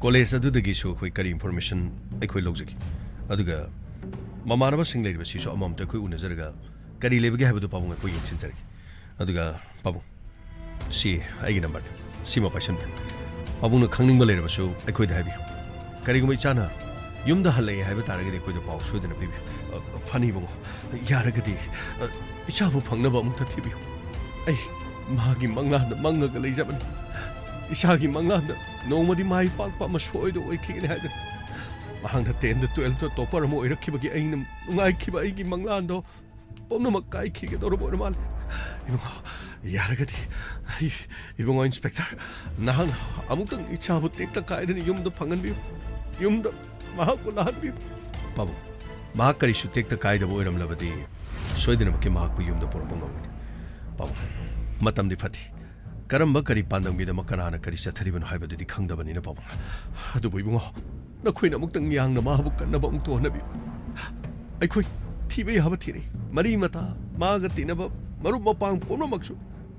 ꯀꯣꯂꯦꯖ ꯑꯗꯨꯗꯒꯤꯁꯨ ꯑꯩꯈꯣꯏ ꯀꯔꯤ ꯏꯟꯐꯣꯔꯃꯦꯁꯟ ꯑꯩꯈꯣꯏ ꯂꯧꯖꯒꯦ꯫ ꯑꯗꯨꯒ ꯃꯃꯥꯟꯅꯕꯁꯤꯡ ꯂꯩꯔꯤꯕꯁꯤꯁꯨ ꯑꯃꯃꯝꯇ ꯑꯩꯈꯣꯏ ꯎꯅꯖꯔꯒ ꯀꯔꯤ ꯂꯩꯕꯒꯦ ꯍꯥꯏꯕꯗꯨ ꯄꯥꯕꯨꯡ ꯑꯩꯈꯣꯏ ꯌꯦꯡꯁꯤꯟꯖꯔꯒꯦ꯫ ꯑꯗꯨꯒ ꯄꯥꯕꯨꯡ, ꯁꯤ ꯑꯩꯒꯤ ꯅꯝꯕꯔꯅꯤ, ꯁꯤꯃ ꯄꯥꯏꯁꯟꯕꯤꯌꯨ꯫ ꯄꯥꯕꯨꯡꯅ ꯈꯪꯅꯤꯡꯕ ꯂꯩꯔꯕꯁꯨ ꯑꯩꯈꯣꯏꯗ ꯍꯥꯏꯕꯤꯌꯨ꯫ ꯀꯔꯤꯒꯨꯝꯕ ꯏꯆꯥꯅ ꯌꯨꯝꯗ ꯍꯜꯂꯛꯑꯦ ꯍꯥꯏꯕ ꯇꯥꯔꯒꯗꯤ ꯑꯩꯈꯣꯏꯗ ꯄꯥꯎ ꯁꯣꯏꯗꯅ ꯄꯤꯕꯤꯌꯨ꯫ ꯑ, ꯐꯅꯤ ꯏꯕꯨꯡꯉꯣ, ꯌꯥꯔꯒꯗꯤ, ꯑ, ꯏꯆꯥꯕꯨ ꯐꯪꯅꯕ ꯑꯃꯨꯛꯇ ꯊꯤꯕꯤꯌꯨ꯫ ꯑꯩ ꯃꯍꯥꯛꯀꯤ ꯃꯪꯂꯥꯟꯗ ꯃꯪꯉꯒ ꯂꯩꯖꯕꯅꯤ꯫ ꯏꯁꯥꯒꯤ ꯃꯪꯂꯥꯟꯗ ꯅꯣꯡꯃꯗꯤ ꯃꯥꯏ ꯄꯥꯛꯄ ꯑꯃ ꯁꯣꯏꯗ ꯑꯣꯏꯈꯤꯒꯅꯤ ꯍꯥꯏꯗꯨꯅ꯫ ꯃꯍꯥꯛꯅ tenꯗ twelveꯇ topper ꯑꯃ ꯑꯣꯏꯔꯛꯈꯤꯕꯒꯤ ꯑꯩꯅ ꯅꯨꯡꯉꯥꯏꯈꯤꯕ ꯑꯩꯒꯤ ꯃꯪꯂꯥꯟꯗꯣ ꯄꯨꯝꯅꯃꯛ ꯀꯥꯏꯈꯤꯒꯗꯧꯔꯕ ꯑꯣꯏꯔ ꯃꯥꯜꯂꯦ꯫ ꯏꯕꯨꯡꯉꯣ, ꯌꯥꯔꯒꯗꯤ, ꯑꯩ, ꯏꯕꯨꯡꯉꯣ ꯏꯟꯁꯄꯦꯛꯇꯔ, ꯅꯍꯥꯛꯅ ꯑꯃꯨꯛꯇꯪ ꯏꯆꯥꯕꯨ ꯇꯦꯛꯇ ꯀꯥꯏꯗꯅ ꯌꯨꯝꯗ ꯐꯪꯍꯟꯕꯤꯌꯨ꯫ ꯌꯨꯝꯗ ꯃꯍꯥꯛꯄꯨ ꯂꯥꯛꯍꯟꯕꯤꯌꯨ꯫ ꯄꯥꯕꯨꯡ, ꯃꯍꯥꯛ ꯀꯔꯤꯁꯨ ꯇꯦꯛꯇ ꯀꯥꯏꯗꯕ ꯑꯣꯏꯔꯝꯂꯕꯗꯤ ꯁꯣꯏꯗꯅꯃꯛꯀꯤ ꯃꯍꯥꯛꯄꯨ ꯌꯨꯝꯗ ꯄꯨꯔꯛꯄ ꯉꯝꯒꯅꯤ꯫ ꯄꯥꯕꯨꯡ, ꯃꯇꯝꯗꯤ ꯐꯠꯇꯦ꯫ ꯀꯔꯝꯕ ꯀꯔꯤ ꯄꯥꯟꯗꯝꯒꯤꯗꯃꯛ ꯀꯅꯥꯅ ꯀꯔꯤ ꯆꯠꯊꯔꯤꯕꯅꯣ ꯍꯥꯏꯕꯗꯨꯗꯤ ꯈꯪꯗꯕꯅꯤꯅ, ꯄꯥꯕꯨꯡ꯫ ꯑꯗꯨꯕꯨ ꯏꯕꯨꯡꯉꯣ, ꯅꯈꯣꯏꯅ ꯑꯃꯨꯛꯇꯪ ꯌꯥꯡꯅ ꯃꯥꯕꯨ ꯀꯟꯅꯕ ꯑꯃꯨꯛꯇ ꯍꯣꯠꯅꯕꯤꯌꯨ꯫ ꯑꯩꯈꯣꯏ ꯊꯤꯕ ꯌꯥꯕ ꯊꯤꯔꯦ꯫ ꯃꯔꯤ ꯃꯇꯥ, ꯃꯥꯒ ꯇꯤꯟꯅꯕ ꯃꯔꯨꯞ ꯃꯄꯥꯡ ꯄꯨꯝꯅꯃꯛꯁꯨ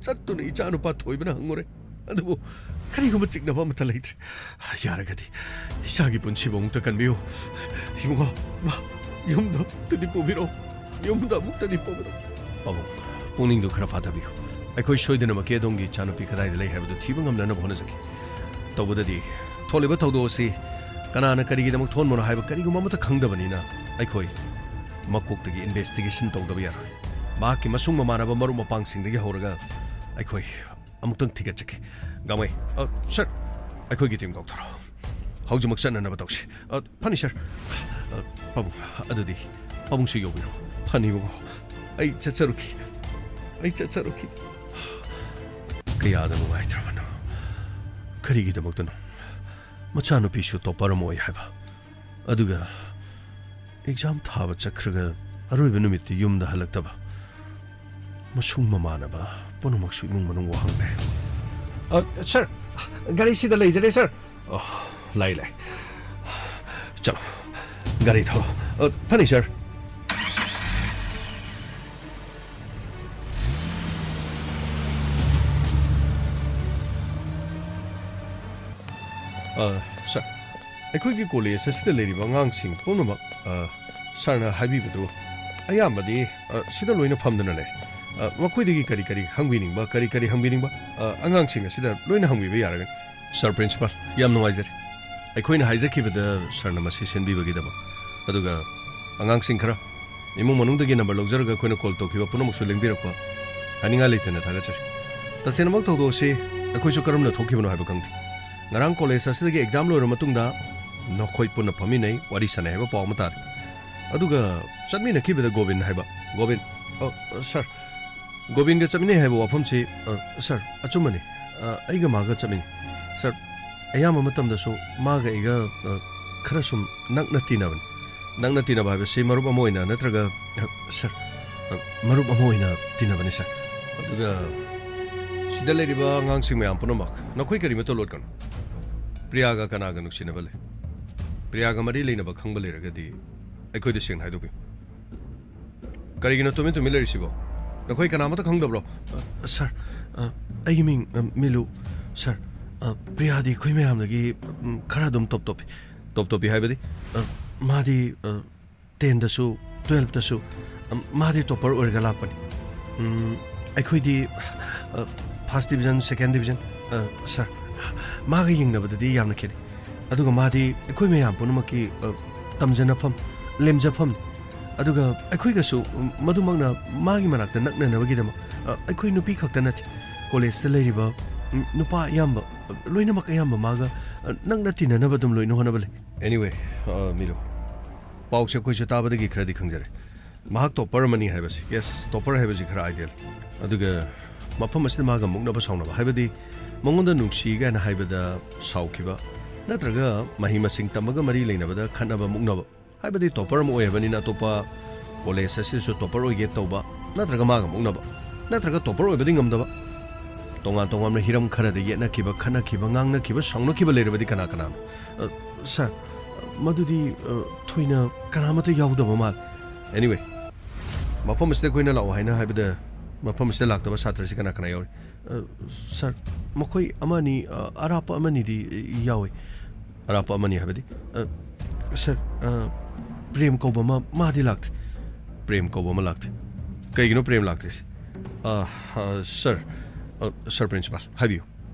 ꯆꯠꯇꯨꯅ ꯏꯆꯥꯅꯨꯄꯥ ꯊꯣꯏꯕꯅ ꯍꯪꯉꯨꯔꯦ꯫ ꯑꯗꯨꯕꯨ ꯀꯔꯤꯒꯨꯝꯕ ꯆꯤꯡꯅꯕ ꯑꯃꯠꯇ ꯂꯩꯇ꯭ꯔꯦ꯫ ꯌꯥꯔꯒꯗꯤ ꯏꯆꯥꯒꯤ ꯄꯨꯟꯁꯤꯕꯨ ꯑꯃꯨꯛꯇ ꯀꯟꯕꯤꯌꯨ꯫ ꯏꯕꯨꯡꯉꯣ, ꯃꯥ ꯌꯨꯝꯗ ꯑꯃꯨꯛꯇꯗꯤ ꯄꯨꯕꯤꯔꯛꯑꯣ꯫ ꯌꯨꯝꯗ ꯑꯃꯨꯛꯇꯗꯤ ꯄꯨꯕꯤꯔꯛꯑꯣ꯫ ꯄꯥꯕꯨꯡ, ꯄꯨꯛꯅꯤꯡꯗꯨ ꯈꯔ ꯐꯥꯊꯕꯤꯌꯨ꯫ ꯑꯩꯈꯣꯏ ꯁꯣꯏꯗꯅꯃꯛꯀꯤ ꯑꯗꯣꯝꯒꯤ ꯏꯆꯥꯅꯨꯄꯤ ꯀꯗꯥꯏꯗ ꯂꯩ ꯍꯥꯏꯕꯗꯨ ꯊꯤꯕ ꯉꯝꯅꯅꯕ ꯍꯣꯠꯅꯖꯒꯦ꯫ ꯇꯧꯕꯗꯗꯤ ꯊꯣꯛꯂꯤꯕ ꯊꯧꯗꯣꯛ ꯑꯁꯤ ꯀꯅꯥꯅ ꯀꯔꯤꯒꯤꯗꯃꯛ ꯊꯣꯛꯍꯟꯕꯅꯣ ꯍꯥꯏꯕ ꯀꯔꯤꯒꯨꯝꯕ ꯑꯃꯠꯇ ꯈꯪꯗꯕꯅꯤꯅ ꯑꯩꯈꯣꯏ ꯃꯀꯣꯛꯇꯒꯤ investigation ꯇꯧꯗꯕ ꯌꯥꯔꯣꯏ꯫ ꯃꯍꯥꯛꯀꯤ ꯃꯁꯨꯡ ꯃꯃꯥꯟꯅꯕ ꯃꯔꯨꯞ ꯃꯄꯥꯡꯁꯤꯡꯗꯒꯤ ꯍꯧꯔꯒ ꯑꯩꯈꯣꯏ ꯑꯃꯨꯛꯇꯪ ꯊꯤꯒꯠꯆꯒꯦ꯫ ꯒꯥꯡꯃꯩ, ꯑ, ꯁꯔ, ꯑꯩꯈꯣꯏꯒꯤ team ꯀꯧꯊꯣꯔꯛꯑꯣ꯫ ꯍꯧꯖꯤꯛꯃꯛ ꯆꯠꯅꯅꯕ ꯇꯧꯁꯤ꯫ ꯑ, ꯐꯅꯤ, ꯁꯔ꯫ ꯑ, ꯄꯥꯕꯨꯡ, ꯑꯗꯨꯗꯤ ꯄꯥꯕꯨꯡꯁꯨ ꯌꯧꯕꯤꯔꯣ꯫ ꯐꯅꯤ, ꯏꯕꯨꯡꯉꯣ꯫ ꯑꯩ ꯆꯠꯆꯔꯨꯈꯤ꯫ ꯑꯩ ꯆꯠꯆꯔꯨꯈꯤ꯫ ꯀꯌꯥꯗ ꯅꯨꯡꯉꯥꯏꯇ꯭ꯔꯕꯅꯣ꯫ ꯀꯔꯤꯒꯤꯗꯃꯛꯇꯅꯣ? ꯃꯆꯥꯅꯨꯄꯤꯁꯨ topper ꯑꯃ ꯑꯣꯏ ꯍꯥꯏꯕ꯫ ꯑꯗꯨꯒ exam ꯊꯥꯕ ꯆꯠꯈ꯭ꯔꯒ ꯑꯔꯣꯏꯕ ꯅꯨꯃꯤꯠꯇ ꯌꯨꯝꯗ ꯍꯜꯂꯛꯇꯕ꯫ ꯃꯁꯨꯡ ꯃꯃꯥꯟꯅꯕ ꯄꯨꯝꯅꯃꯛꯁꯨ ꯏꯃꯨꯡ ꯃꯅꯨꯡ ꯋꯥꯍꯪ ꯂꯩ꯫ ꯑ, ꯁꯔ, ꯒꯥꯔꯤ ꯁꯤꯗ ꯂꯩꯖꯔꯦ, ꯁꯔ꯫ ꯑꯣ, ꯂꯩ, ꯂꯩ꯫ ꯆꯠꯂꯣ, ꯒꯥꯔꯤ ꯊꯧꯔꯣ꯫ ꯑ, ꯐꯅꯤ, ꯁꯔ꯫ ꯑ, ꯁꯔ, ꯑꯩꯈꯣꯏꯒꯤ ꯀꯣꯂꯦꯖ ꯑꯁꯤꯗ ꯂꯩꯔꯤꯕ ꯑꯉꯥꯡꯁꯤꯡ ꯄꯨꯝꯅꯃꯛ, ꯑ, ꯁꯥꯔꯅ ꯍꯥꯏꯕꯤꯕꯗꯨ ꯑꯌꯥꯝꯕꯗꯤ, ꯑ, ꯁꯤꯗ ꯂꯣꯏꯅ ꯐꯝꯗꯨꯅ ꯂꯩ꯫ ꯑ, ꯃꯈꯣꯏꯗꯒꯤ ꯀꯔꯤ ꯀꯔꯤ ꯈꯪꯕꯤꯅꯤꯡꯕ, ꯀꯔꯤ ꯀꯔꯤ ꯍꯪꯕꯤꯅꯤꯡꯕ, ꯑ, ꯑꯉꯥꯡꯁꯤꯡ ꯑꯁꯤꯗ ꯂꯣꯏꯅ ꯍꯪꯕꯤꯕ ꯌꯥꯔꯒꯅꯤ꯫ ꯁꯥꯔ ꯄ꯭ꯔꯤꯟꯁꯤꯄꯥꯜ, ꯌꯥꯝ ꯅꯨꯡꯉꯥꯏꯖꯔꯦ꯫ ꯑꯩꯈꯣꯏꯅ ꯍꯥꯏꯖꯈꯤꯕꯗ ꯁꯥꯔꯅ ꯃꯁꯤ ꯁꯤꯟꯕꯤꯕꯒꯤꯗꯃꯛ꯫ ꯑꯗꯨꯒ ꯑꯉꯥꯡꯁꯤꯡ ꯈꯔ ꯏꯃꯨꯡ ꯃꯅꯨꯡꯗꯒꯤ ꯅꯝꯕꯔ ꯂꯧꯖꯔꯒ ꯑꯩꯈꯣꯏꯅ ꯀꯣꯜ ꯇꯧꯈꯤꯕ ꯄꯨꯝꯅꯃꯛꯁꯨ ꯂꯦꯡꯕꯤꯔꯛꯄ ꯍꯥꯏꯅꯤꯡꯉꯥꯏ ꯂꯩꯇꯅ ꯊꯥꯒꯠꯆꯔꯤ꯫ ꯇꯁꯦꯡꯅꯃꯛ ꯊꯧꯗꯣꯛ ꯑꯁꯤ ꯑꯩꯈꯣꯏꯁꯨ ꯀꯔꯝꯅ ꯊꯣꯛꯈꯤꯕꯅꯣ ꯍꯥꯏꯕ ꯈꯪꯗꯦ꯫ ꯉꯔꯥꯡ ꯀꯣꯂꯦꯖ ꯑꯁꯤꯗꯒꯤ ꯑꯦꯛꯖꯥꯝ ꯂꯣꯏꯔ ꯃꯇꯨꯡꯗ ꯅꯈꯣꯏ ꯄꯨꯟꯅ ꯐꯝꯃꯤꯟꯅꯩ, ꯋꯥꯔꯤ ꯁꯥꯟꯅꯩ ꯍꯥꯏꯕ ꯄꯥꯎ ꯑꯃ ꯇꯥꯔꯦ꯫ ꯑꯗꯨꯒ ꯆꯠꯃꯤꯟꯅꯈꯤꯕꯗ ꯒꯣꯕꯤꯟ ꯍꯥꯏꯕ, ꯒꯣꯕꯤꯟ, ꯑ, ꯁꯥꯔ, ꯒꯣꯕꯤꯟꯒ ꯆꯠꯃꯤꯟꯅꯩ ꯍꯥꯏꯕ ꯋꯥꯐꯝꯁꯤ, ꯑ, ꯁꯥꯔ, ꯑꯆꯨꯝꯕꯅꯤ꯫ ꯑ, ꯑꯩꯒ ꯃꯥꯒ ꯆꯠꯃꯤꯟꯅꯩ꯫ ꯁꯥꯔ, ꯑꯌꯥꯝꯕ ꯃꯇꯝꯗꯁꯨ ꯃꯥꯒ ꯑꯩꯒ, ꯑ, ꯈꯔ ꯁꯨꯝ ꯅꯛꯅ ꯇꯤꯟꯅꯕꯅꯤ꯫ ꯅꯛꯅ ꯇꯤꯟꯅꯕ ꯍꯥꯏꯕꯁꯤ ꯃꯔꯨꯞ ꯑꯃ ꯑꯣꯏꯅ ꯅꯠꯇ꯭ꯔꯒ, ꯑ, ꯁꯥꯔ, ꯑ, ꯃꯔꯨꯞ ꯑꯃ ꯑꯣꯏꯅ ꯇꯤꯟꯅꯕꯅꯤ, ꯁꯥꯔ꯫ ꯑꯗꯨꯒ ꯁꯤꯗ ꯂꯩꯔꯤꯕ ꯑꯉꯥꯡꯁꯤꯡ ꯃꯌꯥꯝ ꯄꯨꯝꯅꯃꯛ, ꯅꯈꯣꯏ ꯀꯔꯤꯃꯠꯇ ꯂꯣꯠꯀꯅꯨ꯫ ꯄ꯭ꯔꯤꯌꯥꯒ ꯀꯅꯥꯒ ꯅꯨꯡꯁꯤꯅꯕ ꯂꯩ? ꯄ꯭ꯔꯤꯌꯥꯒ ꯃꯔꯤ ꯂꯩꯅꯕ ꯈꯪꯕ ꯂꯩꯔꯒꯗꯤ ꯑꯩꯈꯣꯏꯗ ꯁꯦꯡꯅ ꯍꯥꯏꯗꯣꯛꯄꯤꯌꯨ꯫ ꯀꯔꯤꯒꯤꯅꯣ ꯇꯨꯃꯤꯟ ꯇꯨꯃꯤꯟ ꯂꯩꯔꯤꯁꯤꯕꯣ? ꯅꯈꯣꯏ ꯀꯅꯥꯃꯠꯇ ꯈꯪꯗꯕ꯭ꯔꯣ? ꯑ, ꯁꯥꯔ, ꯑ, ꯑꯩꯒꯤ ꯃꯤꯡ, ꯑ, ꯃꯤꯂꯨ꯫ ꯁꯥꯔ, ꯑ, ꯄ꯭ꯔꯤꯌꯥꯗꯤ ꯑꯩꯈꯣꯏ ꯃꯌꯥꯝꯗꯒꯤ, ꯎꯝ, ꯈꯔ ꯑꯗꯨꯝ ꯇꯣꯞ ꯇꯣꯞꯄꯤ꯫ ꯇꯣꯞ ꯇꯣꯞꯄꯤ ꯍꯥꯏꯕꯗꯤ? ꯑ, ꯃꯥꯗꯤ, ꯑ, ꯇꯦꯟꯗꯁꯨ, ꯇꯨꯌꯦꯜꯞꯇꯁꯨ, ꯑ, ꯃꯥꯗꯤ ꯇꯣꯞꯄꯔ ꯑꯣꯏꯔꯒ ꯂꯥꯛꯄꯅꯤ꯫ ꯎꯝ, ꯑꯩꯈꯣꯏꯗꯤ, ꯑ, ꯐꯥꯔꯁ ꯗꯤꯕꯤꯖꯟ, ꯁꯦꯀꯦꯟ ꯗꯤꯕꯤꯖꯟ, ꯑ, ꯁꯥꯔ, ꯃꯥꯒ ꯌꯦꯡꯅꯕꯗꯗꯤ ꯌꯥꯝꯅ ꯈꯦꯠꯅꯩ꯫ ꯑꯗꯨꯒ ꯃꯥꯗꯤ ꯑꯩꯈꯣꯏ ꯃꯌꯥꯝ ꯄꯨꯝꯅꯃꯛꯀꯤ, ꯑ, ꯇꯝꯖꯅꯐꯝ, ꯂꯦꯝꯖꯐꯝꯅꯤ꯫ ꯑꯗꯨꯒ ꯑꯩꯈꯣꯏꯒꯁꯨ, ꯎꯝ, ꯃꯗꯨꯃꯛꯅ ꯃꯥꯒꯤ ꯃꯅꯥꯛꯇ ꯅꯛꯅꯅꯕꯒꯤꯗꯃꯛ, ꯑ, ꯑꯩꯈꯣꯏ ꯅꯨꯄꯤ ꯈꯛꯇ ꯅꯠꯇꯦ, ꯀꯣꯂꯦꯖꯇ ꯂꯩꯔꯤꯕ, ꯎꯝ, ꯅꯨꯄꯥ ꯑꯌꯥꯝꯕ, ꯑ, ꯂꯣꯏꯅꯃꯛ ꯑꯌꯥꯝꯕ ꯃꯥꯒ, ꯑ, ꯅꯛꯅ ꯇꯤꯟꯅꯅꯕ ꯑꯗꯨꯝ ꯂꯣꯏꯅ ꯍꯣꯠꯅꯕ ꯂꯩ꯫ Anyway, ꯑ, ꯃꯤꯂꯨ, ꯄꯥꯎꯁꯦ ꯑꯩꯈꯣꯏꯁꯨ ꯇꯥꯕꯗꯒꯤ ꯈꯔꯗꯤ ꯈꯪꯖꯔꯦ꯫ ꯃꯍꯥꯛ ꯇꯣꯞꯄꯔ ꯑꯃꯅꯤ ꯍꯥꯏꯕꯁꯤ, ꯌꯦꯁ, ꯇꯣꯞꯄꯔ ꯍꯥꯏꯕꯁꯤ ꯈꯔ ideal꯫ ꯑꯗꯨꯒ ꯃꯐꯝ ꯑꯁꯤꯗ ꯃꯥꯒ ꯃꯨꯛꯅꯕ ꯁꯥꯎꯅꯕ, ꯍꯥꯏꯕꯗꯤ ꯃꯉꯣꯟꯗ ꯅꯨꯡꯁꯤ ꯀꯥꯏꯅ ꯍꯥꯏꯕꯗ ꯁꯥꯎꯈꯤꯕ, ꯅꯠꯇ꯭ꯔꯒ ꯃꯍꯩ ꯃꯁꯤꯡ ꯇꯝꯕꯒ ꯃꯔꯤ ꯂꯩꯅꯕꯗ ꯈꯠꯅꯕ ꯃꯨꯛꯅꯕ, ꯍꯥꯏꯕꯗꯤ ꯇꯣꯞꯄꯔ ꯑꯃ ꯑꯣꯏꯔꯕꯅꯤꯅ ꯑꯇꯣꯞꯄ ꯀꯣꯂꯦꯖ ꯑꯁꯤꯗꯁꯨ ꯇꯣꯞꯄꯔ ꯑꯣꯏꯒꯦ ꯇꯧꯕ, ꯅꯠꯇ꯭ꯔꯒ ꯃꯥꯒ ꯃꯨꯛꯅꯕ, ꯅꯠꯇ꯭ꯔꯒ ꯇꯣꯞꯄꯔ ꯑꯣꯏꯕꯗꯤ ꯉꯝꯗꯕ꯫ ꯇꯣꯉꯥꯟ ꯇꯣꯉꯥꯟꯕ ꯍꯤꯔꯝ ꯈꯔꯗ ꯌꯦꯠꯅꯈꯤꯕ, ꯈꯠꯅꯈꯤꯕ, ꯉꯥꯡꯅꯈꯤꯕ, ꯁꯥꯎꯅꯈꯤꯕ ꯂꯩꯔꯕꯗꯤ ꯀꯅꯥ ꯀꯅꯥꯅꯣ? ꯑ, ꯁꯥꯔ, ꯃꯗꯨꯗꯤ, ꯑ, ꯊꯣꯏꯅ ꯀꯅꯥꯃꯠꯇ ꯌꯥꯎꯗꯕ ꯃꯥꯜꯂꯦ꯫ Anyway, ꯃꯐꯝ ꯑꯁꯤꯗ ꯑꯩꯈꯣꯏꯅ ꯂꯥꯛꯑꯣ ꯍꯥꯏꯅ ꯍꯥꯏꯕꯗ ꯃꯐꯝ ꯑꯁꯤꯗ ꯂꯥꯛꯇꯕ ꯁꯥꯇ꯭ꯔꯁꯤ ꯀꯅꯥ ꯀꯅꯥ ꯌꯥꯎꯔꯤ? ꯑ, ꯁꯥꯔ, ꯃꯈꯣꯏ ꯑꯃꯅꯤ, ꯑ, ꯑꯔꯥꯞꯄ ꯑꯃꯅꯤꯗꯤ ꯌꯥꯎꯏ꯫ ꯑꯔꯥꯞꯄ ꯑꯃꯅꯤ ꯍꯥꯏꯕꯗꯤ? ꯑ, ꯁꯥꯔ, ꯑ, ꯄ꯭ꯔꯦꯝ ꯀꯧꯕ ꯑꯃ, ꯃꯥꯗꯤ ꯂꯥꯛꯇ꯭ꯔꯤ꯫ ꯄ꯭ꯔꯦꯝ ꯀꯧꯕ ꯑꯃ ꯂꯥꯛꯇ꯭ꯔꯤ꯫ ꯀꯩꯒꯤꯅꯣ ꯄ꯭ꯔꯦꯝ ꯂꯥꯛꯇ꯭ꯔꯤꯁꯦ? ꯑ, ꯑ, ꯁꯥꯔ, ꯑ, ꯁꯥꯔ ꯄ꯭ꯔꯤꯟꯁꯤꯄꯥꯜ, ꯍꯥꯏꯕꯤꯌꯨ꯫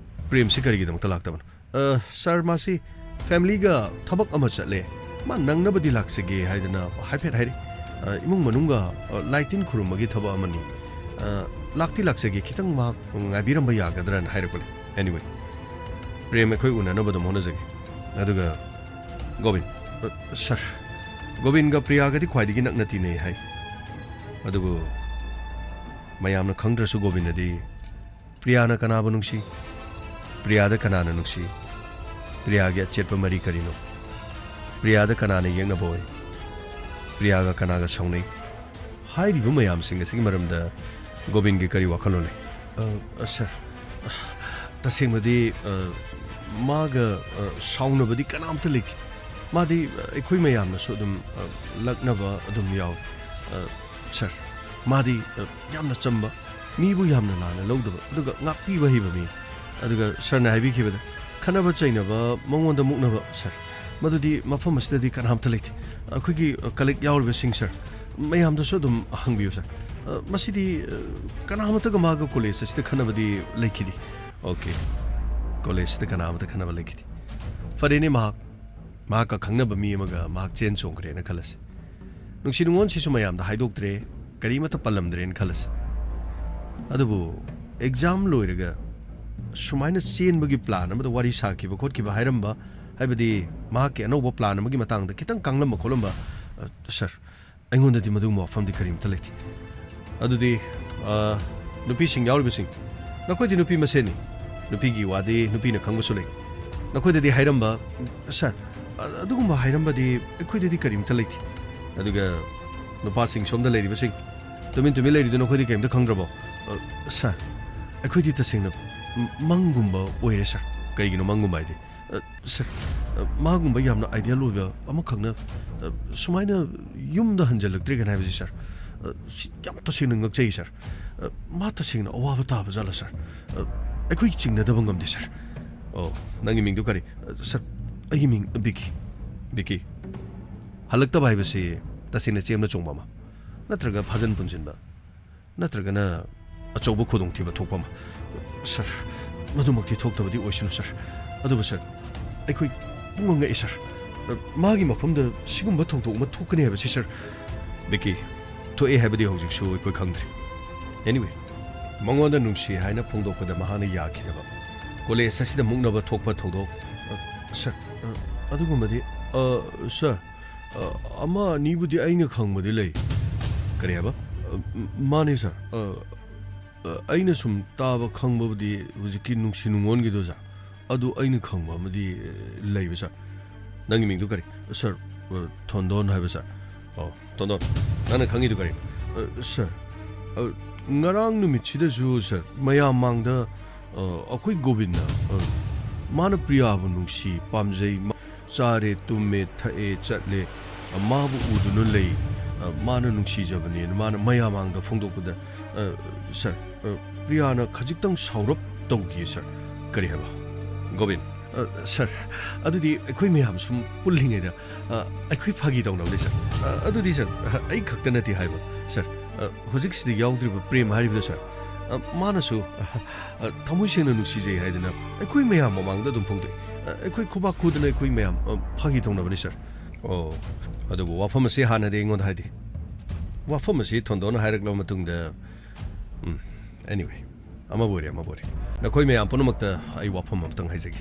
ꯄ꯭ꯔꯦꯝꯁꯤ ꯀꯔꯤꯒꯤꯗꯃꯛꯇ ꯂꯥꯛꯇꯕꯅꯣ? ꯑ, ꯁꯥꯔ, ꯃꯥꯁꯤ ꯐꯦꯃꯤꯂꯤꯒ ꯊꯕꯛ ꯑꯃ ꯆꯠꯂꯦ, ꯃꯥ ꯅꯪꯅꯕꯗꯤ ꯂꯥꯛꯆꯒꯦ ꯍꯥꯏꯗꯅ ꯍꯥꯏꯐꯦꯠ ꯍꯥꯏꯔꯛꯏ꯫ ꯑ, ꯏꯃꯨꯡ ꯃꯅꯨꯡꯒ, ꯑ, ꯂꯥꯏ ꯇꯤꯟ ꯈꯨꯔꯨꯝꯕꯒꯤ ꯊꯕꯛ ꯑꯃꯅꯤ꯫ ꯑ, ꯂꯥꯛꯇꯤ ꯂꯥꯛꯆꯒꯦ, ꯈꯤꯇꯪ ꯃꯍꯥꯛ ꯉꯥꯏꯕꯤꯔꯝꯕ ꯌꯥꯒꯗ꯭ꯔꯅ ꯍꯥꯏꯔꯛꯄꯅꯤ꯫ Anyway, ꯄ꯭ꯔꯦꯝ ꯑꯩꯈꯣꯏ ꯎꯅꯅꯕ ꯑꯗꯨꯝ ꯍꯣꯠꯅꯖꯒꯦ꯫ ꯑꯗꯨꯒ ꯒꯣꯕꯤꯟ, ꯑ, ꯁꯥꯔ, ꯒꯣꯕꯤꯟꯒ ꯄ꯭ꯔꯤꯌꯥꯒꯗꯤ ꯈ꯭ꯋꯥꯏꯗꯒꯤ ꯅꯛꯅ ꯇꯤꯟꯅꯩ ꯍꯥꯏ꯫ ꯑꯗꯨꯕꯨ ꯃꯌꯥꯝꯅ ꯈꯪꯗ꯭ꯔꯁꯨ ꯒꯣꯕꯤꯟꯗꯗꯤ ꯄ꯭ꯔꯤꯌꯥꯅ ꯀꯅꯥꯕꯨ ꯅꯨꯡꯁꯤ? ꯄ꯭ꯔꯤꯌꯥꯗ ꯀꯅꯥꯅ ꯅꯨꯡꯁꯤ? ꯄ꯭ꯔꯤꯌꯥꯒꯤ ꯑꯆꯦꯠꯄ ꯃꯔꯤ ꯀꯔꯤꯅꯣ? ꯄ꯭ꯔꯤꯌꯥꯗ ꯀꯅꯥꯅ ꯌꯦꯛꯅꯕ ꯑꯣꯏ? ꯄ꯭ꯔꯤꯌꯥꯒ ꯀꯅꯥꯒ ꯁꯥꯎꯅꯩ? ꯍꯥꯏꯔꯤꯕ ꯃꯌꯥꯝꯁꯤꯡ ꯑꯁꯤꯒꯤ ꯃꯔꯝꯗ ꯒꯣꯕꯤꯟꯒꯤ ꯀꯔꯤ ꯋꯥꯈꯜꯂꯣꯟ ꯂꯩ? ꯑ, ꯑ, ꯁꯥꯔ, ꯇꯁꯦꯡꯕꯗꯤ, ꯑ, ꯃꯥꯒ, ꯑ, ꯁꯥꯎꯅꯕꯗꯤ ꯀꯅꯥꯝꯇ ꯂꯩꯇꯦ꯫ ꯃꯥꯗꯤ, ꯑ, ꯑꯩꯈꯣꯏ ꯃꯌꯥꯝꯅꯁꯨ ꯑꯗꯨꯝ, ꯑ, ꯂꯛꯅꯕ ꯑꯗꯨꯝ ꯌꯥꯎꯏ꯫ ꯑ, ꯁꯥꯔ, ꯃꯥꯗꯤ, ꯑ, ꯌꯥꯝꯅ ꯆꯝꯕ, ꯃꯤꯕꯨ ꯌꯥꯝꯅ ꯂꯥꯟꯅ ꯂꯧꯗꯕ, ꯑꯗꯨꯒ ꯉꯥꯛꯄꯤꯕ ꯍꯩꯕ ꯃꯤꯅꯤ꯫ ꯑꯗꯨꯒ ꯁꯥꯔꯅ ꯍꯥꯏꯕꯤꯈꯤꯕꯗ, ꯈꯠꯅꯕ ꯆꯩꯅꯕ, ꯃꯉꯣꯟꯗ ꯃꯨꯛꯅꯕ, ꯁꯥꯔ, ꯃꯗꯨꯗꯤ ꯃꯐꯝ ꯑꯁꯤꯗꯗꯤ ꯀꯅꯥꯝꯇ ꯂꯩꯇꯦ꯫ ꯑꯩꯈꯣꯏꯒꯤ, ꯑ, ꯀꯂꯤꯛ ꯌꯥꯎꯔꯤꯕꯁꯤꯡ, ꯁꯥꯔ, ꯃꯌꯥꯝꯗꯁꯨ ꯑꯗꯨꯝ ꯍꯪꯕꯤꯌꯨ, ꯁꯥꯔ꯫ ꯑ, ꯃꯁꯤꯗꯤ, ꯑ, ꯀꯅꯥꯃꯠꯇꯒ ꯃꯥꯒ ꯀꯣꯂꯦꯖ ꯑꯁꯤꯗ ꯈꯠꯅꯕꯗꯤ ꯂꯩꯈꯤꯗꯦ꯫ ꯑꯣꯀꯦ꯫ ꯀꯣꯂꯦꯖꯁꯤꯗ ꯀꯅꯥꯃꯠꯇ ꯈꯠꯅꯕ ꯂꯩꯈꯤꯗꯦ꯫ ꯐꯔꯦꯅꯦ, ꯃꯍꯥꯛ, ꯃꯍꯥꯛꯀ ꯈꯪꯅꯕ ꯃꯤ ꯑꯃꯒ ꯃꯍꯥꯛ ꯆꯦꯟ ꯆꯣꯡꯈ꯭ꯔꯦꯅ ꯈꯜꯂꯁꯤ꯫ ꯅꯨꯡꯁꯤ ꯅꯨꯡꯉꯣꯟꯁꯤꯁꯨ ꯃꯌꯥꯝꯗ ꯍꯥꯏꯗꯣꯛꯇ꯭ꯔꯦ, ꯀꯔꯤꯃꯠꯇ ꯄꯜꯂꯝꯗ꯭ꯔꯦꯅ ꯈꯜꯂꯁꯤ꯫ ꯑꯗꯨꯕꯨ ꯑꯦꯛꯖꯥꯝ ꯂꯣꯏꯔꯒ ꯁꯨꯃꯥꯏꯅ ꯆꯦꯟꯕꯒꯤ ꯄ꯭ꯂꯥꯟ ꯑꯃꯗ ꯋꯥꯔꯤ ꯁꯥꯈꯤꯕ ꯈꯣꯠꯈꯤꯕ ꯍꯥꯏꯔꯝꯕ, ꯍꯥꯏꯕꯗꯤ ꯃꯍꯥꯛꯀꯤ ꯑꯅꯧꯕ ꯄ꯭ꯂꯥꯟ ꯑꯃꯒꯤ ꯃꯇꯥꯡꯗ ꯈꯤꯇꯪ ꯀꯥꯡꯂꯝꯕ ꯈꯣꯠꯂꯝꯕ, ꯑ, ꯁꯥꯔ, ꯑꯩꯉꯣꯟꯗꯗꯤ ꯃꯗꯨꯒꯨꯝꯕ ꯋꯥꯐꯝꯗꯤ ꯀꯔꯤꯝꯇ ꯂꯩꯇꯦ꯫ ꯑꯗꯨꯗꯤ, ꯑ, ꯅꯨꯄꯤꯁꯤꯡ ꯌꯥꯎꯔꯤꯕꯁꯤꯡ, ꯅꯈꯣꯏꯗꯤ ꯅꯨꯄꯤ ꯃꯁꯦꯟꯅꯤ, ꯅꯨꯄꯤꯒꯤ ꯋꯥꯗꯤ ꯅꯨꯄꯤꯅ ꯈꯪꯕꯁꯨ ꯂꯩ꯫ ꯅꯈꯣꯏꯗꯗꯤ ꯍꯥꯏꯔꯝꯕ, ꯁꯥꯔ, ꯑ-, ꯑꯗꯨꯒꯨꯝꯕ ꯍꯥꯏꯔꯝꯕꯗꯤ ꯑꯩꯈꯣꯏꯗꯗꯤ ꯀꯔꯤꯝꯇ ꯂꯩꯇꯦ꯫ ꯑꯗꯨꯒ ꯅꯨꯄꯥꯁꯤꯡ ꯁꯣꯝꯗ ꯂꯩꯔꯤꯕꯁꯤꯡ, ꯇꯨꯃꯤꯟ ꯇꯨꯃꯤꯟ ꯂꯩꯔꯤꯗꯨ ꯅꯈꯣꯏꯗꯤ ꯀꯔꯤꯝꯇ ꯈꯪꯗ꯭ꯔꯕꯣ? ꯑ, ꯁꯥꯔ, ꯑꯩꯈꯣꯏꯗꯤ ꯇꯁꯦꯡꯅ ꯃꯪꯒꯨꯝꯕ ꯑꯣꯏꯔꯦ, ꯁꯥꯔ꯫ ꯀꯔꯤꯒꯤꯅꯣ ꯃꯪꯒꯨꯝꯕ ꯍꯥꯏꯗꯤ? ꯑ, ꯁꯥꯔ, ꯑ, ꯃꯥꯒꯨꯝꯕ ꯌꯥꯝꯅ ideal ꯑꯣꯏꯕ ꯑꯃꯈꯛꯅ, ꯑ, ꯁꯨꯃꯥꯏꯅ ꯌꯨꯝꯗ ꯍꯟꯖꯜꯂꯛꯇ꯭ꯔꯦ ꯀꯥꯏꯅ ꯍꯥꯏꯕꯁꯤ, ꯁꯥꯔ, ꯑ, ꯁꯤ ꯌꯥꯝ ꯇꯁꯦꯡꯅ ꯉꯛꯆꯩ, ꯁꯥꯔ꯫ ꯑ, ꯃꯥ ꯇꯁꯦꯡꯅ ꯑꯋꯥꯕ ꯇꯥꯕ ꯖꯥꯠꯂ, ꯁꯥꯔ? ꯑ, ꯑꯩꯈꯣꯏ ꯆꯤꯡꯅꯗꯕ ꯉꯝꯗꯦ, ꯁꯥꯔ꯫ ꯑꯣ, ꯅꯪꯒꯤ ꯃꯤꯡꯗꯨ ꯀꯔꯤ? ꯑ, ꯁꯥꯔ, ꯑꯩꯒꯤ ꯃꯤꯡ ꯕꯤꯀꯤ꯫ ꯕꯤꯀꯤ, ꯍꯜꯂꯛꯇꯕ ꯍꯥꯏꯕꯁꯤ ꯇꯁꯦꯡꯅ ꯆꯦꯝꯅ ꯆꯣꯡꯕ ꯑꯃ ꯅꯠꯇ꯭ꯔꯒ ꯐꯥꯖꯟ ꯄꯨꯟꯁꯤꯟꯕ ꯅꯠꯇ꯭ꯔꯒꯅ ꯑꯆꯧꯕ ꯈꯨꯗꯣꯡꯊꯤꯕ ꯊꯣꯛꯄ ꯑꯃ? ꯁꯥꯔ, ꯃꯗꯨꯃꯛꯇꯤ ꯊꯣꯛꯇꯕꯗꯤ ꯑꯣꯏꯁꯅꯨ, ꯁꯥꯔ꯫ ꯑꯗꯨꯕꯨ, ꯁꯥꯔ, ꯑꯩꯈꯣꯏ ꯄꯨꯡꯉꯛ ꯉꯛꯑꯦ, ꯁꯥꯔ꯫ ꯃꯥꯒꯤ ꯃꯐꯝꯗ ꯁꯤꯒꯨꯝꯕ ꯊꯧꯗꯣꯛ ꯑꯃ ꯊꯣꯛꯀꯅꯤ ꯍꯥꯏꯕꯁꯤ, ꯁꯥꯔ꯫ ꯕꯤꯀꯤ, ꯊꯣꯛꯑꯦ ꯍꯥꯏꯕꯗꯤ ꯍꯧꯖꯤꯛꯁꯨ ꯑꯩꯈꯣꯏ ꯈꯪꯗ꯭ꯔꯤ꯫ Anyway, ꯃꯉꯣꯟꯗ ꯅꯨꯡꯁꯤ ꯍꯥꯏꯅ ꯐꯣꯡꯗꯣꯛꯄꯗ ꯃꯍꯥꯛꯅ ꯌꯥꯈꯤꯗꯕ꯫ ꯀꯣꯂꯦꯖ ꯑꯁꯤꯗ ꯃꯨꯛꯅꯕ ꯊꯣꯛꯄ ꯊꯧꯗꯣꯛ꯫ ꯑ, ꯁꯔ, ꯑ, ꯑꯗꯨꯒꯨꯝꯕꯗꯤ, ꯑ, ꯁꯔ, ꯑ, ꯑꯃ ꯑꯅꯤꯕꯨꯗꯤ ꯑꯩꯅ ꯈꯪꯕꯗꯤ ꯂꯩ꯫ ꯀꯔꯤ ꯍꯥꯏꯕ? ꯑ, ꯃ-, ꯃꯥꯅꯦ, ꯁꯔ꯫ ꯑ, ꯑ, ꯑꯩꯅ ꯁꯨꯝ ꯇꯥꯕ ꯈꯪꯕꯕꯨꯗꯤ ꯍꯧꯖꯤꯛꯀꯤ ꯅꯨꯡꯁꯤ ꯅꯨꯡꯉꯣꯟꯒꯤꯗꯣ, ꯁꯔ꯫ ꯑꯗꯨ ꯑꯩꯅ ꯈꯪꯕ ꯑꯃꯗꯤ, ꯑ, ꯂꯩꯕ, ꯁꯔ꯫ ꯅꯪꯒꯤ ꯃꯤꯡꯗꯨ ꯀꯔꯤ? ꯁꯔ, ꯑ, ꯊꯣꯟꯗꯣꯟ ꯍꯥꯏꯕ, ꯁꯔ꯫ ꯑꯣ, ꯊꯣꯟꯗꯣꯟ, ꯅꯪꯅ ꯈꯪꯉꯤꯗꯨ ꯀꯔꯤꯅꯣ? ꯑ, ꯁꯔ, ꯑ, ꯉꯔꯥꯡ ꯅꯨꯃꯤꯠꯁꯤꯗꯁꯨ, ꯁꯔ, ꯃꯌꯥꯝ ꯃꯥꯡꯗ, ꯑ, ꯑꯩꯈꯣꯏ ꯒꯣꯕꯤꯟꯅ, ꯑ, ꯃꯥꯅ ꯄ꯭ꯔꯤꯌꯥꯕꯨ ꯅꯨꯡꯁꯤ, ꯄꯥꯝꯖꯩ, ꯃꯥ ꯆꯥꯔꯦ, ꯇꯨꯝꯃꯦ, ꯊꯛꯑꯦ, ꯆꯠꯂꯦ, ꯑ, ꯃꯥꯕꯨ ꯎꯗꯨꯅ ꯂꯩ, ꯑ, ꯃꯥꯅ ꯅꯨꯡꯁꯤꯖꯕꯅꯦꯅ ꯃꯥꯅ ꯃꯌꯥꯝ ꯃꯥꯡꯗ ꯐꯣꯡꯗꯣꯛꯄꯗ, ꯑ, ꯁꯔ, ꯑ, ꯄ꯭ꯔꯤꯌꯥꯅ ꯈꯖꯤꯛꯇꯪ ꯁꯥꯎꯔꯞ ꯇꯧꯈꯤ, ꯁꯔ꯫ ꯀꯔꯤ ꯍꯥꯏꯕ? ꯒꯣꯕꯤꯟ? ꯑ, ꯁꯔ, ꯑꯗꯨꯗꯤ ꯑꯩꯈꯣꯏ ꯃꯌꯥꯝ ꯁꯨꯝ ꯄꯨꯜꯂꯤꯉꯩꯗ, ꯑ, ꯑꯩꯈꯣꯏ ꯐꯥꯒꯤ ꯇꯧꯅꯕꯅꯤ, ꯁꯔ꯫ ꯑ, ꯑꯗꯨꯗꯤ, ꯁꯔ, ꯑ, ꯑꯩ ꯈꯛꯇ ꯅꯠꯇꯦ ꯍꯥꯏꯕ, ꯁꯔ꯫ ꯑ, ꯍꯧꯖꯤꯛꯁꯤꯗ ꯌꯥꯎꯗ꯭ꯔꯤꯕ ꯄ꯭ꯔꯦꯝ ꯍꯥꯏꯔꯤꯕꯗꯣ, ꯁꯔ, ꯑ, ꯃꯥꯅꯁꯨ, ꯑ, ꯑ, ꯊꯃꯣꯏ ꯁꯦꯡꯅ ꯅꯨꯡꯁꯤꯖꯩ ꯍꯥꯏꯗꯅ ꯑꯩꯈꯣꯏ ꯃꯌꯥꯝ ꯃꯃꯥꯡꯗ ꯑꯗꯨꯝ ꯐꯣꯡꯗꯣꯛꯏ꯫ ꯑ, ꯑꯩꯈꯣꯏ ꯈꯨꯕꯥꯛ ꯈꯨꯗꯅ ꯑꯩꯈꯣꯏ ꯃꯌꯥꯝ, ꯑ, ꯐꯥꯒꯤ ꯇꯧꯅꯕꯅꯤ, ꯁꯔ꯫ ꯑꯣ, ꯑꯗꯨꯕꯨ ꯋꯥꯐꯝ ꯑꯁꯤ ꯍꯥꯟꯅꯗꯤ ꯑꯩꯉꯣꯟꯗ ꯍꯥꯏꯗꯦ꯫ ꯋꯥꯐꯝ ꯑꯁꯤ ꯊꯣꯟꯗꯣꯟꯅ ꯍꯥꯏꯔꯛꯂꯕ ꯃꯇꯨꯡꯗ, ꯎꯝ, anyway, ꯑꯃꯕꯨ ꯑꯣꯏꯔꯦ, ꯑꯃꯕꯨ ꯑꯣꯏꯔꯦ꯫ ꯅꯈꯣꯏ ꯃꯌꯥꯝ ꯄꯨꯝꯅꯃꯛꯇ ꯑꯩ ꯋꯥꯐꯝ ꯑꯃꯇꯪ ꯍꯥꯏꯖꯒꯦ꯫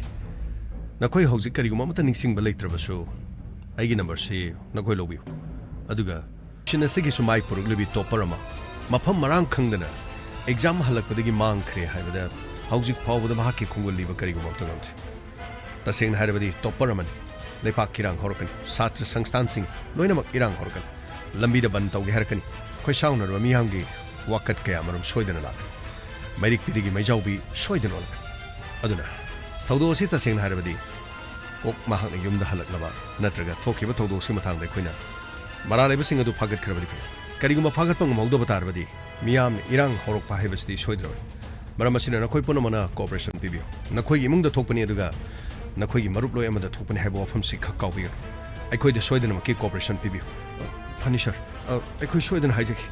ꯅꯈꯣꯏ ꯍꯧꯖꯤꯛ ꯀꯔꯤꯒꯨꯝꯕ ꯑꯃꯠꯇ ꯅꯤꯡꯁꯤꯡꯕ ꯂꯩꯇ꯭ꯔꯕꯁꯨ, ꯑꯩꯒꯤ ꯅꯝꯕꯔꯁꯤ ꯅꯈꯣꯏ ꯂꯧꯕꯤꯌꯨ꯫ ꯑꯗꯨꯒ ꯁꯤꯟ ꯑꯁꯤꯒꯤꯁꯨ ꯃꯥꯏ ꯄꯨꯔꯛꯂꯤꯕꯤ ꯇꯣꯞꯄꯔ ꯑꯃ ꯃꯐꯝ ꯃꯔꯥꯡ ꯈꯪꯗꯅ ꯑꯦꯛꯖꯥꯝ ꯍꯜꯂꯛꯄꯗꯒꯤ ꯃꯥꯡꯈ꯭ꯔꯦ ꯍꯥꯏꯕꯗ ꯍꯧꯖꯤꯛ ꯐꯥꯎꯕꯗ ꯃꯍꯥꯛꯀꯤ ꯈꯣꯡꯒꯨꯜ ꯂꯤꯕ ꯀꯔꯤꯒꯨꯝꯕ ꯑꯃꯠꯇ ꯉꯝꯗ꯭ꯔꯤ꯫ ꯇꯁꯦꯡꯅ ꯍꯥꯏꯔꯕꯗꯤ ꯇꯣꯞꯄꯔ ꯑꯃꯅꯤ꯫ ꯂꯩꯄꯥꯛ ꯏꯔꯥꯡ ꯍꯧꯔꯛꯀꯅꯤ꯫ ꯁꯥꯇ꯭ꯔ ꯁꯪꯁꯊꯥꯟꯁꯤꯡ ꯂꯣꯏꯅꯃꯛ ꯏꯔꯥꯡ ꯍꯧꯔꯛꯀꯅꯤ꯫ ꯂꯝꯕꯤꯗ ꯕꯟ ꯇꯧꯒꯦ ꯍꯥꯏꯔꯛꯀꯅꯤ꯫ ꯈꯣꯏꯁꯥꯎꯅꯔꯕ ꯃꯤꯌꯥꯝꯒꯤ ꯋꯥꯀꯠ ꯀꯌꯥ ꯃꯔꯨꯝ ꯁꯣꯏꯗꯅ ꯂꯥꯛꯀꯅꯤ꯫ ꯃꯩꯔꯤꯛ ꯄꯤꯔꯤꯒꯤ ꯃꯩꯖꯥꯎꯕꯤ ꯁꯣꯏꯗꯅ ꯑꯣꯜꯂꯛꯀꯅꯤ꯫ ꯑꯗꯨꯅ ꯊꯧꯗꯣꯛ ꯑꯁꯤ ꯇꯁꯦꯡꯅ ꯍꯥꯏꯔꯕꯗꯤ ꯀꯣꯛ ꯃꯍꯥꯛꯅ ꯌꯨꯝꯗ ꯍꯜꯂꯛꯅꯕ ꯅꯠꯇ꯭ꯔꯒ ꯊꯣꯛꯈꯤꯕ ꯊꯧꯗꯣꯛꯁꯤꯒꯤ ꯃꯇꯥꯡꯗ ꯑꯩꯈꯣꯏꯅ ꯃꯔꯥꯜ ꯂꯩꯕꯁꯤꯡ ꯑꯗꯨ ꯐꯥꯒꯠꯈ꯭ꯔꯕꯗꯤ ꯐꯩ꯫ ꯀꯔꯤꯒꯨꯝꯕ ꯐꯥꯒꯠꯄ ꯉꯝꯍꯧꯗꯕ ꯇꯥꯔꯕꯗꯤ ꯃꯤꯌꯥꯝꯅ ꯏꯔꯥꯡ ꯍꯧꯔꯛꯄ ꯍꯥꯏꯕꯁꯤꯗꯤ ꯁꯣꯏꯗ꯭ꯔꯕꯅꯤ꯫ ꯃꯔꯝ ꯑꯁꯤꯅ ꯅꯈꯣꯏ ꯄꯨꯝꯅꯃꯛꯅ cooperation ꯄꯤꯕꯤꯌꯨ꯫ ꯅꯈꯣꯏꯒꯤ ꯏꯃꯨꯡꯗ ꯊꯣꯛꯄꯅꯤ ꯑꯗꯨꯒ ꯅꯈꯣꯏꯒꯤ ꯃꯔꯨꯞꯂꯣꯏ ꯑꯃꯗ ꯊꯣꯛꯄꯅꯤ ꯍꯥꯏꯕ ꯋꯥꯐꯝꯁꯤ ꯈꯛ ꯀꯥꯎꯕꯤꯒꯅꯨ꯫ ꯑꯩꯈꯣꯏꯗ ꯁꯣꯏꯗꯅꯃꯛꯀꯤ cooperation ꯄꯤꯕꯤꯌꯨ꯫ ꯐꯅꯤ ꯁꯔ꯫ ꯑ, ꯑꯩꯈꯣꯏ ꯁꯣꯏꯗꯅ ꯍꯥꯏꯖꯒꯦ꯫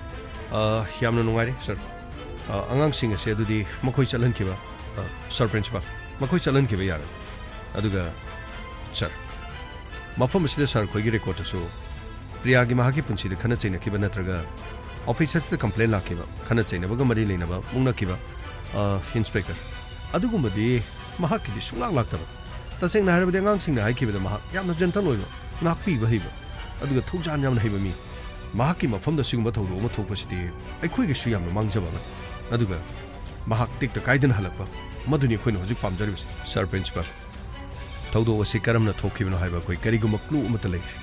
ꯑ, ꯌꯥꯝꯅ ꯅꯨꯡꯉꯥꯏꯔꯦ ꯁꯔ꯫ ꯑ, ꯑꯉꯥꯡꯁꯤꯡ ꯑꯁꯦ ꯑꯗꯨꯗꯤ ꯃꯈꯣꯏ ꯆꯠꯍꯟꯈꯤꯕ, ꯑ, ꯁꯔ ꯄ꯭ꯔꯤꯟꯁꯤꯄꯥꯜ, ꯃꯈꯣꯏ ꯆꯠꯍꯟꯈꯤꯕ ꯌꯥꯔꯅꯤ꯫ ꯑꯗꯨꯒ ꯁꯔ, ꯃꯐꯝ ꯑꯁꯤꯗ ꯁꯔ ꯈꯣꯏꯒꯤ ꯔꯦꯀꯣꯔꯗꯇꯁꯨ ꯄ꯭ꯔꯤꯌꯥꯒꯤ ꯃꯍꯥꯛꯀꯤ ꯄꯨꯟꯁꯤꯗ ꯈꯠꯅ ꯆꯩꯅꯈꯤꯕ ꯅꯠꯇ꯭ꯔꯒ ꯑꯣꯐꯤꯁ ꯑꯁꯤꯗ ꯀꯝꯄ꯭ꯂꯦꯟ ꯂꯥꯛꯈꯤꯕ, ꯈꯠꯅ ꯆꯩꯅꯕꯒ ꯃꯔꯤ ꯂꯩꯅꯕ ꯃꯨꯛꯅꯈꯤꯕ, ꯑ, ꯏꯟꯁꯄꯦꯛꯇꯔ, ꯑꯗꯨꯒꯨꯝꯕꯗꯤ ꯃꯍꯥꯛꯀꯤꯗꯤ ꯁꯨꯡꯂꯥꯛ ꯂꯥꯛꯇꯕ꯫ ꯇꯁꯦꯡꯅ ꯍꯥꯏꯔꯕꯗꯤ ꯑꯉꯥꯡꯁꯤꯡꯅ ꯍꯥꯏꯈꯤꯕꯗ ꯃꯍꯥꯛ ꯌꯥꯝꯅ gentle ꯑꯣꯏꯕ, ꯉꯥꯛꯄꯤꯕ ꯍꯩꯕ, ꯑꯗꯨꯒ ꯊꯧꯖꯥꯟ ꯌꯥꯝꯅ ꯍꯩꯕ ꯃꯤ꯫ ꯃꯍꯥꯛꯀꯤ ꯃꯐꯝꯗ ꯁꯤꯒꯨꯝꯕ ꯊꯧꯗꯣꯛ ꯑꯃ ꯊꯣꯛꯄꯁꯤꯗꯤ ꯑꯩꯈꯣꯏꯒꯤꯁꯨ ꯌꯥꯝꯅ ꯃꯥꯡꯖꯕ ꯑꯃꯅꯤ꯫ ꯑꯗꯨꯒ ꯃꯍꯥꯛ ꯇꯦꯛꯇ ꯀꯥꯏꯗꯅ ꯍꯜꯂꯛꯄ, ꯃꯗꯨꯅꯤ ꯑꯩꯈꯣꯏꯅ ꯍꯧꯖꯤꯛ ꯄꯥꯝꯖꯔꯤꯕꯁꯤ꯫ Sir Principal, ꯊꯧꯗꯣꯛ ꯑꯁꯤ ꯀꯔꯝꯅ ꯊꯣꯛꯈꯤꯕꯅꯣ ꯍꯥꯏꯕ ꯑꯩꯈꯣꯏ ꯀꯔꯤꯒꯨꯝꯕ clue ꯑꯃꯠꯇ ꯂꯩꯇ꯭ꯔꯤ꯫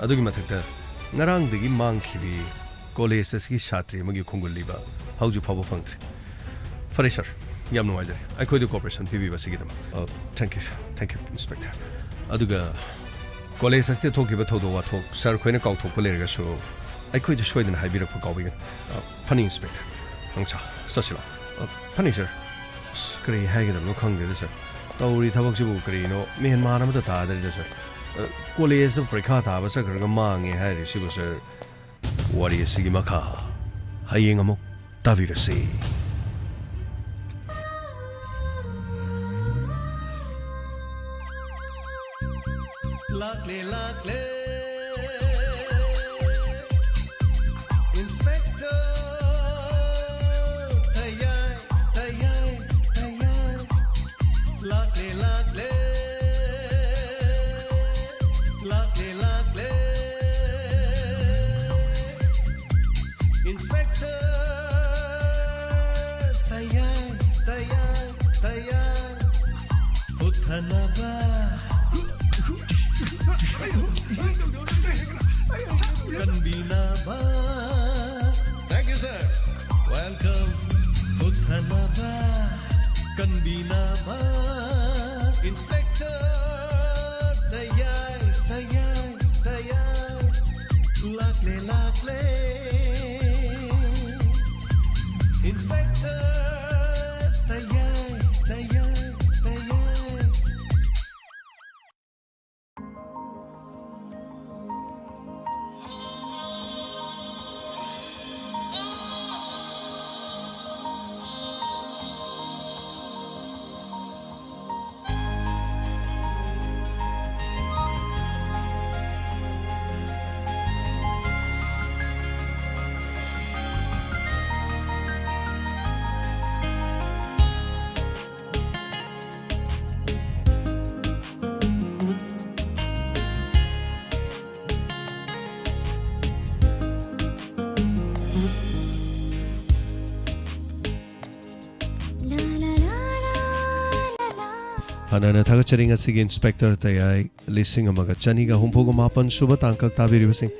ꯑꯗꯨꯒꯤ ꯃꯊꯛꯇ ꯉꯔꯥꯡꯗꯒꯤ ꯃꯥꯡꯈꯤꯕꯤ college ꯑꯁꯤꯒꯤ ꯁꯥꯇ꯭ꯔꯤ ꯑꯃꯒꯤ ꯈꯣꯡꯒꯨꯜ ꯂꯤꯕ ꯍꯧꯖꯤꯛ ꯐꯥꯎꯕ ꯐꯪꯗ꯭ꯔꯤ꯫ ꯐꯔꯦ sir, ꯌꯥꯝ ꯅꯨꯡꯉꯥꯏꯖꯔꯦ ꯑꯩꯈꯣꯏꯗ cooperation ꯄꯤꯕꯤꯕꯁꯤꯒꯤꯗꯃꯛ꯫ ꯑ, thank you sir, thank you Inspector꯫ ꯑꯗꯨꯒ college ꯑꯁꯤꯗ ꯊꯣꯛꯈꯤꯕ ꯊꯧꯗꯣꯛ ꯋꯥꯊꯣꯛ sir ꯈꯣꯏꯅ ꯀꯥꯎꯊꯣꯛꯄ ꯂꯩꯔꯒꯁꯨ ꯑꯩꯈꯣꯏꯗ ꯁꯣꯏꯗꯅ ꯍꯥꯏꯕꯤꯔꯛꯄ ꯀꯥꯎꯕꯤꯒꯅꯨ꯫ ꯑ, ꯐꯅꯤ Inspector꯫ ꯍꯪꯁꯥ, ꯆꯠꯁꯤꯔꯣ? ꯑ, ꯐꯅꯤ sir꯫ ꯑꯁ, ꯀꯔꯤ ꯍꯥꯏꯒꯗꯕꯅꯣ ꯈꯪꯗꯦꯗ sir꯫ ꯇꯧꯔꯤ ꯊꯕꯛꯁꯤꯕꯨ ꯀꯔꯤꯅꯣ ꯃꯦꯟ ꯃꯥꯟ ꯑꯃꯠꯇ ꯇꯥꯗꯔꯤꯗ sir꯫ ꯑ, college ꯇ ꯄꯔꯤꯈꯥ ꯊꯥꯕ ꯆꯠꯈ꯭ꯔꯒ ꯃꯥꯡꯉꯦ ꯍꯥꯏꯔꯤꯁꯤꯕꯨ sir꯫ ꯋꯥꯔꯤ ꯑꯁꯤꯒꯤ ꯃꯈꯥ ꯍꯌꯦꯡ ꯑꯃꯨꯛ ꯇꯥꯕꯤꯔꯁꯤ꯫ ꯂꯥꯛꯂꯦ, ꯂꯥꯛꯂꯦ, Inspector ꯊꯌꯥꯏ, ꯊꯌꯥꯏ, ꯊꯌꯥꯏ꯫ ꯂꯥꯛꯂꯦ, ꯂꯥꯛꯂꯦ, ꯂꯥꯛꯂꯦ, ꯂꯥꯛꯂꯦ꯫ Inspector ꯊꯌꯥꯏ, ꯊꯌꯥꯏ, ꯊꯌꯥꯏ꯫ ꯍꯨꯠꯊꯅꯕ ꯀꯟꯕꯤꯅꯕ꯫ Thank you, sir. Welcome. ꯍꯨꯠꯊꯅꯕ ꯀꯟꯕꯤꯅꯕ Inspector ꯊꯌꯥꯏ, ꯊꯌꯥꯏ, ꯊꯌꯥꯏ꯫ ꯂꯥꯛꯂꯦ, ꯂꯥꯛꯂꯦ꯫ Inspector ꯊꯌꯥꯏ, ꯊꯌꯥꯏ, ꯊꯌꯥꯏ꯫ ꯍꯥꯟꯅ ꯍꯥꯟꯅ ꯊꯥꯒꯠꯆꯔꯤ꯫ ꯉꯁꯤꯒꯤ ꯏꯟꯁꯄꯦꯛꯇꯔ ꯇꯌꯥꯏ ꯂꯤꯁꯤꯡ ꯑꯃꯒ ꯆꯅꯤꯒ ꯍꯨꯝꯐꯨꯒ ꯃꯥꯄꯟ ꯁꯨꯕ ꯇꯥꯡꯀꯛ ꯇꯥꯕꯤꯔꯤꯕꯁꯤꯡ꯫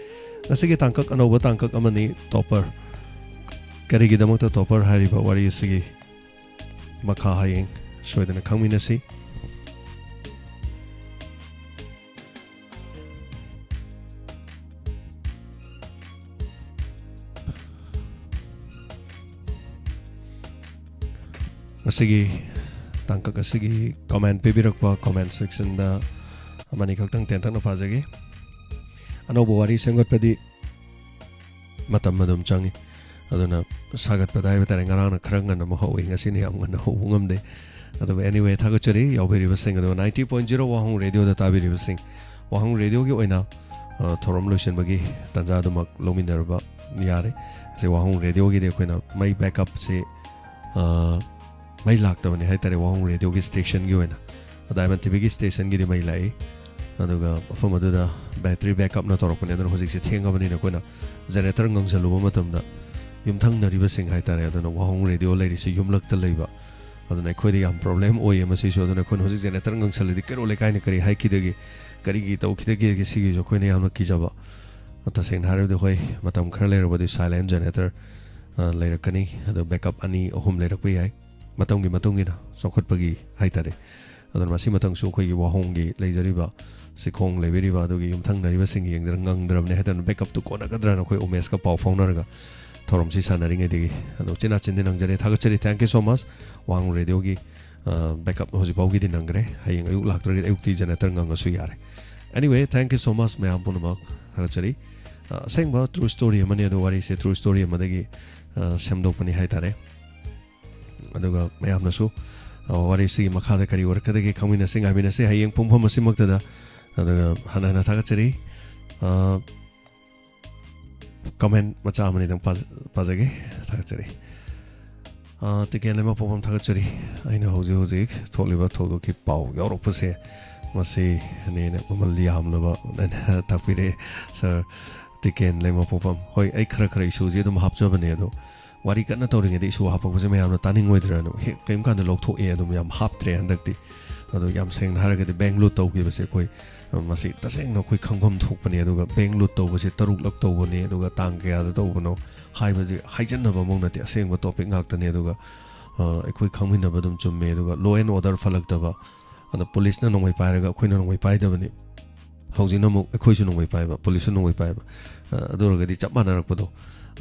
ꯉꯁꯤꯒꯤ ꯇꯥꯡꯀꯛ ꯑꯅꯧꯕ ꯇꯥꯡꯀꯛ ꯑꯃꯅꯤ, ꯇꯣꯄꯔ꯫ ꯀꯔꯤꯒꯤꯗꯃꯛꯇ ꯇꯣꯄꯔ ꯍꯥꯏꯔꯤꯕ ꯋꯥꯔꯤ ꯑꯁꯤꯒꯤ ꯃꯈꯥ ꯍꯌꯦꯡ ꯁꯣꯏꯗꯅ ꯈꯪꯃꯤꯟꯅꯁꯤ꯫ ꯉꯁꯤꯒꯤ ꯇꯥꯡꯀꯛ ꯑꯁꯤꯒꯤ ꯀꯃꯦꯟ ꯄꯤꯕꯤꯔꯛꯄ ꯀꯃꯦꯟ ꯁꯦꯛꯁꯟꯗ ꯑꯃꯅꯤ ꯈꯛꯇꯪ ꯇꯦꯟꯇꯛꯅ ꯄꯥꯖꯒꯦ꯫ ꯑꯅꯧꯕ ꯋꯥꯔꯤ ꯁꯦꯝꯒꯠꯄꯗꯤ ꯃꯇꯝ ꯑꯗꯨꯝ ꯆꯪꯉꯤ꯫ ꯑꯗꯨꯅ ꯁꯥꯒꯠꯄꯗ ꯍꯥꯏꯕ ꯇꯥꯔꯦ, ꯉꯔꯥꯡꯅ ꯈꯔ ꯉꯟꯅ ꯑꯃꯨꯛ ꯍꯧꯏ, ꯉꯁꯤꯅ ꯌꯥꯝ ꯉꯟꯅ ꯍꯧꯕ ꯉꯝꯗꯦ꯫ ꯑꯗꯨꯕꯨ anyway, ꯊꯥꯒꯠꯆꯔꯤ ꯌꯥꯎꯕꯤꯔꯤꯕꯁꯤꯡ꯫ ꯑꯗꯨꯒ ninety point zero ꯋꯥꯍꯣꯡ ꯔꯦꯗꯤꯑꯣꯗ ꯇꯥꯕꯤꯔꯤꯕꯁꯤꯡ, ꯋꯥꯍꯣꯡ ꯔꯦꯗꯤꯑꯣꯒꯤ ꯑꯣꯏꯅ, ꯑ, ꯊꯧꯔꯝ ꯂꯣꯏꯁꯤꯟꯕꯒꯤ ꯇꯥꯟꯖꯥ ꯑꯗꯨꯃꯛ ꯂꯧꯃꯤꯟꯅꯔꯕ ꯌꯥꯔꯦ꯫ ꯑꯁꯤ ꯋꯥꯍꯣꯡ ꯔꯦꯗꯤꯑꯣꯒꯤꯗꯤ ꯑꯩꯈꯣꯏꯅ ꯃꯩ backup ꯁꯤ, ꯑ, ꯃꯩ ꯂꯥꯛꯇꯕꯅꯤ ꯍꯥꯏ ꯇꯥꯔꯦ, ꯋꯥꯍꯣꯡ ꯔꯦꯗꯤꯑꯣꯒꯤ ꯁ꯭ꯇꯦꯁꯟꯒꯤ ꯑꯣꯏꯅ꯫ ꯑꯗ Diamond TVꯒꯤ ꯁ꯭ꯇꯦꯁꯟꯒꯤꯗꯤ ꯃꯩ ꯂꯥꯛꯏ, ꯑꯗꯨꯒ ꯃꯐꯝ ꯑꯗꯨꯗ battery backupꯅ ꯇꯧꯔꯛꯄꯅꯦ꯫ ꯑꯗꯨꯅ ꯍꯧꯖꯤꯛꯁꯦ ꯊꯦꯡꯉꯕꯅꯤꯅ ꯑꯩꯈꯣꯏꯅ generator ꯉꯪꯁꯜꯂꯨꯕ ꯃꯇꯝꯗ ꯌꯨꯝꯊꯪꯅꯔꯤꯕꯁꯤꯡ ꯍꯥꯏ ꯇꯥꯔꯦ, ꯑꯗꯨꯅ ꯋꯥꯍꯣꯡ ꯔꯦꯗꯤꯑꯣ ꯂꯩꯔꯤꯁꯤ ꯌꯨꯝꯂꯛꯇ ꯂꯩꯕ, ꯑꯗꯨꯅ ꯑꯩꯈꯣꯏꯗ ꯌꯥꯝ problem ꯑꯣꯏꯌꯦ ꯃꯁꯤꯁꯨ꯫ ꯑꯗꯨꯅ ꯑꯩꯈꯣꯏꯅ ꯍꯧꯖꯤꯛ generator ꯉꯪꯁꯜꯂꯗꯤ ꯀꯩꯔꯣꯜ ꯂꯩꯀꯥꯏꯅ ꯀꯔꯤ ꯍꯥꯏꯈꯤꯗꯒꯦ, ꯀꯔꯤꯒꯤ ꯇꯧꯈꯤꯗꯒꯦ, ꯁꯤꯒꯤꯁꯨ ꯑꯩꯈꯣꯏꯅ ꯌꯥꯝꯅ ꯀꯤꯖꯕ꯫ ꯇꯁꯦꯡꯅ ꯍꯥꯏꯔꯕꯗꯤ ꯍꯣꯏ, ꯃꯇꯝ ꯈꯔ ꯂꯩꯔꯕꯗꯤ silent generator, ꯑ, ꯂꯩꯔꯛꯀꯅꯤ, ꯑꯗꯣ backup ꯑꯅꯤ ꯑꯍꯨꯝ ꯂꯩꯔꯛꯄ ꯌꯥꯏ, ꯃꯇꯝꯒꯤ ꯃꯇꯨꯡ ꯏꯟꯅ ꯆꯥꯎꯈꯠꯄꯒꯤ ꯍꯥꯏ ꯇꯥꯔꯦ꯫ ꯑꯗꯨꯅ ꯃꯁꯤ ꯃꯇꯝꯁꯨ ꯑꯩꯈꯣꯏꯒꯤ ꯋꯥꯍꯣꯡꯒꯤ ꯂꯩꯖꯔꯤꯕ ꯁꯤꯈꯣꯡ ꯂꯩꯕꯤꯔꯤꯕ ꯑꯗꯨꯒꯤ ꯌꯨꯝꯊꯪꯅꯔꯤꯕꯁꯤꯡ ꯌꯦꯡꯗꯅ ꯉꯪꯗ꯭ꯔꯕꯅꯤ ꯍꯥꯏ ꯇꯥꯔꯦ꯫ Backupꯇꯨ ꯀꯣꯟꯅꯒꯗ꯭ꯔꯅ ꯑꯩꯈꯣꯏ ꯎꯃꯦꯁꯀ ꯄꯥꯎ ꯐꯥꯎꯅꯔꯒ ꯊꯧꯔꯝꯁꯤ ꯁꯥꯟꯅꯔꯤꯉꯩꯗꯒꯤ ꯑꯗꯣ ꯆꯤꯟ ꯆꯤꯟꯗꯤ ꯅꯪꯖꯔꯦ꯫ ꯊꯥꯒꯠꯆꯔꯤ꯫ Thank you so much꯫ ꯋꯥꯍꯣꯡ ꯔꯦꯗꯤꯑꯣꯒꯤ, ꯑ, backup ꯍꯧꯖꯤꯛ ꯐꯥꯎꯒꯤꯗꯤ ꯅꯪꯈ꯭ꯔꯦ꯫ ꯍꯌꯦꯡ ꯑꯌꯨꯛ ꯂꯥꯛꯇ꯭ꯔꯒꯗꯤ ꯑꯌꯨꯛꯇꯤ generator ꯉꯪꯉꯁꯨ ꯌꯥꯔꯦ꯫ Anyway, thank you so much ꯃꯌꯥꯝ ꯄꯨꯝꯅꯃꯛ꯫ ꯊꯥꯒꯠꯆꯔꯤ꯫ ꯑ, ꯑꯁꯦꯡꯕ true story ꯑꯃꯅꯤ, ꯑꯗꯣ ꯋꯥꯔꯤꯁꯦ true story ꯑꯃꯗꯒꯤ, ꯑ, ꯁꯦꯝꯗꯣꯛꯄꯅꯤ ꯍꯥꯏ ꯇꯥꯔꯦ꯫ ꯑꯗꯨꯒ ꯃꯌꯥꯝꯅꯁꯨ, ꯑ, ꯋꯥꯔꯤꯁꯤꯒꯤ ꯃꯈꯥꯗ ꯀꯔꯤ ꯑꯣꯏꯔꯛꯀꯗꯒꯦ ꯈꯪꯃꯤꯟꯅꯁꯤ, ꯉꯥꯏꯃꯤꯟꯅꯁꯤ ꯍꯌꯦꯡ ꯄꯨꯡꯐꯝ ꯑꯁꯤꯃꯛꯇꯗ꯫ ꯑꯗꯨꯒ ꯍꯟꯅ ꯍꯟꯅ ꯊꯥꯒꯠꯆꯔꯤ꯫ ꯑ, comment ꯃꯆꯥ ꯑꯃꯅꯤꯗꯪ ꯄꯥꯖ-, ꯄꯥꯖꯒꯦ꯫ ꯊꯥꯒꯠꯆꯔꯤ꯫ ꯑ, ꯇꯤꯀꯦꯟ ꯂꯩꯃꯄꯣꯛꯄꯝ ꯊꯥꯒꯠꯆꯔꯤ꯫ ꯑꯩꯅ ꯍꯧꯖꯤꯛ ꯍꯧꯖꯤꯛ ꯊꯣꯛꯂꯤꯕ ꯊꯧꯗꯣꯛꯀꯤ ꯄꯥꯎ ꯌꯥꯎꯔꯛꯄꯁꯦ, ꯃꯁꯤꯅꯦꯅ ꯃꯃꯜ ꯌꯥꯝꯂꯕ ꯇꯥꯛꯄꯤꯔꯛꯑꯦ꯫ Sir ꯇꯤꯀꯦꯟ ꯂꯩꯃꯄꯣꯛꯄꯝ꯫ ꯍꯣꯏ, ꯑꯩ ꯈꯔ ꯈꯔ issueꯁꯤ ꯑꯗꯨꯝ ꯍꯥꯞꯆꯕꯅꯦ, ꯑꯗꯣ ꯋꯥꯔꯤ ꯀꯟꯅ ꯇꯧꯔꯤꯉꯩꯗ ꯏꯁꯨ ꯍꯥꯞꯄꯛꯄꯁꯦ ꯃꯌꯥꯝꯅ ꯇꯥꯅꯤꯡꯉꯣꯏꯗ꯭ꯔꯅ ꯍꯦꯛ ꯀꯔꯤꯝ ꯀꯥꯟꯗ ꯂꯧꯊꯣꯛꯑꯦ, ꯑꯗꯨꯝ ꯌꯥꯝ ꯍꯥꯞꯇ꯭ꯔꯦ ꯍꯟꯗꯛꯇꯤ꯫ ꯑꯗꯣ ꯌꯥꯝ ꯁꯦꯡꯅ ꯍꯥꯏꯔꯒꯗꯤ bank loot ꯇꯧꯈꯤꯕꯁꯦ ꯑꯩꯈꯣꯏ, ꯑ, ꯃꯁꯤ ꯇꯁꯦꯡꯅ ꯑꯩꯈꯣꯏ ꯈꯪꯐꯝ ꯊꯣꯛꯄꯅꯦ꯫ ꯑꯗꯨꯒ bank loot ꯇꯧꯕꯁꯦ ꯇꯔꯨꯛꯂꯛ ꯇꯧꯕꯅꯦ, ꯑꯗꯨꯒ ꯇꯥꯡ ꯀꯌꯥꯗ ꯇꯧꯕꯅꯣ ꯍꯥꯏꯕꯁꯦ ꯍꯥꯏꯖꯟꯅꯕ ꯑꯃꯨꯛ ꯅꯠꯇꯦ, ꯑꯁꯦꯡꯕ topic ꯉꯥꯛꯇꯅꯦ꯫ ꯑꯗꯨꯒ, ꯑ, ꯑꯩꯈꯣꯏ ꯈꯪꯃꯤꯟꯅꯕ ꯑꯗꯨꯝ ꯆꯨꯝꯃꯦ꯫ ꯑꯗꯨꯒ law and order ꯐꯠꯂꯛꯇꯕ, ꯑꯗ ꯄꯨꯂꯤꯁꯅ ꯅꯣꯡꯃꯩ ꯄꯥꯏꯔꯒ ꯑꯩꯈꯣꯏꯅ ꯅꯣꯡꯃꯩ ꯄꯥꯏꯗꯕꯅꯤ꯫ ꯍꯧꯖꯤꯛꯅ ꯑꯃꯨꯛ ꯑꯩꯈꯣꯏꯁꯨ ꯅꯣꯡꯃꯩ ꯄꯥꯏꯕ, ꯄꯨꯂꯤꯁꯁꯨ ꯅꯣꯡꯃꯩ ꯄꯥꯏꯕ꯫ ꯑ, ꯑꯗꯨ ꯑꯣꯏꯔꯒꯗꯤ ꯆꯞ ꯃꯥꯟꯅꯔꯛꯄꯗꯣ꯫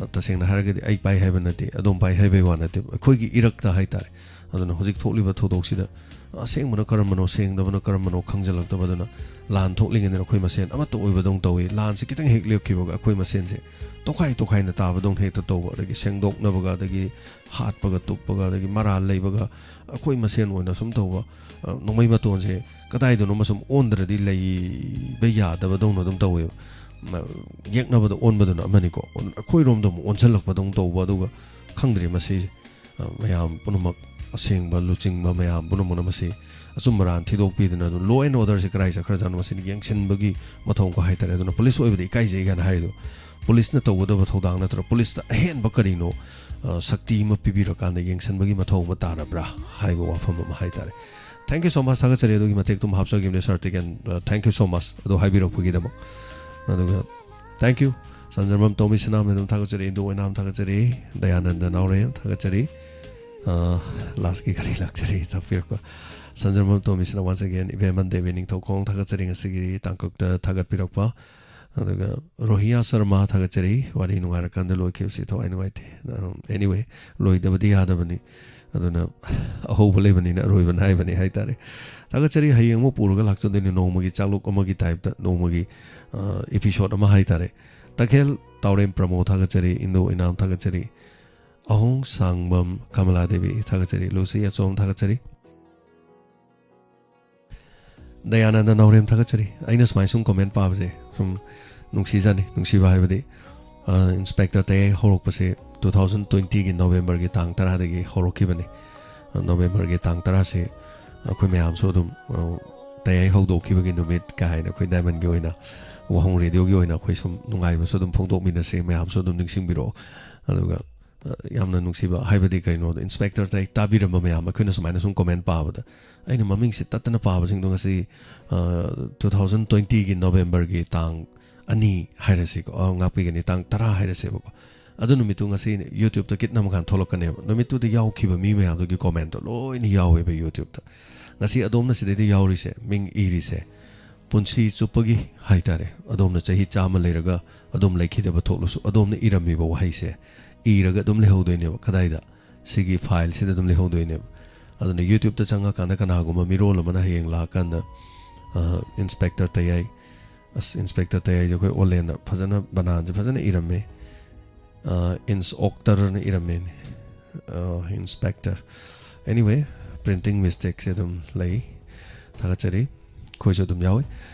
ꯑ, ꯇꯁꯦꯡꯅ ꯍꯥꯏꯔꯒꯗꯤ ꯑꯩ ꯄꯥꯏ ꯍꯥꯏꯕ ꯅꯠꯇꯦ, ꯑꯗꯣꯝ ꯄꯥꯏ ꯍꯥꯏꯕꯩ ꯋꯥ ꯅꯠꯇꯦ, ꯑꯩꯈꯣꯏꯒꯤ ꯏꯔꯛꯇ ꯍꯥꯏꯇꯥꯔꯦ꯫ ꯑꯗꯨꯅ ꯍꯧꯖꯤꯛ ꯊꯣꯛꯂꯤꯕ ꯊꯧꯗꯣꯛꯁꯤꯗ ꯑꯁꯦꯡꯕꯅ ꯀꯔꯝꯕꯅꯣ, ꯁꯦꯡꯗꯕꯅ ꯀꯔꯝꯕꯅꯣ ꯈꯪꯖꯤꯜꯂꯛꯇꯕꯗꯨꯅ ꯂꯥꯟ ꯊꯣꯛꯂꯤꯉꯩꯗꯅ ꯑꯩꯈꯣꯏ ꯃꯁꯦꯟ ꯑꯃꯠꯇ ꯑꯣꯏꯕꯗꯧꯅ ꯇꯧꯏ꯫ ꯂꯥꯟꯁꯦ ꯈꯤꯇꯪ ꯍꯦꯛ ꯂꯦꯞꯈꯤꯕꯒ ꯑꯩꯈꯣꯏ ꯃꯁꯦꯟꯁꯦ ꯇꯣꯈꯥꯏ ꯇꯣꯈꯥꯏꯅ ꯇꯥꯕꯗꯧꯅ ꯍꯦꯛꯇ ꯇꯧꯕ, ꯑꯗꯒꯤ ꯁꯦꯡꯗꯣꯛꯅꯕꯒ, ꯑꯗꯒꯤ ꯍꯥꯠꯄꯒ ꯇꯨꯞꯄꯒ, ꯑꯗꯒꯤ ꯃꯔꯥꯜ ꯂꯩꯕꯒ ꯑꯩꯈꯣꯏ ꯃꯁꯦꯟ ꯑꯣꯏꯅ ꯁꯨꯝ ꯇꯧꯕ, ꯑ, ꯅꯣꯡꯃꯩ ꯃꯇꯣꯟꯁꯦ ꯀꯗꯥꯏꯗꯅꯣꯃ ꯁꯨꯝ ꯑꯣꯟꯗ꯭ꯔꯗꯤ ꯂꯩꯕ ꯌꯥꯗꯕꯗꯧꯅ ꯑꯗꯨꯝ ꯇꯧꯋꯦꯕ꯫ ꯃ-, ꯌꯦꯛꯅꯕꯗ ꯑꯣꯟꯕꯗꯨꯅ ꯑꯃꯅꯤꯀꯣ, ꯑꯩꯈꯣꯏꯔꯣꯝꯗ ꯑꯃꯨꯛ ꯑꯣꯟꯁꯤꯜꯂꯛꯄꯗꯧꯅ ꯇꯧꯕ, ꯑꯗꯨꯒ ꯈꯪꯗ꯭ꯔꯦ ꯃꯁꯤꯁꯦ꯫ ꯑ, ꯃꯌꯥꯝ ꯄꯨꯝꯅꯃꯛ, ꯑꯁꯦꯡꯕ ꯂꯨꯆꯤꯡꯕ ꯃꯌꯥꯝ ꯄꯨꯝꯅꯃꯛꯅ ꯃꯁꯤ ꯑꯆꯨꯝ ꯑꯔꯥꯟ ꯊꯤꯗꯣꯛꯄꯤꯗꯨꯅ ꯑꯗꯨꯝ law and order ꯁꯦ ꯀꯗꯥꯏ ꯆꯠꯈ꯭ꯔꯖꯥꯠꯅꯣ, ꯃꯁꯤꯗꯤ ꯌꯦꯡꯁꯤꯟꯕꯒꯤ ꯃꯊꯧ ꯑꯃ ꯍꯥꯏꯇꯥꯔꯦ꯫ ꯑꯗꯨꯅ ꯄꯨꯂꯤꯁ ꯑꯣꯏꯕꯗ ꯏꯀꯥꯏꯖꯩ ꯀꯥꯏꯅ ꯍꯥꯏꯔꯤꯗꯣ, ꯄꯨꯂꯤꯁꯅ ꯇꯧꯒꯗꯕ ꯊꯧꯗꯥꯡ ꯅꯠꯇ꯭ꯔꯒ ꯄꯨꯂꯤꯁꯇ ꯑꯍꯦꯟꯕ ꯀꯔꯤꯅꯣ, ꯑ, ꯁꯛꯇꯤ ꯑꯃ ꯄꯤꯕꯤꯔꯀꯥꯟꯗ ꯌꯦꯡꯁꯤꯟꯕꯒꯤ ꯃꯊꯧ ꯑꯃ ꯇꯥꯔꯕ꯭ꯔꯥ ꯍꯥꯏꯕ ꯋꯥꯐꯝ ꯑꯃ ꯍꯥꯏꯇꯥꯔꯦ꯫ Thank you so much, ꯊꯥꯒꯠꯆꯔꯤ꯫ ꯑꯗꯨꯒꯤ ꯃꯇꯦꯛꯇꯨꯝ ꯍꯥꯞꯆꯈꯤꯕꯅꯦ ꯁꯥꯔ ꯇꯤꯀꯦꯟ꯫ ꯑ, thank you so much ꯑꯗꯨ ꯍꯥꯏꯕꯤꯔꯛꯄꯒꯤꯗꯃꯛ꯫ ꯑꯗꯨꯒ thank you, ꯆꯟꯗ꯭ꯔꯃꯝ ꯇꯣꯝꯕꯤ ꯁꯅꯥꯃ ꯑꯗꯨꯝ ꯊꯥꯒꯠꯆꯔꯤ, ꯏꯟꯗꯣ ꯑꯣꯏꯅꯥꯝ ꯊꯥꯒꯠꯆꯔꯤ, ꯗꯌꯥꯅꯟꯗ ꯅꯥꯎꯔꯦꯝ ꯊꯥꯒꯠꯆꯔꯤ꯫ ꯑ, ꯂꯥꯁꯀꯤ ꯀꯔꯤ ꯂꯥꯛꯆꯔꯤ ꯇꯥꯛꯄꯤꯔꯛꯄ꯫ ꯆꯟꯗ꯭ꯔꯃꯝ ꯇꯣꯝꯕꯤ ꯁꯅꯥ once again, ꯏꯕꯦꯝꯃꯟ ꯗꯦꯕꯤ ꯅꯤꯡꯊꯧꯈꯣꯡ ꯊꯥꯒꯠꯆꯔꯤ ꯉꯁꯤꯒꯤ ꯇꯥꯡꯀꯛꯇ ꯊꯥꯒꯠꯄꯤꯔꯛꯄ꯫ ꯑꯗꯨꯒ ꯔꯣꯍꯤꯌꯥ ꯁꯔꯃ ꯊꯥꯒꯠꯆꯔꯤ, ꯋꯥꯔꯤ ꯅꯨꯡꯉꯥꯏꯔꯀꯥꯟꯗ ꯂꯣꯏꯈꯤꯕꯁꯤ ꯊꯋꯥꯏ ꯅꯨꯡꯉꯥꯏꯇꯦ꯫ ꯑ, anyway, ꯂꯣꯏꯗꯕꯗꯤ ꯌꯥꯗꯕꯅꯤ, ꯑꯗꯨꯅ ꯑꯍꯧꯕ ꯂꯩꯕꯅꯤꯅ ꯑꯔꯣꯏꯕ ꯅꯥꯏꯕꯅꯤ ꯍꯥꯏꯇꯥꯔꯦ꯫ ꯊꯥꯒꯠꯆꯔꯤ, ꯍꯌꯦꯡ ꯑꯃꯨꯛ ꯄꯨꯔꯒ ꯂꯥꯛꯆꯗꯣꯏꯅꯤ, ꯅꯣꯡꯃꯒꯤ ꯆꯥꯛꯂꯨꯛ ꯑꯃꯒꯤ type ꯇ, ꯅꯣꯡꯃꯒꯤ, ꯑ, episode ꯑꯃ ꯍꯥꯏꯇꯥꯔꯦ꯫ ꯇꯈꯦꯜ ꯇꯥꯎꯔꯦꯝ ꯄ꯭ꯔꯃꯣ ꯊꯥꯒꯠꯆꯔꯤ, ꯏꯟꯗꯣ ꯏꯅꯥꯝ ꯊꯥꯒꯠꯆꯔꯤ, ꯑꯍꯣꯡ ꯁꯥꯡꯕꯝ ꯀꯃꯂꯥ ꯗꯦꯕꯤ ꯊꯥꯒꯠꯆꯔꯤ, ꯂꯨꯁꯤ ꯑꯆꯣꯝ ꯊꯥꯒꯠꯆꯔꯤ, ꯗꯌꯥꯅꯟꯗ ꯅꯥꯎꯔꯦꯝ ꯊꯥꯒꯠꯆꯔꯤ꯫ ꯑꯩꯅ ꯁꯨꯃꯥꯏꯅ ꯁꯨꯝ comment ꯄꯥꯕꯁꯦ ꯁꯨꯝ ꯅꯨꯡꯁꯤꯖꯅꯤ꯫ ꯅꯨꯡꯁꯤꯕ ꯍꯥꯏꯕꯗꯤ, ꯑ, ꯏꯟꯁꯄꯦꯛꯇꯔ ꯇꯌꯥꯏ ꯍꯧꯔꯛꯄꯁꯦ two thousand twenty ꯒꯤ November ꯒꯤ ꯇꯥꯡ ꯇꯔꯥꯗꯒꯤ ꯍꯧꯔꯛꯈꯤꯕꯅꯤ꯫ ꯑ, November ꯒꯤ ꯇꯥꯡ ꯇꯔꯥꯁꯦ ꯑꯩꯈꯣꯏ ꯃꯌꯥꯝꯁꯨ ꯑꯗꯨꯝ, ꯑ, ꯇꯌꯥꯏ ꯍꯧꯗꯣꯛꯈꯤꯕꯒꯤ ꯅꯨꯃꯤꯠ ꯀꯥꯏꯅ ꯑꯩꯈꯣꯏ Diamond ꯒꯤ ꯑꯣꯏꯅ, ꯋꯥꯍꯣꯡ Radio ꯒꯤ ꯑꯣꯏꯅ ꯑꯩꯈꯣꯏ ꯁꯨꯝ ꯅꯨꯡꯉꯥꯏꯕꯁꯨ ꯑꯗꯨꯝ ꯐꯣꯡꯗꯣꯛꯃꯤꯟꯅꯁꯤ, ꯃꯌꯥꯝꯁꯨ ꯑꯗꯨꯝ ꯅꯤꯡꯁꯤꯡꯕꯤꯔꯛꯑꯣ꯫ ꯑꯗꯨꯒ ꯑ, ꯌꯥꯝꯅ ꯅꯨꯡꯁꯤꯕ ꯍꯥꯏꯕꯗꯤ ꯀꯩꯅꯣꯗ, ꯏꯟꯁꯄꯦꯛꯇꯔ ꯇꯥꯏ ꯇꯥꯕꯤꯔꯝꯕ ꯃꯌꯥꯝ, ꯑꯩꯈꯣꯏꯅ ꯁꯨꯃꯥꯏꯅ ꯁꯨꯝ ꯀꯣꯃꯦꯟ ꯄꯥꯕꯗ, ꯑꯩꯅ ꯃꯃꯤꯡꯁꯤ ꯇꯠꯇꯅ ꯄꯥꯕꯁꯤꯡꯗꯣ ꯉꯁꯤ, ꯑ, two thousand twenty-ꯒꯤ ꯅꯣꯕꯦꯝꯕꯔꯒꯤ ꯇꯥꯡ ꯑꯅꯤ ꯍꯥꯏꯔꯁꯤꯀꯣ, ꯑ, ꯉꯥꯛꯄꯤꯒꯅꯤ, ꯇꯥꯡ ꯇꯔꯥ ꯍꯥꯏꯔꯁꯦꯕꯀꯣ꯫ ꯑꯗꯨ ꯅꯨꯃꯤꯠꯇꯨ ꯉꯁꯤ YouTube-ꯇ ꯀꯤꯠ ꯅꯝꯃꯀꯥꯟꯗ ꯊꯣꯛꯂꯛꯀꯅꯦꯕ꯫ ꯅꯨꯃꯤꯠꯇꯨꯗ ꯌꯥꯎꯈꯤꯕ ꯃꯤ ꯃꯌꯥꯝꯗꯨꯒꯤ ꯀꯣꯃꯦꯟꯇꯣ ꯂꯣꯏꯅ ꯌꯥꯎꯋꯦꯕ YouTube-ꯇ꯫ ꯉꯁꯤ ꯑꯗꯣꯝꯅ ꯁꯤꯗꯩꯗ ꯌꯥꯎꯔꯤꯁꯦ, ꯃꯤꯡ ꯏꯔꯤꯁꯦ, ꯄꯨꯟꯁꯤ ꯆꯨꯞꯄꯒꯤ ꯍꯥꯏꯇꯥꯔꯦ, ꯑꯗꯣꯝꯅ ꯆꯍꯤ ꯆꯥꯝꯃ ꯂꯩꯔꯒ ꯑꯗꯣꯝ ꯂꯩꯈꯤꯗꯕ ꯊꯣꯛꯂꯁꯨ, ꯑꯗꯣꯝꯅ ꯏꯔꯝꯃꯤꯕ ꯋꯥꯍꯩꯁꯦ ꯏꯔꯒ ꯑꯗꯨꯝ ꯂꯩꯍꯧꯗꯣꯏꯅꯦꯕ꯫ ꯀꯗꯥꯏꯗ? ꯁꯤꯒꯤ ꯐꯥꯏꯜꯁꯤꯗ ꯑꯗꯨꯝ ꯂꯩꯍꯧꯗꯣꯏꯅꯦꯕ꯫ ꯑꯗꯨꯅ YouTube-ꯇ ꯆꯪꯉꯀꯥꯟꯗ ꯀꯅꯥꯒꯨꯝꯕ ꯃꯤꯔꯣꯜ ꯑꯃꯅ ꯍꯌꯦꯡ ꯂꯥꯛꯑꯀꯥꯟꯗ, ꯑ, ꯏꯟꯁꯄꯦꯛꯇꯔ ꯇꯌꯥꯏ, ꯑꯁ, ꯏꯟꯁꯄꯦꯛꯇꯔ ꯇꯌꯥꯏꯁꯦ ꯑꯩꯈꯣꯏ ꯑꯣꯂꯦꯟꯅ ꯐꯖꯅ ꯕꯅꯥꯟꯁꯦ ꯐꯖꯅ ꯏꯔꯝꯃꯦ꯫ ꯑ, ꯏꯟꯁ ꯑꯣꯛꯇꯔꯅ ꯏꯔꯝꯃꯦꯅꯦ꯫ ꯑ, ꯏꯟꯁꯄꯦꯛꯇꯔ꯫ Anyway, printing mistake-ꯁꯦ ꯑꯗꯨꯝ ꯂꯩ꯫ ꯊꯥꯒꯠꯆꯔꯤ꯫ ꯑꯩꯈꯣꯏꯁꯨ ꯑꯗꯨꯝ ꯌꯥꯎꯋꯤ꯫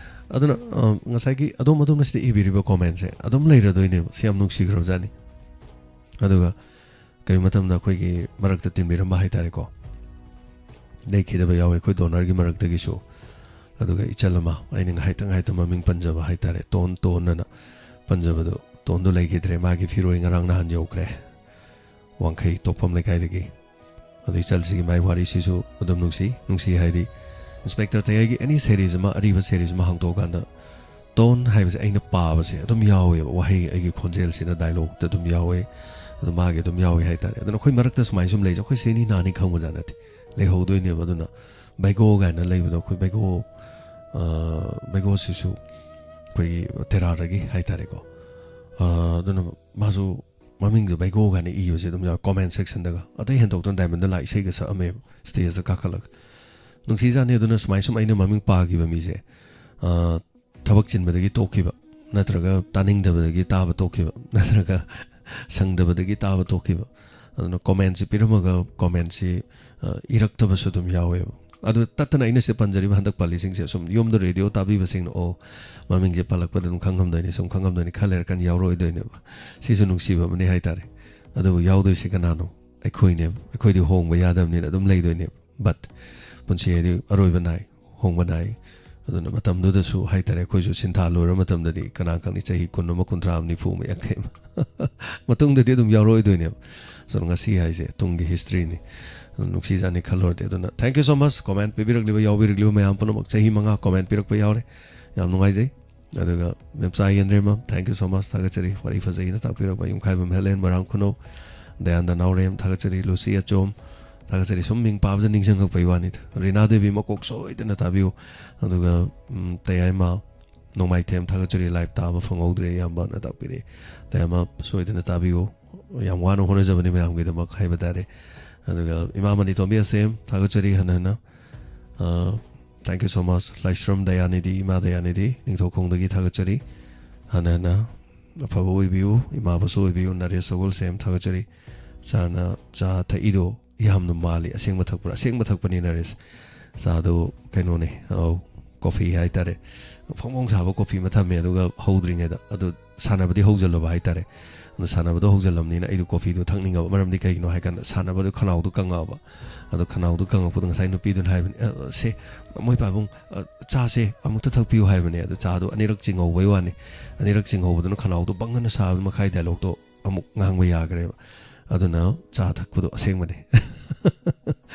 ꯑꯗꯨꯅ, ꯑ, ꯉꯁꯥꯏꯒꯤ ꯑꯗꯣꯝ ꯑꯗꯣꯝꯅ ꯁꯤꯗ ꯏꯕꯤꯔꯤꯕ comment-ꯁꯦ ꯑꯗꯨꯝ ꯂꯩꯔꯗꯣꯏꯅꯦꯕ꯫ ꯁꯤ ꯌꯥꯝ ꯅꯨꯡꯁꯤꯈ꯭ꯔꯕꯖꯥꯠꯅꯤ꯫ ꯑꯗꯨꯒ ꯀꯔꯤꯒꯨꯝꯕ ꯃꯇꯝꯗ ꯑꯩꯈꯣꯏꯒꯤ ꯃꯔꯛꯇ ꯇꯤꯟꯕꯤꯔꯝꯕ ꯍꯥꯏꯇꯥꯔꯦꯀꯣ, ꯂꯩꯈꯤꯗꯕ ꯌꯥꯎꯋꯦ ꯑꯩꯈꯣꯏ donor-ꯒꯤ ꯃꯔꯛꯇꯒꯤꯁꯨ꯫ ꯑꯗꯨꯒ ꯏꯆꯜ ꯑꯃ, ꯑꯩꯅ ꯉꯥꯏꯍꯥꯛꯇꯪ ꯉꯥꯏꯍꯥꯛꯇꯪ ꯃꯃꯤꯡ ꯄꯟꯖꯕ ꯍꯥꯏꯇꯥꯔꯦ, ꯇꯣꯟ, ꯇꯣꯟ ꯑꯅ ꯄꯟꯖꯕꯗꯣ, ꯇꯣꯟꯗꯣ ꯂꯩꯈꯤꯗ꯭ꯔꯦ꯫ ꯃꯥꯒꯤ ꯐꯤꯔꯣꯏ ꯉꯔꯥꯡ ꯅꯍꯥꯟ ꯌꯧꯈ꯭ꯔꯦ, ꯋꯥꯡꯈꯩ ꯇꯣꯛꯐꯝ ꯂꯩꯀꯥꯏꯗꯒꯤ꯫ ꯑꯗꯨ ꯏꯆꯜꯁꯤꯒꯤ ꯃꯥꯏ ꯋꯥꯔꯤꯁꯤꯁꯨ ꯑꯗꯨꯝ ꯅꯨꯡꯁꯤ, ꯅꯨꯡꯁꯤ ꯍꯥꯏꯗꯤ ꯏꯟꯁꯄꯦꯛꯇꯔ ꯇꯌꯥꯏꯒꯤ any series ꯑꯃ, ꯑꯔꯤꯕ series ꯑꯃ ꯍꯥꯡꯗꯣꯛꯑꯀꯥꯟꯗ ꯇꯣꯟ ꯍꯥꯏꯕꯁꯦ ꯑꯩꯅ ꯄꯥꯕꯁꯦ ꯑꯗꯨꯝ ꯌꯥꯎꯋꯦꯕ, ꯋꯥꯍꯩ ꯑꯩꯒꯤ ꯈꯣꯟꯖꯦꯜꯁꯤꯅ dialogue-ꯇ ꯑꯗꯨꯝ ꯌꯥꯎꯋꯦ, ꯑꯗꯨ ꯃꯥꯒꯤ ꯑꯗꯨꯝ ꯌꯥꯎꯋꯦ ꯍꯥꯏꯇꯥꯔꯦ꯫ ꯑꯗꯨꯅ ꯑꯩꯈꯣꯏ ꯃꯔꯛꯇ ꯁꯨꯃꯥꯏꯅ ꯁꯨꯝ ꯂꯩꯁꯦ, ꯑꯩꯈꯣꯏ ꯁꯤꯅꯤ ꯅꯥꯅꯤ ꯈꯪꯕꯖꯥꯠ ꯅꯠꯇꯦ, ꯂꯩꯍꯧꯗꯣꯏꯅꯦꯕ꯫ ꯑꯗꯨꯅ ꯕꯩꯒꯣ ꯀꯥꯏꯅ ꯂꯩꯕꯗꯣ, ꯑꯩꯈꯣꯏ ꯕꯩꯒꯣ, ꯑ, ꯕꯩꯒꯣꯁꯤꯁꯨ ꯑꯩꯈꯣꯏꯒꯤ ꯇꯦꯔꯥꯗꯒꯤ ꯍꯥꯏꯇꯥꯔꯦꯀꯣ꯫ ꯑ, ꯑꯗꯨꯅ ꯃꯥꯁꯨ ꯃꯃꯤꯡꯗꯣ ꯕꯩꯒꯣ ꯀꯥꯏꯅ ꯏꯕꯁꯦ ꯑꯗꯨꯝ ꯌꯥꯎꯋꯦ comment section-ꯗꯒ꯫ ꯑꯇꯩ ꯍꯦꯟꯗꯣꯛꯇꯅ ꯗꯥꯏꯃꯟꯗ ꯂꯥꯛ ꯏꯁꯩꯒ ꯁꯛꯑꯝꯃꯦꯕ stage-ꯇ ꯀꯥꯈꯠꯂꯒ꯫ ꯅꯨꯡꯁꯤꯖꯥꯠꯅꯤ꯫ ꯑꯗꯨꯅ ꯁꯨꯃꯥꯏ ꯁꯨꯝ ꯑꯩꯅ ꯃꯃꯤꯡ ꯄꯥꯈꯤꯕ ꯃꯤꯁꯦ, ꯑ, ꯊꯕꯛ ꯆꯤꯟꯕꯗꯒꯤ ꯇꯣꯛꯈꯤꯕ, ꯅꯠꯇ꯭ꯔꯒ ꯇꯥꯅꯤꯡꯗꯕꯗꯒꯤ ꯇꯥꯕ ꯇꯣꯛꯈꯤꯕ, ꯅꯠꯇ꯭ꯔꯒ ꯁꯪꯗꯕꯗꯒꯤ ꯇꯥꯕ ꯇꯣꯛꯈꯤꯕ꯫ ꯑꯗꯨꯅ comment-ꯁꯤ ꯄꯤꯔꯝꯃꯒ comment-ꯁꯤ, ꯑ, ꯏꯔꯛꯇꯕꯁꯨ ꯑꯗꯨꯝ ꯌꯥꯎꯋꯦꯕ꯫ ꯑꯗꯨ ꯇꯠꯇꯅ ꯑꯩꯅ ꯁꯤ ꯄꯟꯖꯔꯤꯕ ꯍꯟꯗꯛ ꯄꯥꯜꯂꯤꯁꯤꯡꯁꯦ ꯁꯨꯝ ꯌꯨꯝꯗ radio ꯇꯥꯕꯤꯕꯁꯤꯡꯅ, "ꯑꯣ, ꯃꯃꯤꯡꯁꯦ ꯄꯜꯂꯛꯄꯗ ꯑꯗꯨꯝ ꯈꯪꯉꯝꯗꯣꯏꯅꯤ, ꯁꯨꯝ ꯈꯪꯉꯝꯗꯣꯏꯅꯤ, ꯈꯔ ꯂꯩꯔꯀꯥꯟꯗ ꯌꯥꯎꯔꯛꯑꯣꯏꯗꯣꯏꯅꯦꯕ"꯫ ꯁꯤꯁꯨ ꯅꯨꯡꯁꯤꯕ ꯑꯃꯅꯤ ꯍꯥꯏꯇꯥꯔꯦ꯫ ꯑꯗꯨꯕꯨ ꯌꯥꯎꯗꯣꯏꯁꯤ ꯀꯅꯥꯅꯣ? ꯑꯩꯈꯣꯏꯅꯦꯕ꯫ ꯑꯩꯈꯣꯏꯗꯤ ꯍꯣꯡꯕ ꯌꯥꯗꯕꯅꯤꯅ ꯑꯗꯨꯝ ꯂꯩꯗꯣꯏꯅꯦꯕ꯫ But ꯄꯨꯟꯁꯤ ꯍꯥꯏꯗꯤ ꯑꯔꯣꯏꯕ ꯅꯥꯏ, ꯍꯣꯡꯕ ꯅꯥꯏ꯫ ꯑꯗꯨꯅ ꯃꯇꯝꯗꯨꯗꯁꯨ ꯍꯥꯏꯇꯥꯔꯦ, ꯑꯩꯈꯣꯏꯁꯨ ꯁꯤꯟꯊꯥ ꯂꯣꯏꯔ ꯃꯇꯝꯗꯗꯤ ꯀꯅꯥ ꯈꯪꯅꯤ, ꯆꯍꯤ ꯀꯨꯟ ꯑꯃ, ꯀꯨꯟꯊ꯭ꯔꯥ ꯑꯃ, ꯅꯤꯐꯨ ꯑꯃ, ꯌꯥꯡꯈꯩ ꯑꯃ ꯃꯇꯨꯡꯗꯗꯤ ꯑꯗꯨꯝ ꯌꯥꯎꯔꯛꯑꯣꯏꯗꯣꯏꯅꯦꯕ꯫ So ꯉꯁꯤ ꯍꯥꯏꯁꯦ ꯇꯨꯡꯒꯤ historyꯅꯤ꯫ ꯅꯨꯡꯁꯤꯖꯥꯠꯅꯤ ꯈꯜꯂꯨꯔꯗꯤ꯫ ꯑꯗꯨꯅ thank you so much comment ꯄꯤꯕꯤꯔꯛꯂꯤꯕ, ꯌꯥꯎꯕꯤꯔꯛꯂꯤꯕ ꯃꯌꯥꯝ ꯄꯨꯝꯅꯃꯛ꯫ ꯆꯍꯤ ꯃꯉꯥ comment ꯄꯤꯔꯛꯄ ꯌꯥꯎꯔꯦ, ꯌꯥꯝ ꯅꯨꯡꯉꯥꯏꯖꯩ꯫ ꯑꯗꯨꯒ ꯃꯦꯝꯆꯥ ꯌꯦꯟꯗ꯭ꯔꯦꯝꯕꯝ, thank you so much, ꯊꯥꯒꯠꯆꯔꯤ꯫ ꯋꯥꯔꯤ ꯐꯖꯩꯅ ꯇꯥꯛꯄꯤꯔꯛꯄ ꯌꯨꯝꯈꯥꯏꯕꯝ ꯍꯦꯂꯦꯟ, ꯃꯣꯏꯔꯥꯡ ꯈꯨꯅꯧ, ꯗꯌꯥꯅꯟꯗ ꯅꯥꯎꯔꯦꯝ, ꯊꯥꯒꯠꯆꯔꯤ꯫ ꯂꯨꯁꯤ ꯑꯆꯣꯝ, ꯊꯥꯒꯠꯆꯔꯤ꯫ ꯁꯨꯝ ꯃꯤꯡ ꯄꯥꯕꯗ ꯅꯤꯡꯁꯤꯡꯉꯛꯄꯒꯤ ꯋꯥꯅꯤꯗ꯫ ꯔꯤꯅꯥ ꯗꯦꯕꯤ, ꯃꯀꯣꯛ ꯁꯣꯏꯗꯅ ꯇꯥꯕꯤꯌꯨ꯫ ꯑꯗꯨꯒ ꯎꯝ, ꯇꯌꯥꯏꯃ ꯅꯣꯡꯃꯥꯏꯊꯦꯝ, ꯊꯥꯒꯠꯆꯔꯤ꯫ Live ꯇꯥꯕ ꯐꯪꯍꯧꯗ꯭ꯔꯦ, ꯏꯌꯥꯝꯕꯅ ꯇꯥꯛꯄꯤꯔꯛꯑꯦ꯫ ꯇꯌꯥꯏꯃ ꯁꯣꯏꯗꯅ ꯇꯥꯕꯤꯌꯨ꯫ ꯌꯥꯝ ꯋꯥꯅ ꯍꯣꯠꯅꯖꯕꯅꯤ ꯃꯌꯥꯝꯒꯤꯗꯃꯛ ꯍꯥꯏꯕ ꯇꯥꯔꯦ꯫ ꯑꯗꯨꯒ ꯏꯃꯥ ꯃꯅꯤꯇꯣꯝꯕꯤ ꯑꯁꯦꯝ, ꯊꯥꯒꯠꯆꯔꯤ ꯍꯟꯅ ꯍꯟꯅ꯫ ꯑ, thank you so much꯫ ꯂꯥꯏꯁ꯭ꯔꯝ ꯗꯌꯥꯅꯤꯗꯤ, ꯏꯃꯥ ꯗꯌꯥꯅꯤꯗꯤ, ꯅꯤꯡꯊꯧꯈꯣꯡꯗꯒꯤ ꯊꯥꯒꯠꯆꯔꯤ ꯍꯟꯅ ꯍꯟꯅ꯫ ꯑꯐꯕ ꯑꯣꯏꯕꯤꯌꯨ, ꯏꯃꯥꯕꯨꯁꯨ ꯑꯣꯏꯕꯤꯌꯨ꯫ ꯅꯔꯦꯁ ꯁꯒꯣꯜꯁꯦꯝ, ꯊꯥꯒꯠꯆꯔꯤ꯫ ꯆꯥꯅ, ꯆꯥ ꯊꯛꯏꯗꯣ ꯌꯥꯝꯅ ꯃꯥꯜꯂꯤ꯫ ꯑꯁꯦꯡꯕ ꯊꯛꯄ꯭ꯔꯥ? ꯑꯁꯦꯡꯕ ꯊꯛꯄꯅꯤ ꯅꯔꯦꯁ꯫ ꯆꯥꯗꯣ ꯀꯩꯅꯣꯅꯦ, ꯑꯧ, coffee ꯍꯥꯏꯇꯥꯔꯦ꯫ ꯐꯣꯡ ꯐꯣꯡ ꯁꯥꯕ coffee ꯑꯃ ꯊꯝꯃꯦ, ꯑꯗꯨꯒ ꯍꯧꯗ꯭ꯔꯤꯉꯩꯗ꯫ ꯑꯗꯨ ꯁꯥꯟꯅꯕꯗꯤ ꯍꯧꯖꯤꯜꯂꯕ ꯍꯥꯏꯇꯥꯔꯦ꯫ ꯑꯗꯣ ꯁꯥꯟꯅꯕꯗꯣ ꯍꯧꯖꯤꯜꯂꯕꯅꯤꯅ ꯑꯩꯗꯣ coffeeꯗꯣ ꯊꯛꯅꯤꯡꯉꯕ꯫ ꯃꯔꯝꯗꯤ ꯀꯩꯒꯤꯅꯣ ꯍꯥꯏ ꯀꯥꯟꯗ, ꯁꯥꯟꯅꯕꯗꯣ ꯈꯅꯥꯎꯗꯣ ꯀꯪꯉꯛꯑꯕ꯫ ꯑꯗꯣ ꯈꯅꯥꯎꯗꯣ ꯀꯪꯉꯛꯄꯗꯣ ꯉꯁꯥꯏ ꯅꯨꯄꯤꯗꯨꯅ ꯍꯥꯏꯕꯅꯤ, "ꯑ, ꯁꯦ, ꯃꯣꯏ ꯄꯥꯕꯨꯡ, ꯑ, ꯆꯥꯁꯦ ꯑꯃꯨꯛꯇ ꯊꯛꯄꯤꯌꯨ" ꯍꯥꯏꯕꯅꯦ꯫ ꯑꯗꯣ ꯆꯥꯗꯣ ꯑꯅꯤꯔꯛ ꯆꯤꯡꯍꯧꯕꯩ ꯋꯥꯅꯤ꯫ ꯑꯅꯤꯔꯛ ꯆꯤꯡꯍꯧꯕꯗꯨꯅ ꯈꯅꯥꯎꯗꯣ ꯕꯪ ꯑꯅ ꯁꯥꯕ ꯃꯈꯥꯏ dialogueꯗꯣ ꯑꯃꯨꯛ ꯉꯥꯡꯕ ꯌꯥꯈ꯭ꯔꯦꯕ꯫ ꯑꯗꯨꯅ ꯆꯥ ꯊꯛꯄꯗꯣ ꯑꯁꯦꯡꯕꯅꯦ꯫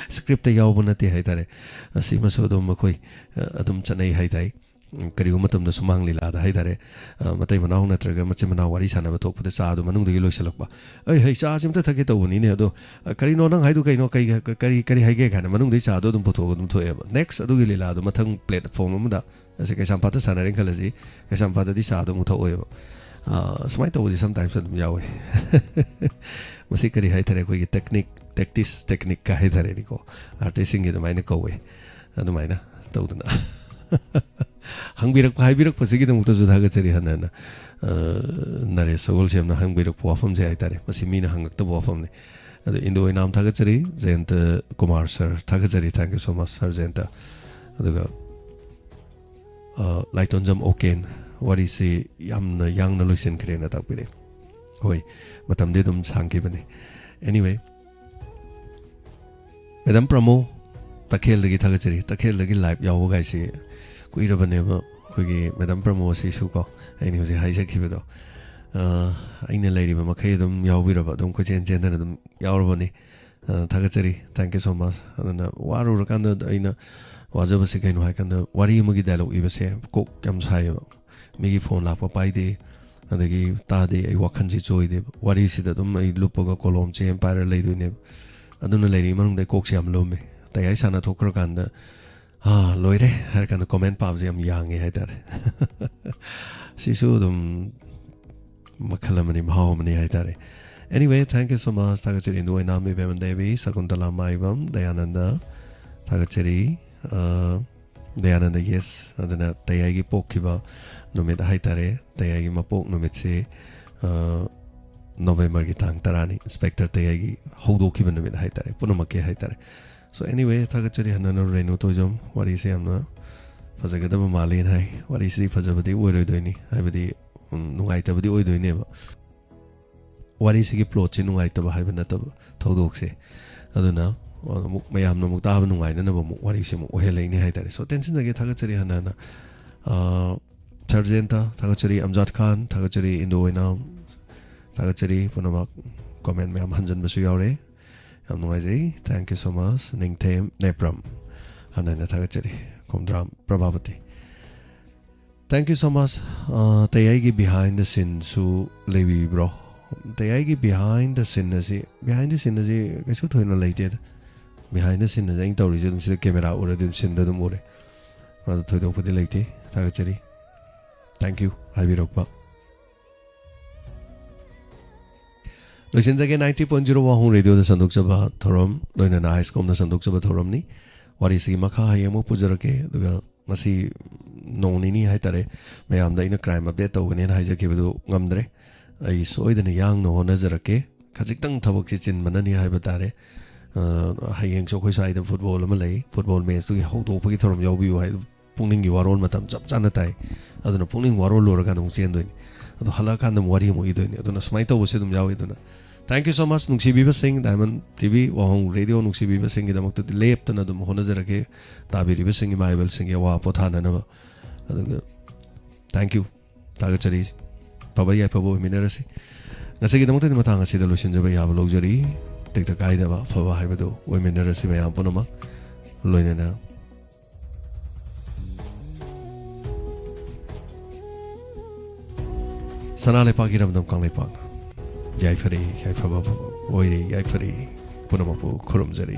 Scriptꯇ ꯌꯥꯎꯕ ꯅꯠꯇꯦ ꯍꯥꯏꯇꯥꯔꯦ꯫ ꯑꯁꯤꯃꯁꯨ ꯑꯗꯨꯝ ꯑꯩꯈꯣꯏ, ꯑ, ꯑꯗꯨꯝ ꯆꯠꯅꯩ ꯍꯥꯏꯇꯥꯔꯦ꯫ ꯎꯝ, ꯀꯔꯤꯒꯨꯝꯕ ꯃꯇꯝꯗ ꯁꯨꯃꯥꯡ ꯂꯤꯂꯥꯗ ꯍꯥꯏꯇꯥꯔꯦ, ꯑ, ꯃꯇꯩ ꯃꯅꯥꯎ ꯅꯠꯇ꯭ꯔꯒ ꯃꯆꯤꯟ ꯃꯅꯥꯎ ꯋꯥꯔꯤ ꯁꯥꯟꯅꯕ ꯊꯣꯛꯄꯗ ꯆꯥꯗꯣ ꯃꯅꯨꯡꯗꯒꯤ ꯂꯣꯏꯁꯤꯜꯂꯛꯄ꯫ "ꯑꯩ, ꯍꯩ, ꯆꯥꯁꯤ ꯑꯝꯇ ꯊꯛꯀꯦ ꯇꯧꯕꯅꯤꯅꯦ, ꯑꯗꯣ, ꯑ, ꯀꯔꯤꯅꯣ ꯅꯪ ꯍꯥꯏꯗꯣ ꯀꯩꯅꯣ? ꯀꯩ, ꯀꯔꯤ, ꯀꯔꯤ ꯍꯥꯏꯒꯦ?" ꯀꯥꯏꯅ ꯃꯅꯨꯡꯗꯒꯤ ꯆꯥꯗꯣ ꯑꯗꯨꯝ ꯄꯨꯊꯣꯛꯑꯒ ꯑꯗꯨꯝ ꯊꯣꯛꯑꯦꯕ꯫ Next ꯑꯗꯨꯒꯤ ꯂꯤꯂꯥꯗꯣ ꯃꯊꯪ platform ꯑꯃꯗ, ꯑꯁꯤ ꯀꯩꯁꯥꯝꯄꯥꯠꯇ ꯁꯥꯟꯅꯔꯦꯅ ꯈꯜꯂꯁꯤ, ꯀꯩꯁꯥꯝꯄꯥꯠꯇꯗꯤ ꯆꯥꯗꯣ ꯑꯃꯨꯛ ꯊꯛꯑꯣꯏꯕ꯫ ꯑ, ꯁꯨꯃꯥꯏꯅ ꯇꯧꯕꯁꯦ sometimes ꯑꯗꯨꯝ ꯌꯥꯎꯋꯦ꯫ ꯃꯁꯤ ꯀꯔꯤ ꯍꯥꯏꯇꯥꯔꯦ, ꯑꯩꯈꯣꯏꯒꯤ technique, tactics, technique ꯀ ꯍꯥꯏꯇꯥꯔꯦꯅꯦꯀꯣ, artistꯁꯤꯡꯒꯤ ꯑꯗꯨꯃꯥꯏꯅ ꯀꯧꯋꯦ꯫ ꯑꯗꯨꯃꯥꯏꯅ ꯇꯧꯗꯅ ꯍꯪꯕꯤꯔꯛꯄ, ꯍꯥꯏꯕꯤꯔꯛꯄꯁꯤꯒꯤꯗꯃꯛꯇꯁꯨ ꯊꯥꯒꯠꯆꯔꯤ ꯍꯟꯅ ꯍꯟꯅ꯫ ꯑ, ꯅꯔꯦꯁ ꯁꯒꯣꯜꯁꯦꯝꯅ ꯍꯪꯕꯤꯔꯛꯄ ꯋꯥꯐꯝꯁꯦ ꯍꯥꯏꯇꯥꯔꯦ, ꯃꯁꯤ ꯃꯤꯅ ꯍꯪꯉꯛꯇꯕ ꯋꯥꯐꯝꯅꯤ꯫ ꯑꯗꯣ ꯏꯟꯗꯣ ꯑꯣꯏꯅꯥꯝ ꯊꯥꯒꯠꯆꯔꯤ, ꯖꯌꯟꯇ ꯀꯨꯃꯥꯔ sir ꯊꯥꯒꯠꯆꯔꯤ, thank you so much sir ꯖꯌꯟꯇ꯫ ꯑꯗꯨꯒ, ꯑ, ꯂꯥꯏꯇꯣꯟꯖꯝ ꯑꯣꯀꯦꯟ, ꯋꯥꯔꯤꯁꯤ ꯌꯥꯝꯅ ꯌꯥꯡꯅ ꯂꯣꯏꯁꯤꯟꯈ꯭ꯔꯦꯅ ꯇꯥꯛꯄꯤꯔꯦ꯫ ꯍꯣꯏ, ꯃꯇꯝꯗꯤ ꯑꯗꯨꯝ ꯁꯥꯡꯈꯤꯕꯅꯤ꯫ Anyway, Madam ꯄ꯭ꯔꯃꯣ, ꯇꯈꯦꯜꯗꯒꯤ ꯊꯥꯒꯠꯆꯔꯤ꯫ ꯇꯈꯦꯜꯗꯒꯤ live ꯌꯥꯎꯕ ꯀꯥꯏꯁꯤ ꯀꯨꯏꯔꯕꯅꯦꯕ ꯑꯩꯈꯣꯏꯒꯤ ꯃꯦꯗꯥꯝ ꯄ꯭ꯔꯃꯣ ꯑꯁꯤꯁꯨ ꯀꯣ, ꯑꯩꯅ ꯍꯧꯖꯤꯛ ꯍꯥꯏꯖꯈꯤꯕꯗꯣ, ꯑ, ꯑꯩꯅ ꯂꯩꯔꯤꯕ ꯃꯈꯩ ꯑꯗꯨꯝ ꯌꯥꯎꯕꯤꯔꯕ, ꯑꯗꯨꯝ ꯀꯣꯏꯆꯦꯟ ꯆꯦꯟꯗꯅ ꯑꯗꯨꯝ ꯌꯥꯎꯔꯕꯅꯤ꯫ ꯑ, ꯊꯥꯒꯠꯆꯔꯤ꯫ Thank you so much꯫ ꯑꯗꯨꯅ ꯋꯥꯔꯨꯔꯀꯥꯟꯗ ꯑꯩꯅ ꯋꯥꯖꯕꯁꯦ ꯀꯩꯅꯣ ꯍꯥꯏꯀꯥꯟꯗ, ꯋꯥꯔꯤ ꯑꯃꯒꯤ ꯗꯥꯏꯂꯣꯛ ꯏꯕꯁꯦ ꯀꯣꯛ ꯌꯥꯝ ꯁꯥꯏꯌꯦꯕ꯫ ꯃꯤꯒꯤ ꯐꯣꯟ ꯂꯥꯛꯄ ꯄꯥꯏꯗꯦ, ꯑꯗꯒꯤ ꯇꯥꯗꯦ, ꯑꯩ ꯋꯥꯈꯜꯁꯦ ꯆꯣꯏꯗꯦꯕ꯫ ꯋꯥꯔꯤꯁꯤꯗ ꯑꯗꯨꯝ ꯑꯩ ꯂꯨꯞꯄꯒ ꯀꯣꯂꯣꯝ ꯆꯦ ꯑꯃ ꯄꯥꯏꯔ ꯂꯩꯗꯣꯏꯅꯦꯕ꯫ ꯑꯗꯨꯅ ꯂꯩꯔꯤꯉꯩ ꯃꯅꯨꯡꯗ ꯑꯩ ꯀꯣꯛꯁꯦ ꯌꯥꯝ ꯂꯨꯝꯃꯦ꯫ ꯇꯌꯥꯏ ꯁꯥꯟꯅ ꯊꯣꯛꯈ꯭ꯔꯀꯥꯟꯗ, "ꯑꯥ, ꯂꯣꯏꯔꯦ" ꯍꯥꯏꯔ ꯀꯥꯟꯗ ꯀꯣꯃꯦꯟ ꯄꯥꯕꯁꯦ ꯌꯥꯝ ꯌꯥꯡꯉꯦ ꯍꯥꯏꯇꯥꯔꯦ꯫ ꯁꯤꯁꯨ ꯑꯗꯨꯝ ꯃꯈꯜ ꯑꯃꯅꯤ, ꯃꯍꯥꯎ ꯑꯃꯅꯤ ꯍꯥꯏꯇꯥꯔꯦ꯫ Anyway, thank you so much꯫ ꯊꯥꯒꯠꯆꯔꯤ ꯏꯟꯗꯨ ꯑꯣꯏꯅꯥꯝ, ꯏꯕꯦꯝꯃ ꯗꯦꯕꯤ, ꯁꯀꯨꯟꯇꯂꯥ ꯃꯥꯏꯕꯝ, ꯗꯌꯥꯅꯟꯗ꯫ ꯊꯥꯒꯠꯆꯔꯤ꯫ ꯑ, ꯗꯌꯥꯅꯟꯗ, yes꯫ ꯑꯗꯨꯅ ꯇꯌꯥꯏꯒꯤ ꯄꯣꯛꯈꯤꯕ ꯅꯨꯃꯤꯠ ꯍꯥꯏꯇꯥꯔꯦ, ꯇꯌꯥꯏꯒꯤ ꯃꯄꯣꯛ ꯅꯨꯃꯤꯠꯁꯤ, ꯑ, ꯅꯣꯕꯦꯝꯕꯔꯒꯤ ꯇꯥꯡ ꯇꯔꯥꯅꯤ, ꯏꯟꯁꯄꯦꯛꯇꯔ ꯇꯌꯥꯏꯒꯤ ꯍꯧꯗꯣꯛꯈꯤꯕ ꯅꯨꯃꯤꯠ ꯍꯥꯏꯇꯥꯔꯦ, ꯄꯨꯝꯅꯃꯛꯀꯤ ꯍꯥꯏꯇꯥꯔꯦ꯫ So, anyway, ꯊꯥꯒꯠꯆꯔꯤ ꯍꯟꯅ ꯍꯟꯅ ꯔꯦꯅꯨ ꯇꯣꯏꯖꯝ꯫ ꯋꯥꯔꯤꯁꯦ ꯌꯥꯝꯅ ꯐꯖꯒꯗꯕ ꯃꯥꯜꯂꯦꯅ ꯍꯥꯏ꯫ ꯋꯥꯔꯤꯁꯤꯗꯤ ꯐꯖꯕꯗꯤ ꯑꯣꯏꯔꯣꯏꯗꯣꯏꯅꯤ, ꯍꯥꯏꯕꯗꯤ, ꯎꯝ, ꯅꯨꯡꯉꯥꯏꯇꯕꯗꯤ ꯑꯣꯏꯗꯣꯏꯅꯦꯕ꯫ ꯋꯥꯔꯤꯁꯤꯒꯤ ꯄ꯭ꯂꯣꯠꯁꯤ ꯅꯨꯡꯉꯥꯏꯇꯕ ꯍꯥꯏꯕ ꯅꯠꯇꯕ, ꯊꯧꯗꯣꯛꯁꯦ꯫ ꯑꯗꯨꯅ ꯑꯃꯨꯛ ꯃꯌꯥꯝꯅ ꯑꯃꯨꯛ ꯇꯥꯕ ꯅꯨꯡꯉꯥꯏꯅꯅꯕ ꯑꯃꯨꯛ ꯋꯥꯔꯤꯁꯦ ꯑꯃꯨꯛ ꯑꯣꯏꯍꯜꯂꯛꯏꯅꯦ ꯍꯥꯏꯇꯥꯔꯦ꯫ So, ꯇꯦꯟꯁꯤꯟꯖꯒꯦ, ꯊꯥꯒꯠꯆꯔꯤ ꯍꯟꯅ ꯍꯟꯅ꯫ ꯑ, ꯁꯔꯖꯦꯟꯇ, ꯊꯥꯒꯠꯆꯔꯤ꯫ ꯑꯝꯖꯥꯗ ꯈꯥꯟ, ꯊꯥꯒꯠꯆꯔꯤ꯫ ꯏꯟꯗꯣ ꯑꯣꯏꯅꯥꯝ, ꯊꯥꯒꯠꯆꯔꯤ꯫ ꯄꯨꯝꯅꯃꯛ ꯀꯣꯃꯦꯟ ꯃꯌꯥꯝ ꯍꯟꯖꯟꯕꯁꯨ ꯌꯥꯎꯔꯦ, ꯌꯥꯝ ꯅꯨꯡꯉꯥꯏꯖꯩ꯫ Thank you so much꯫ ꯅꯤꯡꯊꯦꯝ Nepram, ꯍꯟꯅ ꯍꯟꯅ ꯊꯥꯒꯠꯆꯔꯤ꯫ Khomdram Prabhavati. Thank you so much꯫ ꯑ, ꯇꯌꯥꯏꯒꯤ behind the sceneꯁꯨ ꯂꯩꯕꯤꯕ꯭ꯔꯣ? ꯇꯌꯥꯏꯒꯤ behind the scene ꯑꯁꯤ, behind the scene ꯑꯁꯤ ꯀꯩꯁꯨ ꯊꯣꯏꯅ ꯂꯩꯇꯦꯗ꯫ Behind the scene ꯑꯁꯤ ꯑꯩꯅ ꯇꯧꯔꯤꯁꯦ ꯑꯗꯨꯝ ꯁꯤꯗ ꯀꯦꯃꯦꯔꯥ ꯎꯔꯗꯤ ꯑꯗꯨꯝ ꯁꯤꯟꯗ ꯑꯗꯨꯝ ꯎꯔꯦ꯫ ꯑꯗꯨ ꯊꯣꯏꯗꯣꯛꯄꯗꯤ ꯂꯩꯇꯦ꯫ ꯊꯥꯒꯠꯆꯔꯤ꯫ Thank you ꯍꯥꯏꯕꯤꯔꯛꯄ꯫ ꯂꯣꯏꯁꯤꯟꯖꯒꯦ꯫ Ninety point zero ꯋꯥꯍꯣꯡ ꯔꯦꯗꯤꯑꯣꯗ ꯁꯟꯗꯣꯛꯆꯕ ꯊꯧꯔꯝ, ꯂꯣꯏꯅꯅ ꯑꯥꯏꯁꯀꯣꯝꯅ ꯁꯟꯗꯣꯛꯆꯕ ꯊꯧꯔꯝꯅꯤ꯫ ꯋꯥꯔꯤꯁꯤꯒꯤ ꯃꯈꯥ ꯍꯌꯦꯡ ꯑꯃꯨꯛ ꯄꯨꯖꯔꯛꯀꯦ꯫ ꯑꯗꯨꯒ ꯉꯁꯤ ꯅꯣꯡ ꯅꯤꯅꯤ ꯍꯥꯏꯇꯥꯔꯦ, ꯃꯌꯥꯝꯗ ꯑꯩꯅ crime update ꯇꯧꯒꯅꯦꯅ ꯍꯥꯏꯖꯈꯤꯕꯗꯨ ꯉꯝꯗ꯭ꯔꯦ꯫ ꯑꯩ ꯁꯣꯏꯗꯅ ꯌꯥꯡꯅ ꯍꯣꯠꯅꯖꯔꯛꯀꯦ꯫ ꯈꯖꯤꯛꯇꯪ ꯊꯕꯛꯁꯤ ꯆꯤꯟꯕꯅꯅꯤ ꯍꯥꯏꯕ ꯇꯥꯔꯦ꯫ ꯑ, ꯍꯌꯦꯡꯁꯨ ꯑꯩꯈꯣꯏ ꯁ꯭ꯋꯥꯏꯗ ꯐꯨꯠꯕꯣꯜ ꯑꯃ ꯂꯩ, ꯐꯨꯠꯕꯣꯜ ꯃꯦꯠꯁꯇꯨꯒꯤ ꯍꯧꯗꯣꯛꯄꯒꯤ ꯊꯧꯔꯝ ꯌꯥꯎꯕꯤꯌꯨ ꯍꯥꯏ꯫ ꯄꯨꯛꯅꯤꯡꯒꯤ ꯋꯥꯔꯣꯜ ꯃꯇꯝ ꯆꯞ ꯆꯥꯅ ꯇꯥꯏ꯫ ꯑꯗꯨꯅ ꯄꯨꯛꯅꯤꯡ ꯋꯥꯔꯣꯜ ꯂꯣꯏꯔꯀꯥꯟꯗ ꯑꯃꯨꯛ ꯆꯦꯟꯗꯣꯏꯅꯤ꯫ ꯑꯗꯣ ꯍꯜꯂꯛꯑꯀꯥꯟꯗ ꯑꯃꯨꯛ ꯋꯥꯔꯤ ꯑꯃꯨꯛ ꯏꯗꯣꯏꯅꯤ꯫ ꯑꯗꯨꯅ ꯁꯨꯃꯥꯏꯅ ꯇꯧꯕꯁꯦ ꯑꯗꯨꯝ ꯌꯥꯎꯏ꯫ ꯑꯗꯨꯅ Thank you so much, ꯅꯨꯡꯁꯤꯕꯤꯕꯁꯤꯡ, Diamond T V ꯋꯥꯍꯣꯡ Radio ꯅꯨꯡꯁꯤꯕꯤꯕꯁꯤꯡꯒꯤꯗꯃꯛꯇꯗꯤ ꯂꯦꯞꯇꯅ ꯑꯗꯨꯝ ꯍꯣꯠꯅꯖꯔꯛꯀꯦ, ꯇꯥꯕꯤꯔꯤꯕꯁꯤꯡ, ꯏꯃꯥ ꯏꯕꯦꯜꯁꯤꯡꯒꯤ ꯑꯋꯥ ꯄꯣꯊꯥꯅꯅꯕ꯫ ꯑꯗꯨꯒ thank you, ꯊꯥꯒꯠꯆꯔꯤ꯫ ꯐꯕ ꯌꯥꯏꯐꯕ ꯑꯣꯏꯃꯤꯟꯅꯔꯁꯤ꯫ ꯉꯁꯤꯒꯤꯗꯃꯛꯇꯗꯤ ꯃꯇꯥꯡ ꯑꯁꯤꯗ ꯂꯣꯏꯁꯤꯟꯖꯕ ꯌꯥꯕ ꯂꯧꯖꯔꯤ꯫ ꯇꯦꯛꯇ ꯀꯥꯏꯗꯕ ꯑꯐꯕ ꯍꯥꯏꯕꯗꯨ ꯑꯣꯏꯃꯤꯟꯅꯔꯁꯤ ꯃꯌꯥꯝ ꯄꯨꯝꯅꯃꯛ꯫ ꯂꯣꯏꯅꯅ ꯁꯅꯥ ꯂꯩꯄꯥꯛ ꯏꯔꯝꯗꯝ ꯀꯪꯂꯩꯄꯥꯛꯅ ꯌꯥꯏꯐꯔꯦ, ꯌꯥꯏꯐꯕ ꯑꯣꯏꯔꯦ, ꯌꯥꯏꯐꯔꯦ, ꯄꯨꯝꯅꯃꯛꯄꯨ ꯈꯨꯔꯨꯝꯖꯔꯤ꯫